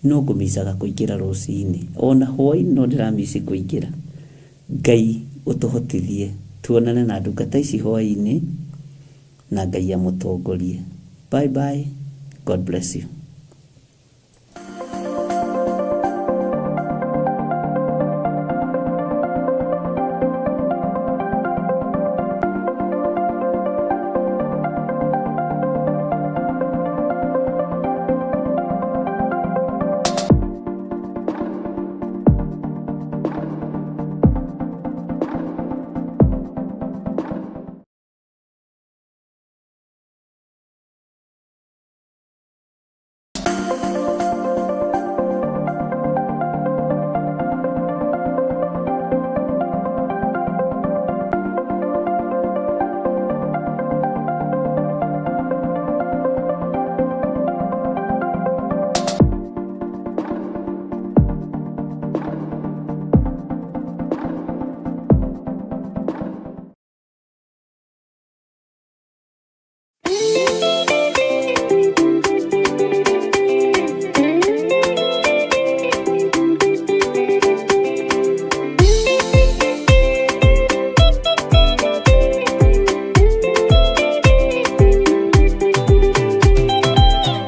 No ngũmicaga kũingĩra rũcinĩ. Ona hwaĩ-inĩ no ndĩramici kũingĩra. Ngai ũtũhotithie tuonane na ndungata ici hwaĩ-inĩ na Ngai amũtongorie. Bye bye, God bless you.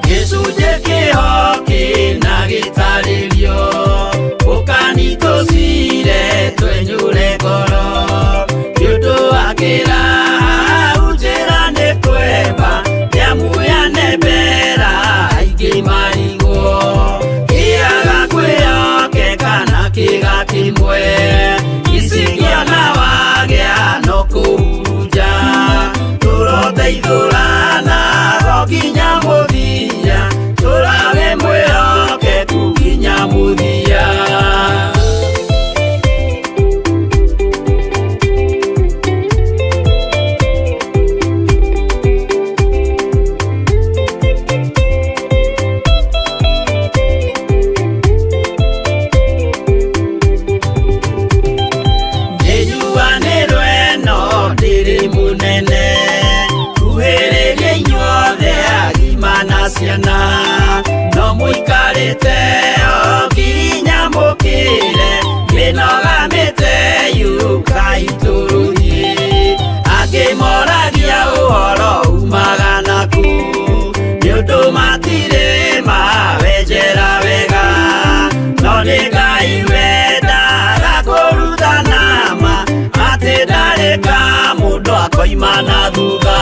Gĩcunjĩ kĩho kĩna gĩtarĩrio ũkani tũcire twenyũre ngoro nĩ ũndũ wa kĩraha njĩra nĩ kwemba nĩamuyane mbera aingĩ marigwo kĩaga kwĩyoke kana kĩga kĩmwe icingĩona wagĩa no kũhurunja tũroteithũrana ho nginya mũthia tũrage mwĩhokeku nginya mũthia. Nĩnjuanĩrwo ĩno ndĩrĩ mũnene kuhĩrĩria inyuothe agima na ciana no mũikarĩte o nginya mũkĩre mĩnoga mĩte yũkai tũrũthiĩ angĩ moragia ũhoro umaga naku nĩ ũndũ matirĩ mawenjera wega no nĩ Ngai wendaga kũrutana ma atĩ ndarĩ ka mũndũ akoima na thutha.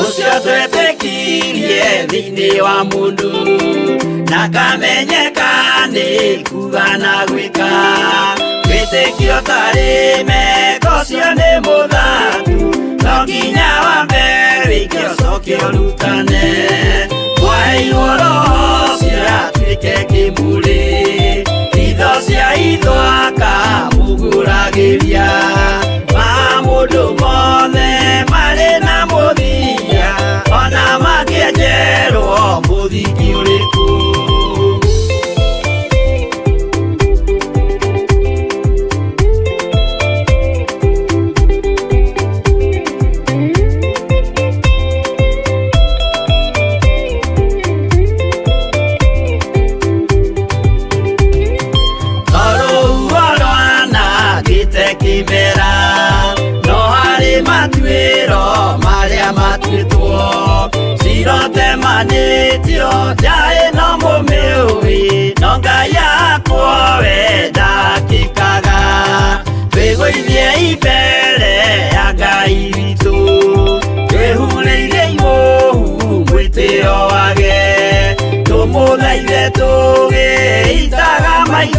Ũcio twetĩkirie thĩinĩ wa mũndũ na kamenyeka nĩ kuga na gwĩka wĩtĩkio tarĩ meko ũcio nĩ mũthatu no nginya wambe wĩke ũcoke ũrutane mwaheirwo roho ũcio atuĩke kĩmũrĩ itho cia itho akamũgũragĩria ma mũndũ mothe marĩ na mũthia ona mangĩenjerwo mũthingi ũrĩkũ. Tondũ rwanangĩte kĩmera no harĩ matuĩro marĩa matuĩtwo cirotemanĩtio nja ĩno mũmĩũĩ no Ngai akwo we ndakĩkaga twĩgũithie mbere ya Ngai witũ twĩhurĩire imũhu mwĩtĩo wage tũmũthaithe tũgĩitaga maithori.